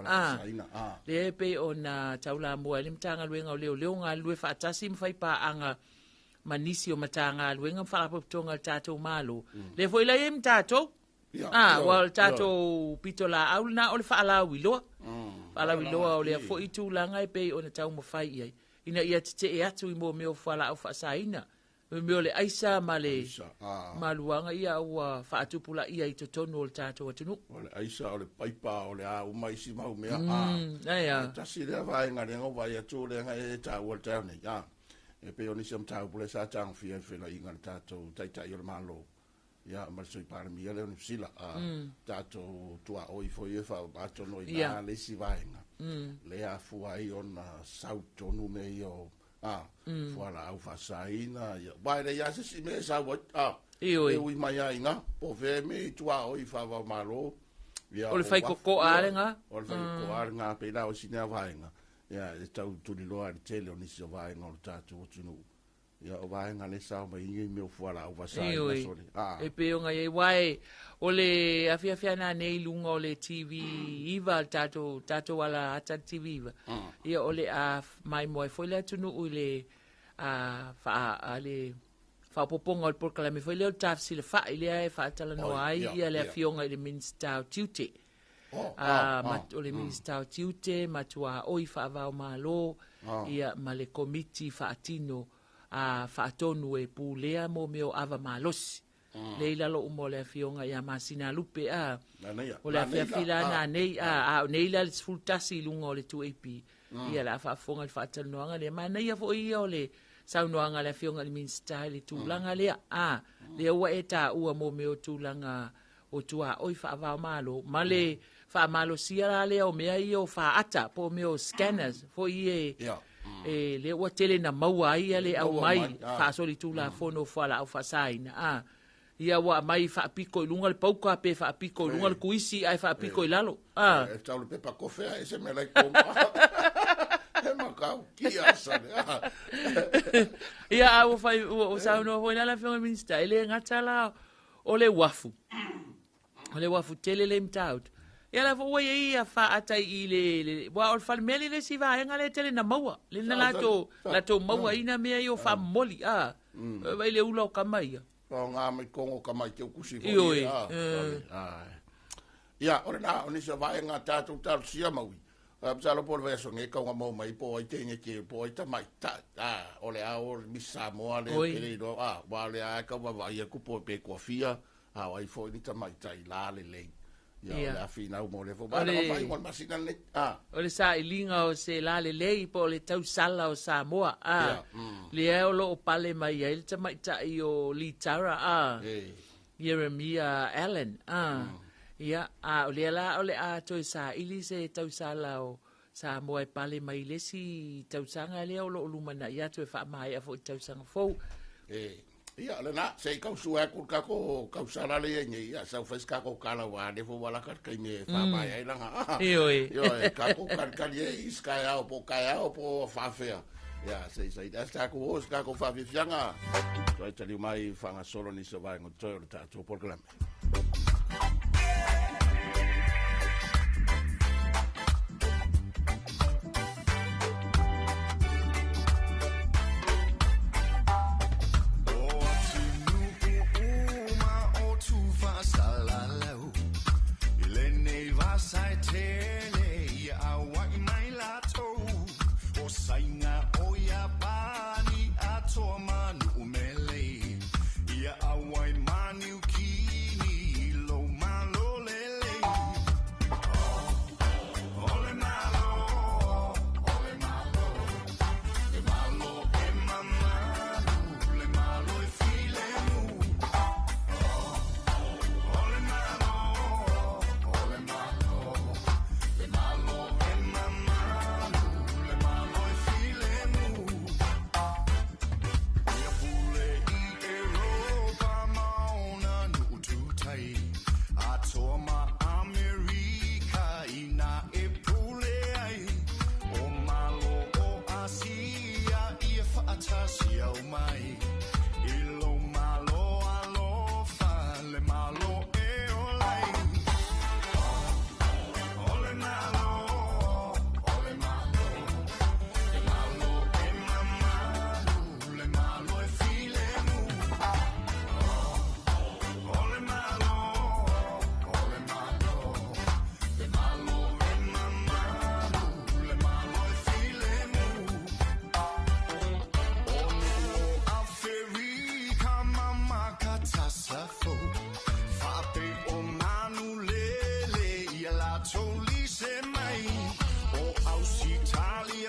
Lea e pei ona taulamua ai le Matagaluega o Leoleo galulue faatasi ma faipaaga ma nisi o Matagaluega ma Faalapotopotoga a le tatou Malo. Lea foi la e i ai ma tatou. Aua o le tatou pitolaau lena o le faalauiloa. Faalauiloa o lea foi tulaga e pei ona taumafai i ai, ina ia tetee atu i mea o fualaau faasaina. Mea o le aisa ma le Aisa, ah. maluaga ia ua faatupulaia i totonu o le tatou atunuu. O le aisa, o le paipa, o le a uma isi mau mea. Ai a. E tasi lea vaega lea na ou vaai atu lea na e taua i le taeao nei. E pei o nisi o mataupu lea sa tagofia i feloaiga a le tatou Taitai o le Malo ia ma le Sui Palemia lea o Niu Sila. Tatou tuaoi foi e atonu i ina le isi vaega lea afua ai ona sau tonu mea ia o fualaau faasaina ia. Aua e leai lava se isi mea e sau ai. Ioe. E ui mai lava i ina, po o fea mea i tuaoi faava-o-Malo. Ia, O le faikokoa lava lena. O le faikokoa lava lena, pei la o isi nea vaega. Ia, e tau tuliloa i le tele o nisi o vaega o le tatou atunuu. Ia, o vaega lea e sao mai ai mea o fualaau faasaina Ioe. sole. E pei ona i ai, aua e, o le afiafi ana nei i luga o le TV 9, le tatou ala ata le TV 9. Ia, o le a maimoa ai foi le atunuu i le, a, faa, a, le faaopoopoga o le polokalame foi lea o le tafesilafai lea e faatalanoa ai ia le afioga i le Minisita o Tiute. O le Minisita o Tiute ma tuaoi faava-o-Malo, ia, ma le Komiti Faatino Faatonu e pulea mo mea o ava malosi. Lea i lalo uma o le afioga ia Masina Lupe, a. O le afiafi la nanei, a o nei la le 11 i luga o le 2AP, ia le a faafofoga i le faatalanoaga lea. Manaia foi ia o le saunoaga a le afioga i le Minisita i le tulaga lea, a, lea ua e taua mo mea o tulaga o tuaoi faava-o-Malo, ma le faamalosia la lea o mea ia o faata, po o mea o scanners foi ia e lea ua tele na maua ai ia le aumai faasolitulafono o fualaau faasaina, a, ia ua aumai faapiko i luga le pauka, pe faapiko i luga le kuisi, ae faapiko i lalo, a. E tau le pepa kofe a e se mea lai koma. E makau, kia sale, a. Ia, a ua fai, ua saunoa foi la le afioga i le Minisita, e le gata la o le uafu. O le uafu tele le i Matautu. Ia la foi ua i ai ia faata i le, aua o le falemeli le isi vaega lea e tele na maua. Le na latou maua ai na mea ia o faamomoli, a. Vai le ula o kama ia. O ngā mai kongo ka mai te ukusi foi. Ioe. Ia, o lena, o nisi o vaega tatou talosia maui. Masalo po o le vaiaso nei kaunga mau mai po o ai teine te, po o ai tamaitai, o le a o le Miss Samoa lea Oi. te le iloa, aua o lea lava e tau vaavaai atu po o pe toafia, a o ai foi ni tamaitai la lelei. Ia, o le a finau mo lea foi. O le Vaega faaiuga o le masina lenei. O le sailiga o se la lelei po o le tausala o Samoa, lea o lo o pale mai ai le tamaitai o Litara, Jeremia Allan, Ia, a o lea la o le a toe saili se tausala o Samoa e pale mai i le isi tausaga lea o lo o lumanai atu e faamaea foi i le tausaga fou. Ia, o lena, se i tausua atu le tatou tausala lea i ai nei, ia, sau fai se tatou tala aua o lea foi ua lata le taimi e faamaea ai lana. Ioe. Ioe, tatou talitali ai i se taeao po o taeao po o faafea. Ia, se i saili atu tatou o i se tatou faafiafiaga. Toe taliu mai faagasolo nisi o vaega o totoe o le tatou polokalame.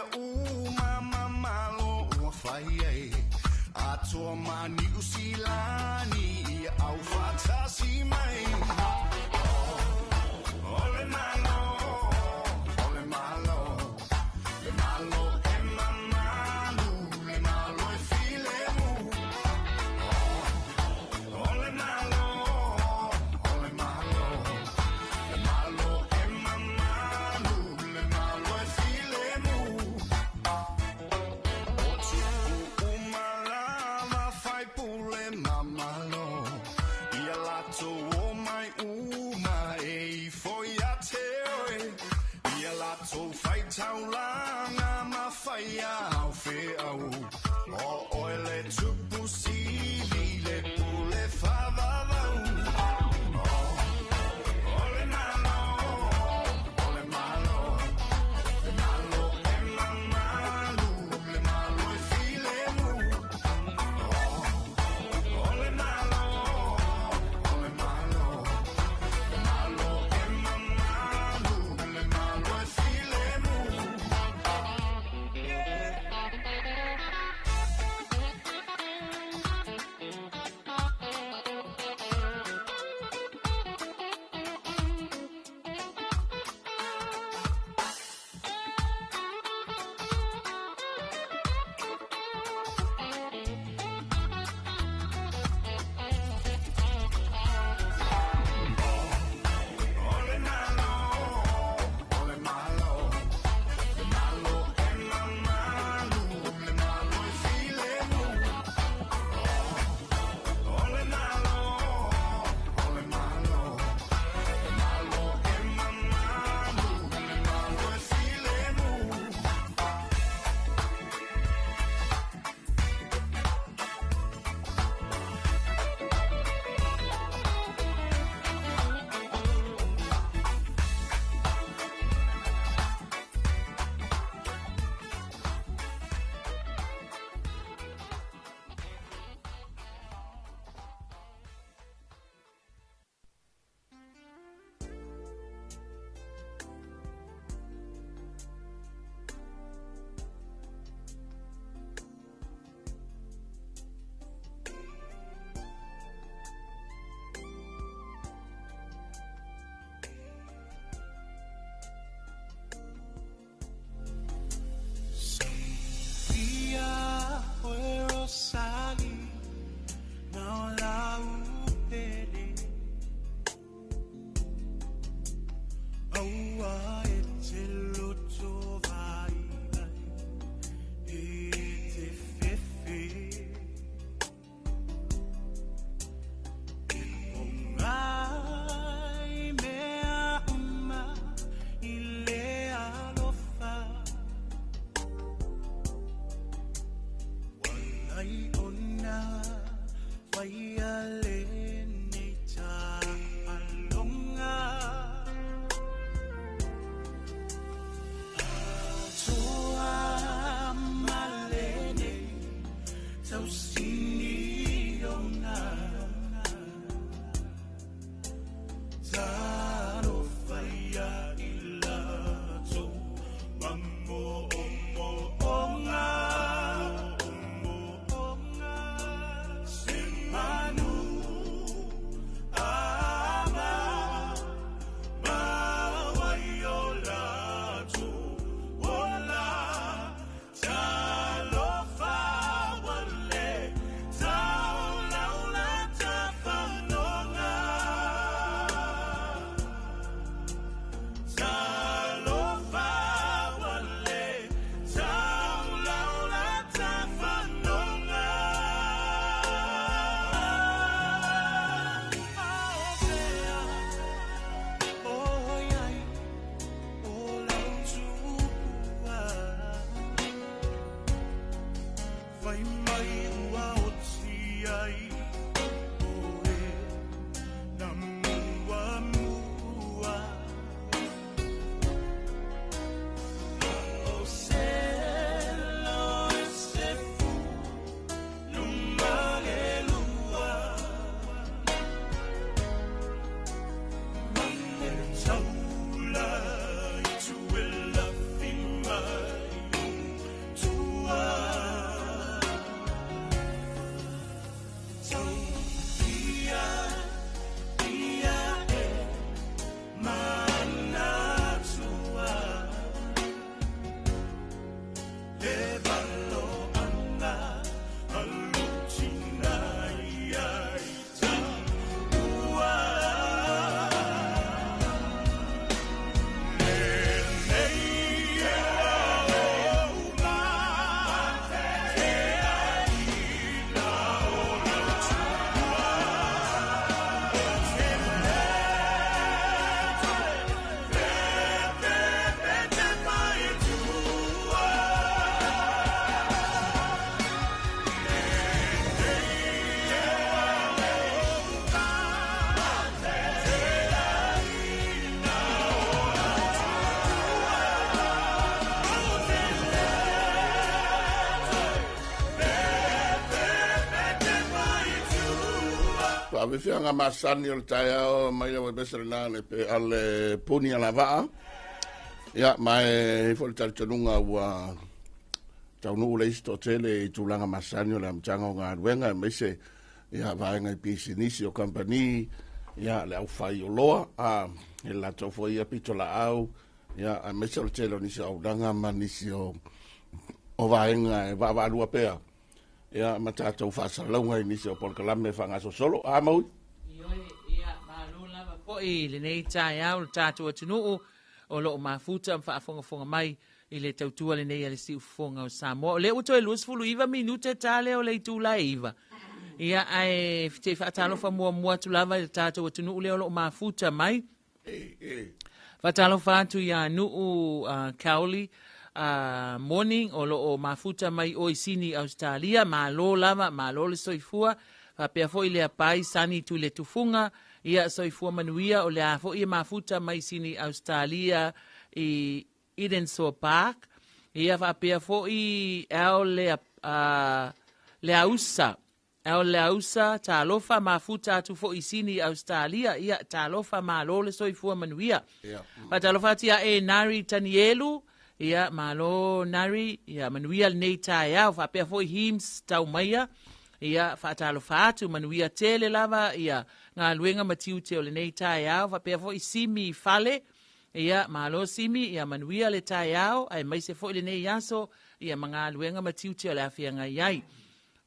mea uma ma malo ua fai ai. Atoa ma Niu Silani ia au faatasi mai. O le Malo, o le Malo, le Malo e mamalu, le Malo e filemu. O le Malo, o le Malo, le Malo e mamalu, le Malo e filemu. O tupu uma lava fai pule ma malo, ia latou o mai uma e ifo ia te oe. Ia latou fai taulaga ma fai au feau. O oe le tupu sili le pule faavavau. O le Malo, o le Malo, le Malo e mamalu, le Malo e filemu. O le Malo, o le Malo, le Malo e mamalu, le Malo e filemu. Afefiaga masani o le taeao mai le waipesa lena le pe ale puni a lavaa. Ia, ma e foi le talitonuga ua taunuu le isi toatele i tulaga masani o le amataga o galuega aemaise ia vaega i pisinisi o kamupani, ia le aufai oloa, a e latou foi ia pitolaau, ia aemaise o le tele o nisi o auaunaga ma nisi o o vaega e vaavaalua pea ia ma tatou faasalalauga i nisi o polokalame faagasolosolo. A Maui? Ioe, ia, malo lava foi i lenei taeao le tatou atunuu o lo o mafuta ma faafogafoga mai i le tautua lenei a le Siufofoga o Samoa. O lea ua toe 29 minute ta lea o le itula e 9. Ia, ae se i faatalofa muamua atu lava i le tatou atunuu lea o lo o mafuta mai. Faatalofa atu iā Nuu Kaoli Morning o lo o mafuta mai oe i Sini Ausetalia. Malo lava, malo le soifua. Faapea foi Leapai Sani Tuiletufuga, ia soifua manuia o le a foi e mafuta mai Sini Ausetalia i Edensor Park. Ia faapea foi Al Lea, Leausa Ao le ausa, talofa, mafuta atu foi i Sini i Ausetalia, ia, talofa, malo le soifua manuia. Faatalofa atu ia e Nari Tanielu, ia, malo Nari, ia, manuia lenei taeao, faapea foi Heems Taumaia, ia, faatalofa atu, manuia tele lava, ia, galuega ma tiute o lenei taeao, faapea foi Simi Fale, ia, malo Simi, ia, manuia le taeao, aemaise foi lenei aso, ia, ma galuega ma tiute o le a feagai ai.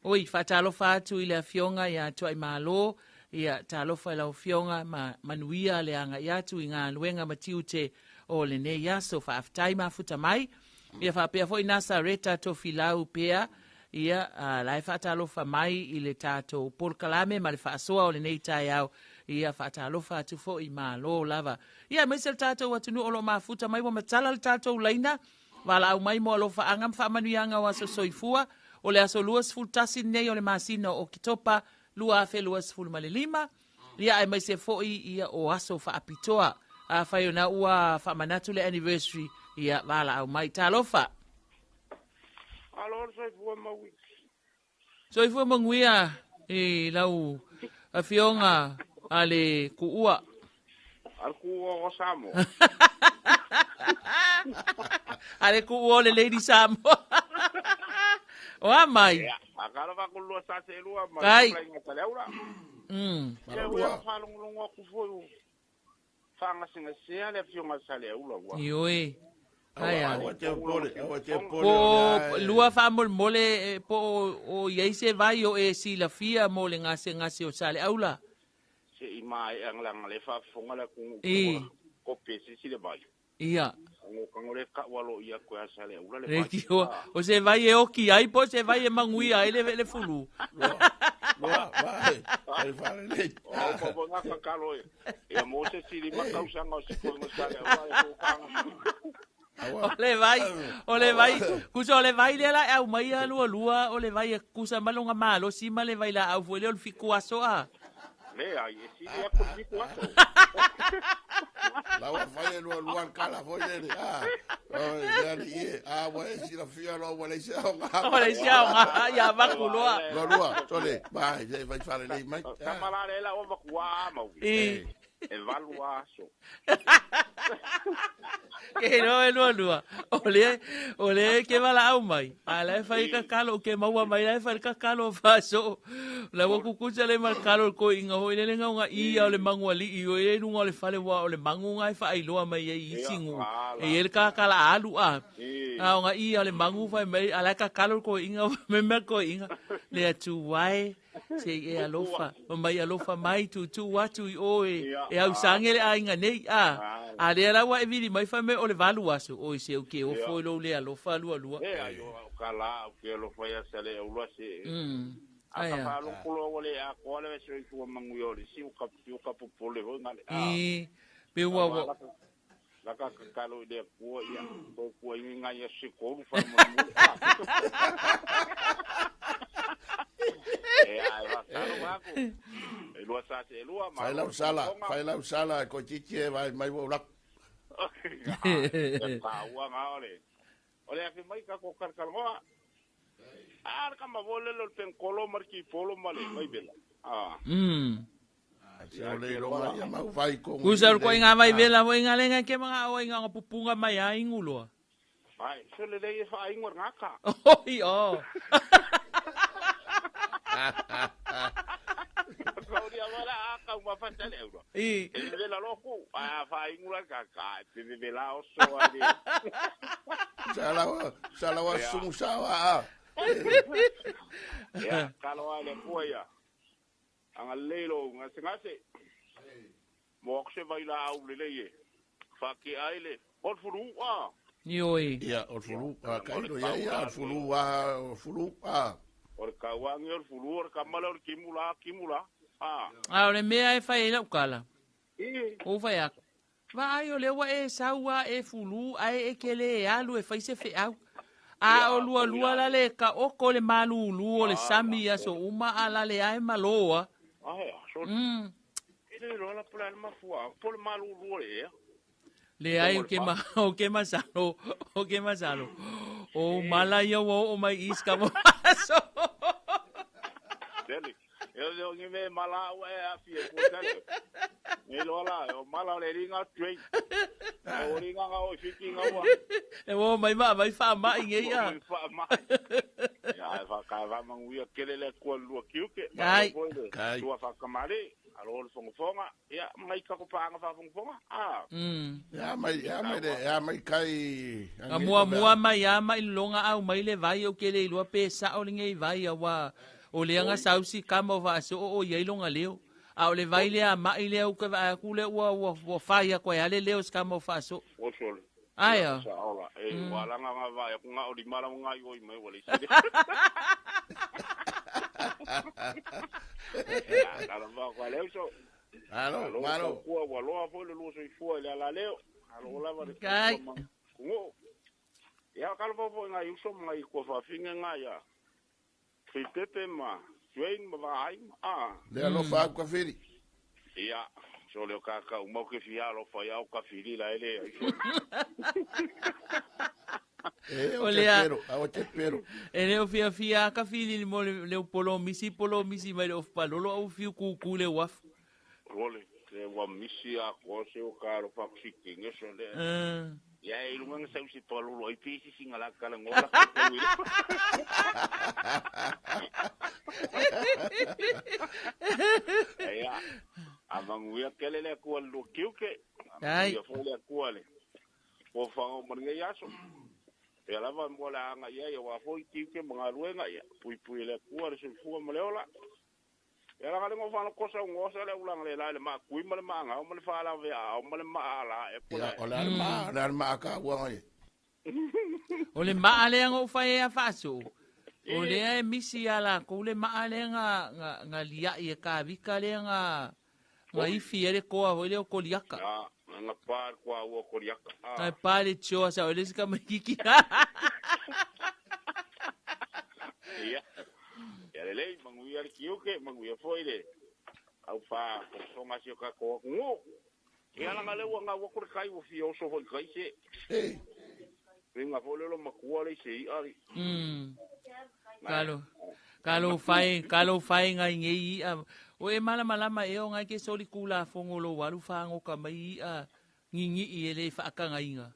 Oi, faatalofa atu i le Afioga ia Tuaimalo, ia talofa i lau Afioga ma manuia le agai atu i galuega ma tiute o lenei aso. Faafetai mafuta mai. Ia faapea foi Nasareta Tofilau Pea, ia la e faatalofa mai i le tatou polokalame ma le faasoa o lenei taeao. Ia faatalofa atu foi, malo lava. Ia aemaise le tatou atunuu o lo o mafuta mai, ua matala le tatou laina. Valaau mai mo alofaaga ma faamanuiaga o aso soifua o le aso 21 lenei o le masina o Oketopa 2025, ia aemaise foi ia o aso faapitoa. Afai o na ua faamanatu le anniversary, ia valaau mai. Talofa! Alo le soifua maui. Soifua manuia i lau afioga a le Kuua. A le Kuua o Samoa. A le Kuua o le Lady Samoa. O a mai? Ia, a kala va ko lua sa se lua ma Kai. le inga tale aura. Ia ua faalogologo atu foi o faagasegasea le afioga sa le aula ua. Ioe. Aia. Aua te pole, aua te pole. Po lua faamolemole po o i ai se vai o e silafia mo le gasegase o Saleaula. Se i maea leaga le faafofoga le atunuu I. ko pe sisi le vai. Ia. Ngo kango le ka ua lo ia koe a Saleaula le vai. Leitioa. O se vai e oki ai po o se vai e manuia ai le fulu. Lua, vai, vai fale nei. O po po nga kakalo e. Ia mo se sili makausaga o se koingo Saleaula e fofanga. O le vai, o le vai, kusa o le vai lea la e aumai a lua lua, o le vai e kusa ma lona malosi ma le vai laau foi lea o le fitu aso a. Leai, e sili aku le fitu aso. La ua fai e lua lua le kala foi lele. Ah, oi, le ali ie. Ah, ua e silafia loa ua leai se aoga. Ua leai se aoga, ia avatu loa. Lua lua, tole, vai, se vai fale lei mai. Tama la le la ua matua mau. I. E valu aso. Ke iloa e lua lua. O le, o le ke valaau mai. A la e fai kakalo ke maua mai la e fai kakalo faso. La ua kukusa le ma kalo ko inga hoi le nga nga ia o le mangu ali i o e lunga o le fale wa o le mangu nga e faailoa mai ai i singu. E ele ka kala alu a. A o nga ia o le mangu fai mai a la kakalo ko inga me me ko inga. Le atu wai se i e alofa ma mai alofa mai tutu atu i oe e ausaga le aiga nei a a lea la ua e vili mai fai mai o le valu aso oi se u ke ofo i lou le alofa lua lua. E ai o ka la o ke alofa ia sa le aula se. A ka Aia. faalogologo ua le atoa le soifua manuia o le isi o ka o ka popole foi nga le a. I pe ua ua La ka kakalo i le Atua ia toe tuuaiga nai aso se tolu faamolemole. E a e faatalofa atu. E lua sa se lua Fai malo lau le sala, faafofoga. fai lau sala e koititi e vai mai ua ulaku. E taua nga o le. O le afe mai ka ko kalakalagoa. A le kama foi lele o le penkolo ma le kipolo ma le vaivela. Ah. Se o le iloga ia mau vai kongo. Kusa o ko inga vai vela mo inga lenga ke mga o inga pupunga mai a inguloa. Ai, se le lei e whaingo ngaka. Oi, o. Kauri a wala a kau ma whatale euro. I. E vela loku, a whaingo la ka ka, e pe vela oso a le. Sala wa sumu sawa a. Ia, kalo a le pua ia. Anga leilo ngase ngase. Mo akse vai la au le lei e. Whake ai le. Ol furu a. Ioi. Ia, o fulu, a kailo ia ia, o fulu a, o fulu a. O le kauangi o le fulu, o le kamala o le kimula, kimula. A. A o le mea e fai lau kala. I. O fai aku. Va ai o le ua e saua e fulu ai e kele e alu e fai se feau. A o lua lua la le ka oko le malulu o le sami a so uma a la le ai maloa. Ai, so. E le rola pula le mafua, po le malulu o le ea. Le ai o ke ma o ke masalo, o ke masalo. O mala ia o o mai iska mo so. Deli. E o leo ngi me mala o e a fie ko tele. Ni lola o mala le ringa straight. O ringa nga o fiki nga wa. E o mai ma mai fa mai nge ia. Mai fa mai. Ya fa ka va manguia kele le ko lua kiuke. Ai. Kai. Tua fa kamare. Alo le fonga. Ya mai ka ko panga fa fonga. Ah. Ya mai ya mai le ya mai kai. A mua mua mai a mai longa au mai le vai o kele i lua pe sa o le nge vai a wa. O le anga sausi kama o vaaso o iai longa leo. A o le vai lea mai lea uka va aku le ua ua ua fai a koe ale leo skama o vaaso. O sole. Ai a. Sa ola. E walanga nga vai ku nga o di mala nga i oi mai wale sile. Ala va kwa leo so. Alo, malo. Kua wa loa fo le luso i fua le ala leo. Alo la va le. Kai. Kungo. Ya kalvo fo nga yuso nga i ko fa finga nga ya. Pepe ma, Dwayne ma vai a. Le alofa au ka fili. Ia, so le ka ka uma ke fia alofa ia o ka fili la ele. E o te pero, o te pero. E le o fia fia ka fili mo le polo misi mai le of palolo au fiu ku ku le waf. Role, le wa misi a ko se o ka alofa ki kinge so le. Ia e lunga nga sausi palolo ai pisi singa la kala ngola ko te Ia, a manguia kele le kua lu kiuke. Ai. Ia fo le kua le. O whango maringa iaso. Ia lava mo le anga ia ia wa fo i kiuke mga ruenga ia. Pui pui le kua le sufua ma le ola. Ia langa le ngofano kosa ngosa le ulanga le la le ma kui ma le manga o ma le whala vea o ma le maala e pula. Ia, o le alma, le alma ka uanga ia. O le maa le anga ufai e a whaso. O le e misi ala ko le maa le nga nga lia i e ka vika le nga ifi e le koa o le o koliaka. Ia, nga pā kua ua koliaka. Nga pā le tioa sa o le sika maikiki. Ia. Ia le lei, manguia le kiuke, manguia foi le. Au pā, songa si o ka koa kungo. Ia langa le ua ngā wakure kai ua fia oso hoi kai se. Ei. Ringa fo lelo makua le se i ari. Kalo, kalo fai ngai ngei ia. O e malama e o ngai ke soli kula fongo lo walu whango ka mai ia ngingi i ele whaakanga inga.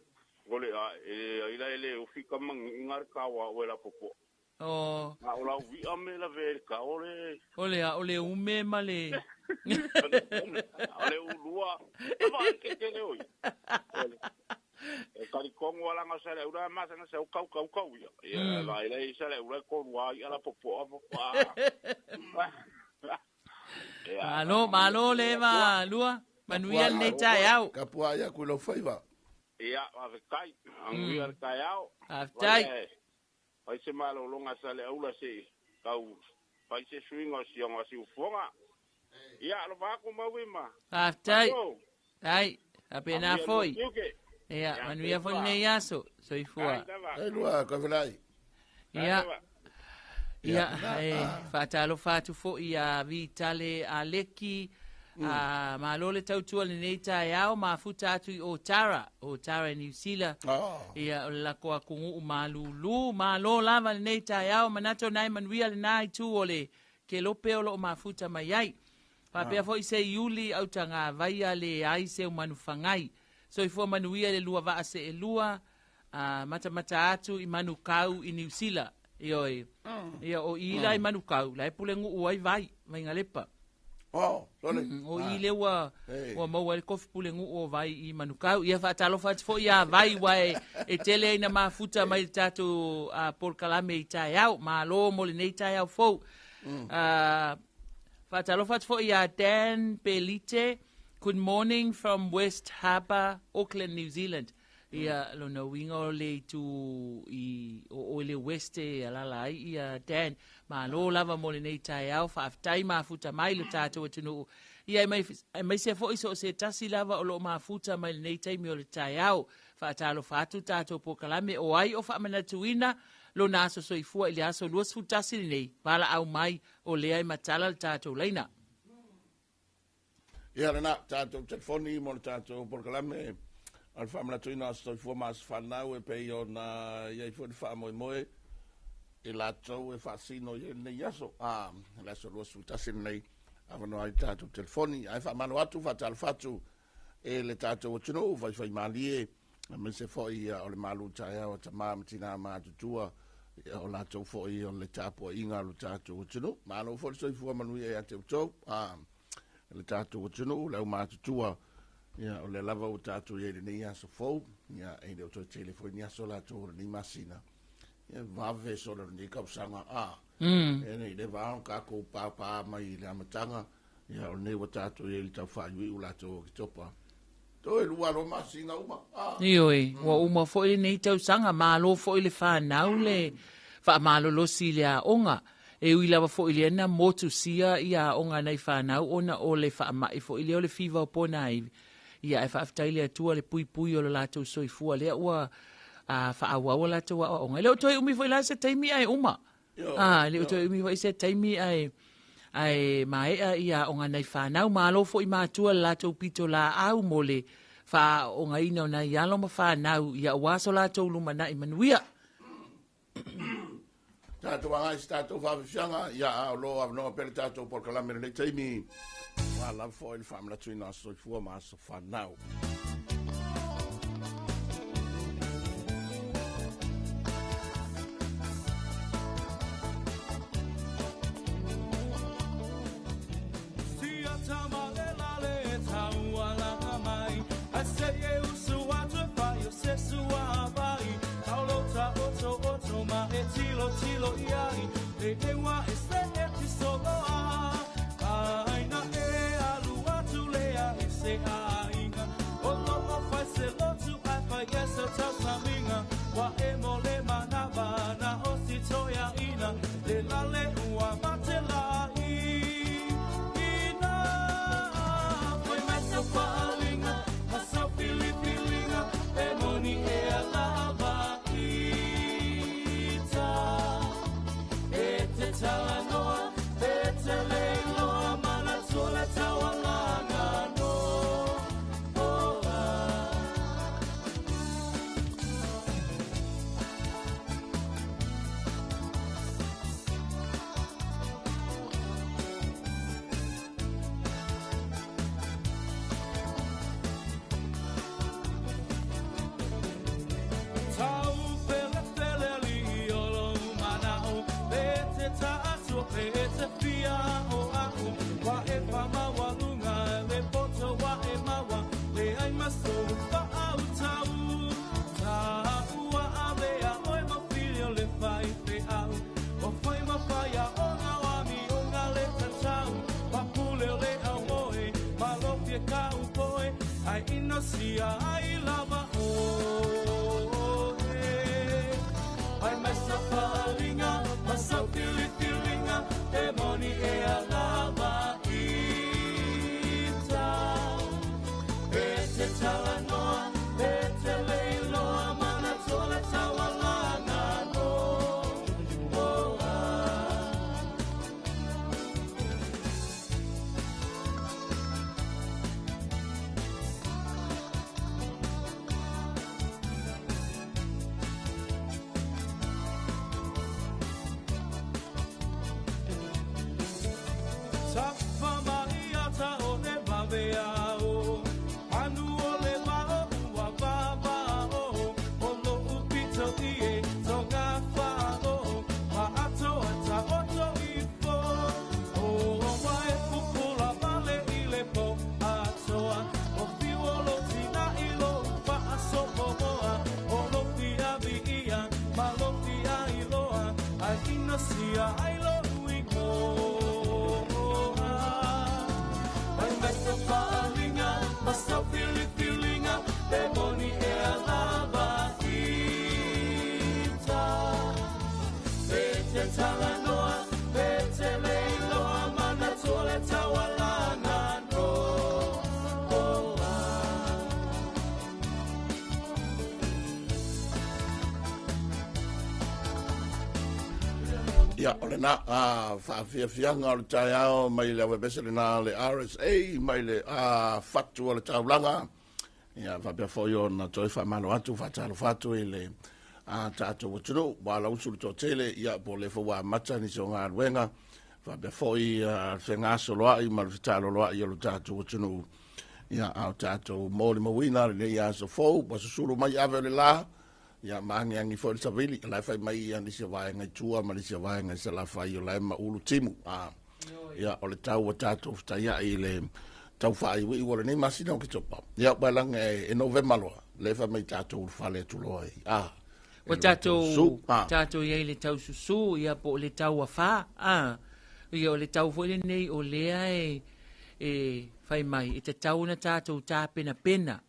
Kole a, e aila ele o fika mangi ingar kawa o la popo. O. Nga o la ui a me la vele ka ole. Ole a, ole ume ma le. Ole ulua. Ava ke ke le oi. E kari kongo ala nga sale ura masa nga sau kau kau kau ia. Ia la ila i sale ura korua i ala popo a popo a. Malo, malo le va lua. Manuia le tai au. Kapua ia kui lau whaiva. Ia, ave kai. Anguia le kai au. Aftai. Pai se malo longa sale aula se kau. Pai se suinga o sionga si ufonga. Ia, alo vako maui ma. Aftai. Ai, apena foi. Ia, manuia foi nei aso, soifua. Ai lua, ka velai. Ia. Ia, e whaatalo whaatu fo ia vitale a leki, a malole tautua le nei tae ao, mafuta atu i Otara New Zealand. Ia, o le lako a kungu malulu, malo lava le nei tae ao, manato nai manuia le nai tu o le ke lope o lo mafuta mai ai. Faapea foi se Iuli autagavai a leai seu manufagai. Soifua manuia le lua vaa seelua, a matamata atu i Manukau i Niu Sila. Ioe. Ia o i la i Manukau, la e pulenu'u ai vai, Vaigalepa. Oh, sorry. O i le ua ua maua ai le kofi pulenu'u o Vai i Manukau. Ia faatalofa atu foi iā Vai ua e tele ai na mafuta mai le tatou polokalame i taeao. Malo mo lenei taeao fou. Faatalofa atu foi iā Dan Belite. Good morning from West Harbour, Auckland, New Zealand. Ia, lona uiga o le itu i o oe le West e alala ai ia Dan. Malo lava mo lenei taeao, faafetai mafuta mai lo tatou atunuu. Ia, aemaise foi so o se tasi lava o lo o mafuta mai lenei taimi o le taeao. Faatalofa atu tatou polokalame o ai o faamanatuina lona aso soifua i le aso 21 lenei, valaau mai o lea e matala le tatou laina. Ia lena, tatou telefoni mo le tatou polokalame o le faamanatuina o aso soifua ma aso fanau e pei ona i ai foi le faamoemoe i latou e faasino i ai lenei aso. A, le aso 21 lenei, avanoa ai le tatou telefoni. Ae faamalo atu, faatalofa atu e le tatou atunuu, faifaimalie, aemaise foi o le malu taeao a tama ma tina matutua, o latou foi o le tapuaiga a lo tatou atunuu. Malo foi le soifua manuia ia te outou, a le tatou atunuu, le aumatutua, ia, o lea lava ua tatou i ai i lenei aso fou, ia, e le o toe tele foi ni aso latou o lenei masina, ia, vave solo lenei tausaga, a, e nei le va o tatou pāpā mai i le amataga, ia, o lenei ua tatou i ai i le tau faaiuiu latou o Oketopa. Toe lua loa masina uma. Ah. Ioe, ua uma foi lenei tausaga, malo foi le fanau le faamalolosi i le aoga. E ui lava foi lea na motusia ia aoga a nai fanau ona o le faamai foi lea o le fiva o ponaivi. Ia ae faafetai i le Atua le puipui o lo latou soifua lea ua faaauau a latou aoaoga. E le o toe umi foi la se taimi ae uma. A, e le o toe umi foi se taimi ae ae maea ia aoga nai fanau. Malo foi matua le latou pitolaau mo le faaaoogaina o nai alo ma fanau ia aua so latou lumanai manuia. Tatou agai i se tatou faafiafiaga, ia a o lo o avanoa pea le tatou polokalame i lenei taimi, aua lava foi le faamanatuina o aso soifua ma aso fanau. paia ai lo'u igoa. Fai mai se faaaliga ma sau filifiliga pe moni ea lava ita. E te talanoa pe te le iloa manatua le taualaga noa. Ia, o lena faafiafiaga o le taeao mai le auepese lena le RSA mai le fatu o le taulaga. Ia, faapea foi ona toe faamalo atu, faatalofa atu i le tatou atunuu, ua alausu le toatele, ia, po o le foi ua amata nisi o galuega, faapea foi le fegasoloai ma le fetaloloai o le tatou atunuu. Ia, a o tatou molimauina lenei aso fou, ua susulu mai ave o le la, ia, ma agiagi foi le savili, o la e fai mai ia nisi o vaega i tua ma nisi o vaega i Salafai, o la e maulu timu. Ia, o le tau ua tatou fetaiai i le tau faaiuiu o lenei masina o Oketopa. Ia, ua laga e Novema loa, le fai mai tatou ulufale atu loa i, Ua tatou, tatou i ai i le tau susū, ia po o le tau afā, Ia, o le tau foi lenei o lea e fai mai, e tatau ona tatou tapenapena,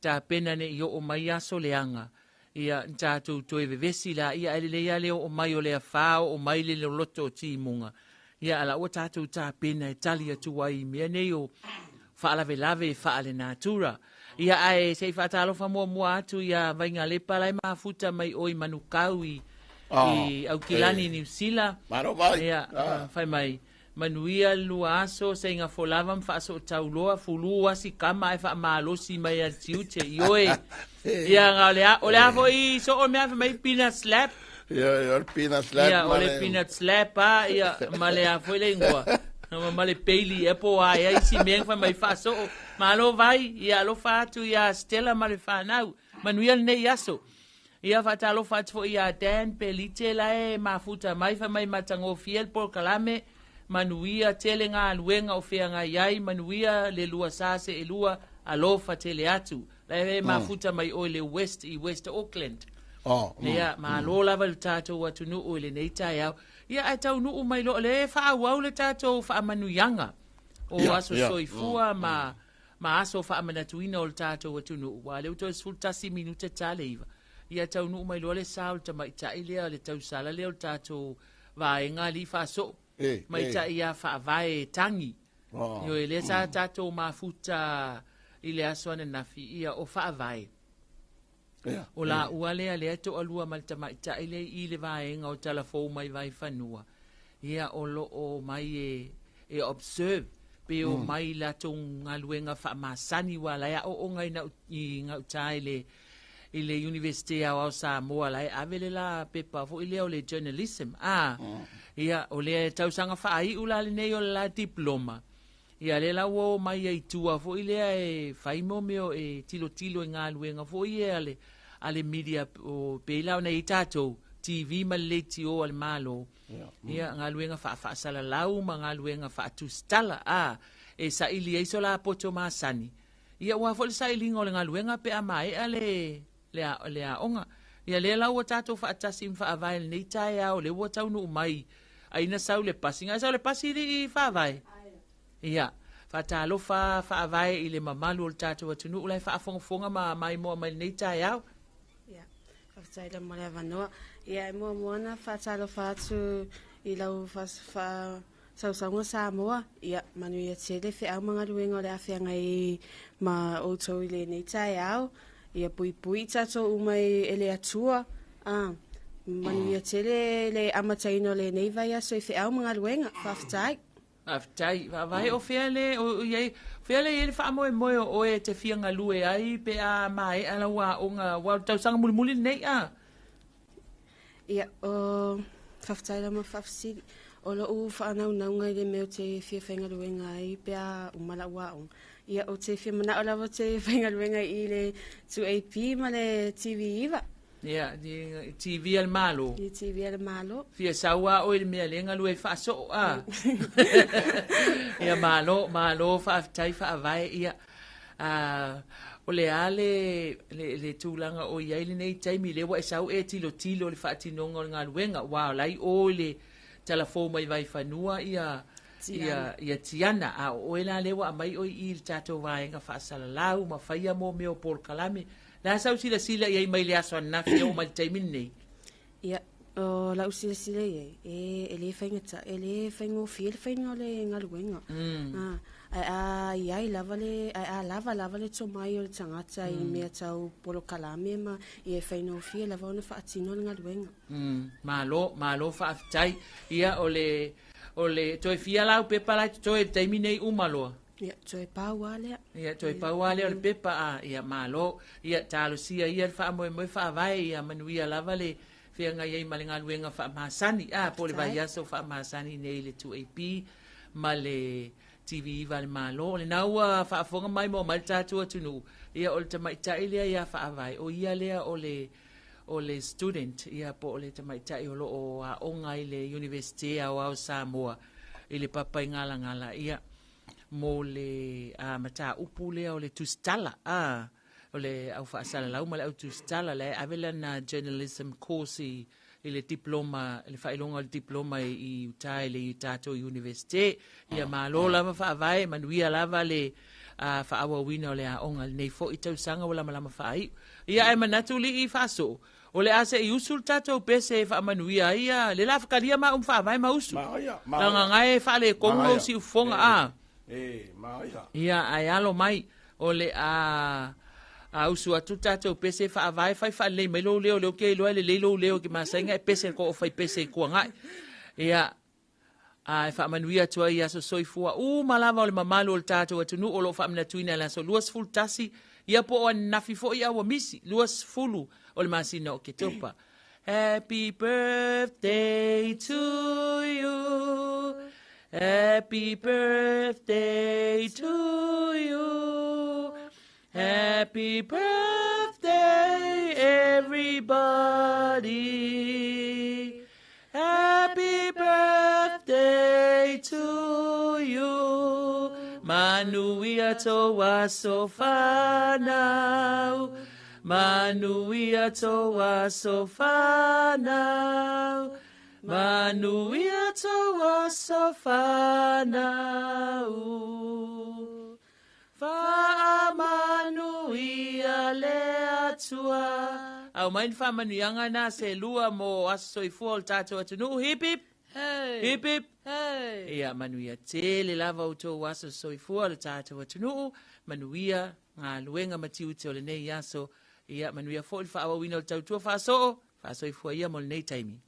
tapena ne i oo mai aso leaga, ia, na tatou toe vevesi la, ia, ae lelei lava le oo mai o le afā, oo mai le loloto o timuga, ia, a la ua tatou tapena e tali atu ai i mea nei o faalavelave faalenatura. Ia, ae se i faatalofa muamua atu ia Vaigalepa la e mafuta mai oi Manukau i, i Aukilani, Niu Sila. Malo vai. Ia, fai mai, Manuia le lua aso, seiga folava ma faasootauloa, fulu asi kama ae faamalosi mai a le tiute, ioe. Ia, nga o le a, o le a foi soo mea fai mai peanut slap. Ia, o le peanut slap. Ia, o le peanut slap a, ia, ma le a foi le ingoa. Ma le peili e po a ia isi mea fai mai faasoo. Malo vai, ia alofa atu ia Stella ma le whanau. Manuia lenei aso. Ia faatalofa atu foi ia Dan Pelite la e mafuta mai fai mai matagofie le polokalame, manuia tele galuega o feagai ai, manuia le lua sa seelua, alofa tele atu. La e mafuta mai oe le West i West Auckland. Ia, malo lava i le tatou atunuu i lenei taeao. Ia, ae taunuu mai loa, le faaauau le tatou faamanuiaga o aso soifua ma ma aso faamanatuina o le tatou atunuu, aua o lea ua toe 11 minute ta le 9, ia taunuu mai loa le sa o le tamaitai lea, le tausala lea o le tatou vaega alii faasoo, maitai ia Faavae Tagi. Ioe, lea sa tatou mafuta i le aso ananafi, ia o Faavae. O laua lea, lea e toalua ma le tamaitai lea i le vaega o Talafou mai Vaifanua, ia o lo o mai e observe pe o mai i latou galuega faamasani aua la e aooga i i gauta i le Iunivesite Aoao Samoa la e ave le la pepa foi lea o le journalism. Ia o le tausaga faaiu la lenei o le la diploma. Ia lea la ua o mai ai i tua foi lea e fai mo mea e tilotilo i galuega foi ia a le media o pei la ona i ai tatou TV ma le leitio a le Malo. Ia galuega faafaasalalau ma galuega faatusitala a e saili ai so la poto masani. Ia ua foi le sailiga o le galuega pe a maea le aoga. Ia lea la ua tatou faatasi ma Faavae i lenei taeao, lea ua taunuu mai ai na sau le pasi. Ngai sau le pasi i Faavae. Ia, faatalofa Faavae i le mamalu o le tatou atunuu la e faafogafoga ma maimoa mai lenei taeao. Ia, faafetai lava mo le avanoa. Ia, e muamua ona faatalofa atu i lau faasausauga Samoa. Ia, manuia tele feau ma galuega o le a feagai ma outou i lenei taeao. Ia puipui i tatou uma e le Atua. Manuia tele le amataina o lenei vaiaso i feau ma galuega. Faafetai. Faafetai. Faavae o fea le o i ai, o fea le i ai le faamoemoe o oe e te fia galue ai pe a maea lau aoga, aua o le tausaga mulimuli lenei a? Ia, o, faafetai lava mo le faafesili. O lou faanaunauga i le mea ou te fia faigaluega ai pe a uma lau aoga, ia, ou te fia manao lava ou te faigaluega i le 2AP ma le TV9. Ia, TV a le Malo. I TV a le Malo. Fia sau a oe i le mea lea galue ai faasoo, a. Ia, malo, malo, faafetai, Faavae, ia. O le a le, le, le tulaga o i ai lenei taimi, lea ua e sau e tilotilo i le faatinoga o le galuega, aua o la e i o i le talafou mai Vaifanua ia, ia, ia Tiana, a o oe la lea ua aumai oe i i i le tatou vaega faasalalau ma faia mo mea o polokalame. O le a sau silasila i ai mai le aso ananafi e oo mai i le taimi lenei? Ia, o lau silasila i ai, e, e le faigata, e le faigofie le faiga o le galuega. Mm. Ae a i ai lava le, ae a lava lava le tomai o le tagata mm. i mea tau polokalame ma ia e faigofie lava ona faatino le galuega. Mm. Malo, malo faafetai. Ia, o le, o le, toe fia lau pepa la e totoe i le taimi nei uma loa. Ia, toe pau lava lea. Ia, toe pau lava lea o le pepa, a, ia, malo. Ia, talosia ia le faamoemoe faavae, ia manuia lava le feagai ai ma le galuega faamasani, a, po o le vaiaso faamasani nei i le 2AP ma le TV9 a le Malo. O lena ua faafofoga mai ma omai le tatou atunuu, ia, o le tamaitai lea ia Faavae, o ia lea o le, o le student, ia, po o le tamaitai o lo o aoga i le Iunivesite Aoao o Samoa i le papa i Galagala, ia, mo le mataupu lea o le tusitala, a, o le au faasalalau ma le au tusitala, la e ave lana journalism course i, i le diploma, le faailoga o le diploma i, i uta i le tatou Iunivesite. Ia malo lava faavae, manuia lava le a, faaauauina o le aoga i lenei foi tausaga ua lamalama faaiu. Ia ae manatu lii faasoo, O le a se i usu le tatou pese e faamanuia ai ia le la fakalia ma um faavae ma usu. Leaga nga e faaletonu lou siufofoga a. Ia ae alo mai o le a a usu atu le tatou pese e faavae fai faalelei mai lou leo lea ou te iloa e lelei lou leo e te masani e pese ko o fai pese i tuanai. Ia A e faamanuia atu ai i aso soifua uma lava o le mamalu o le tatou atunuu o lo o faamanatuina i le aso 21, ia po o ananafi foi a ua misi, 20 o le masina o Oketopa. Happy birthday to you. Happy birthday to you. Happy birthday everybody. Happy birthday to you. Manuia tou aso fanau. Manuia tou aso fanau. Manuia tou aso fanau. Faamanuia le Atua. Aumai ni faamanuiaga na se lua mo aso soifua o le tatou atunuu. Hip hip! Hey! Hip hip! Hey! Ia, manuia tele lava outou aso soifua o le tatou atunuu. Manuia galuega ma tiute o lenei aso. Ia, manuia foi le faaauauina o le tautua faasoo. Faasoifua ia mo lenei taimi.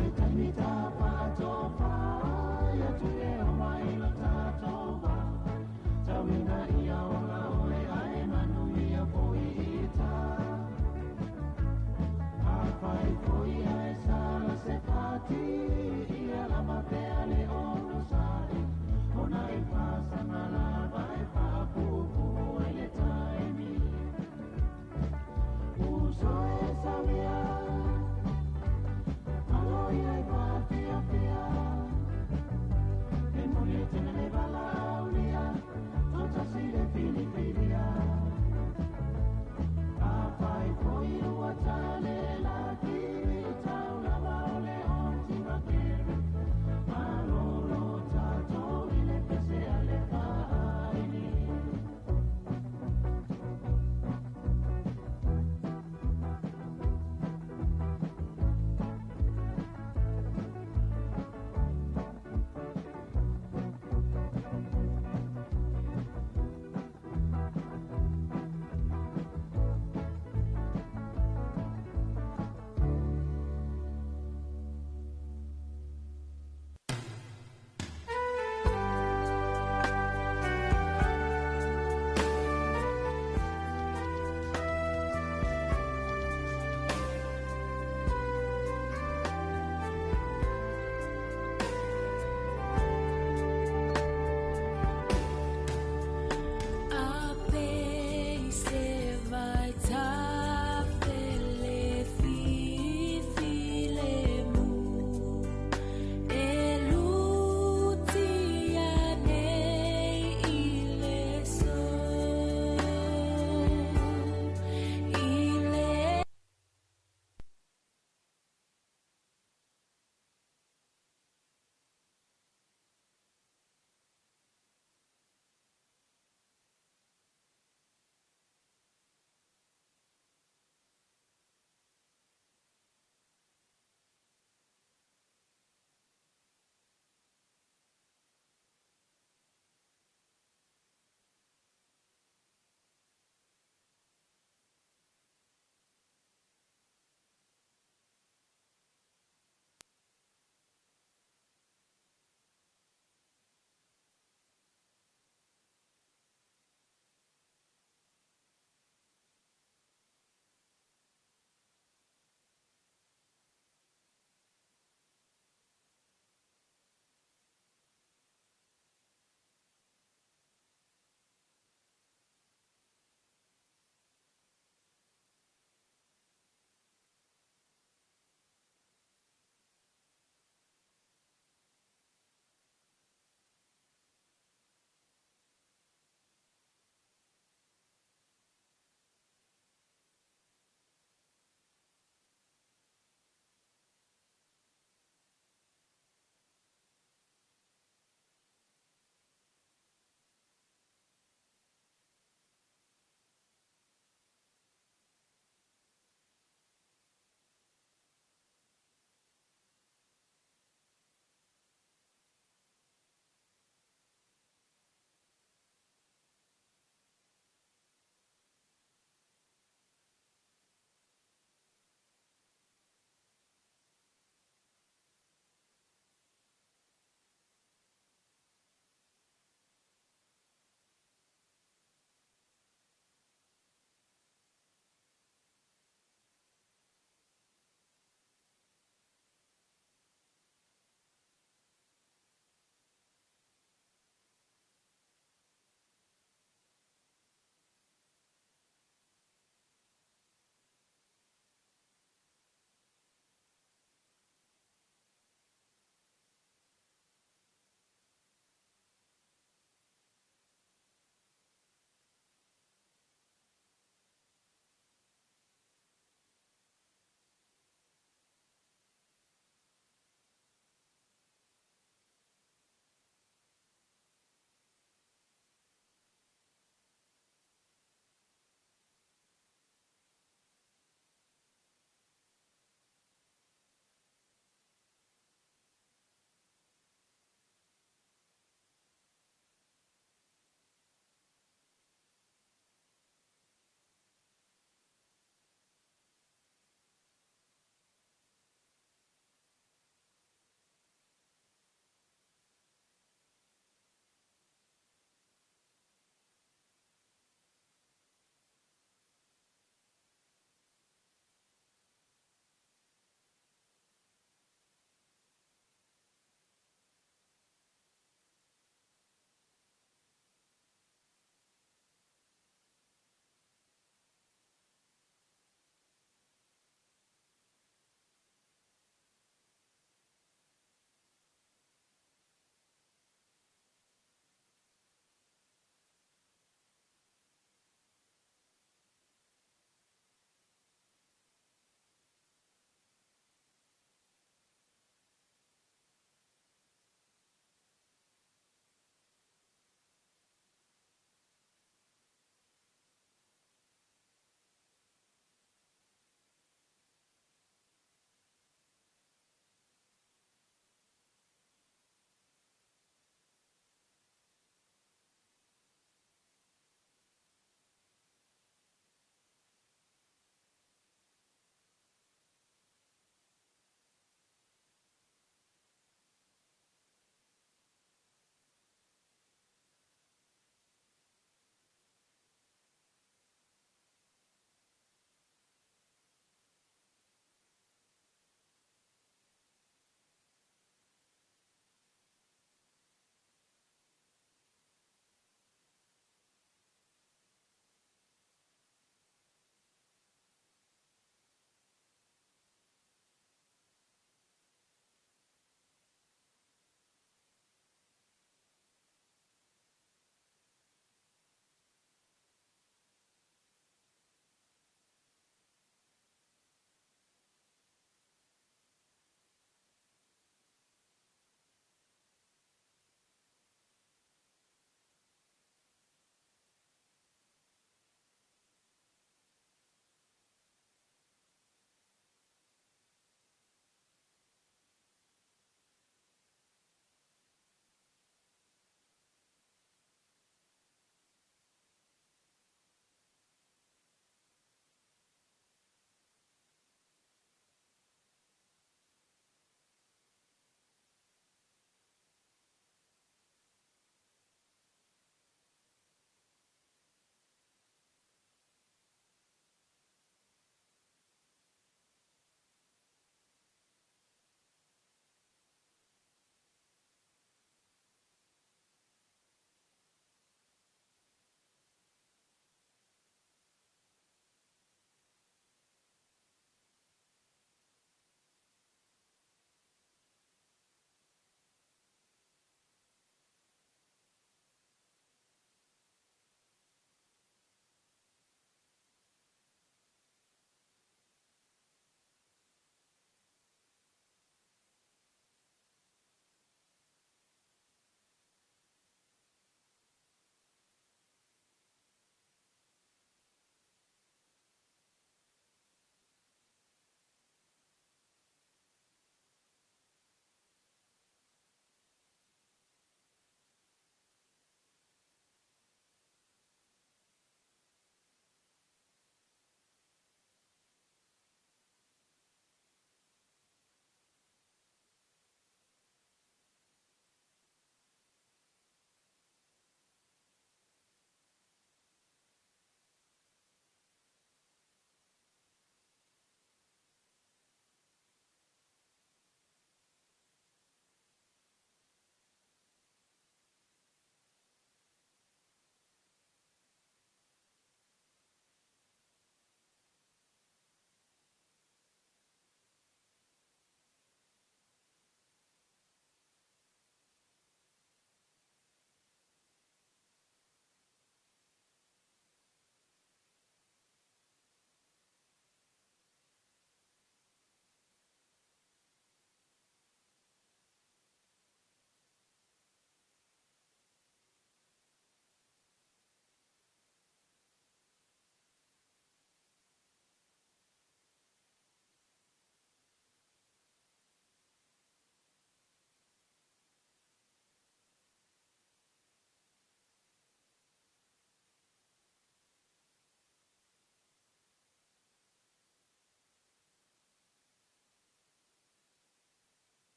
Se taimi ta whakatofa.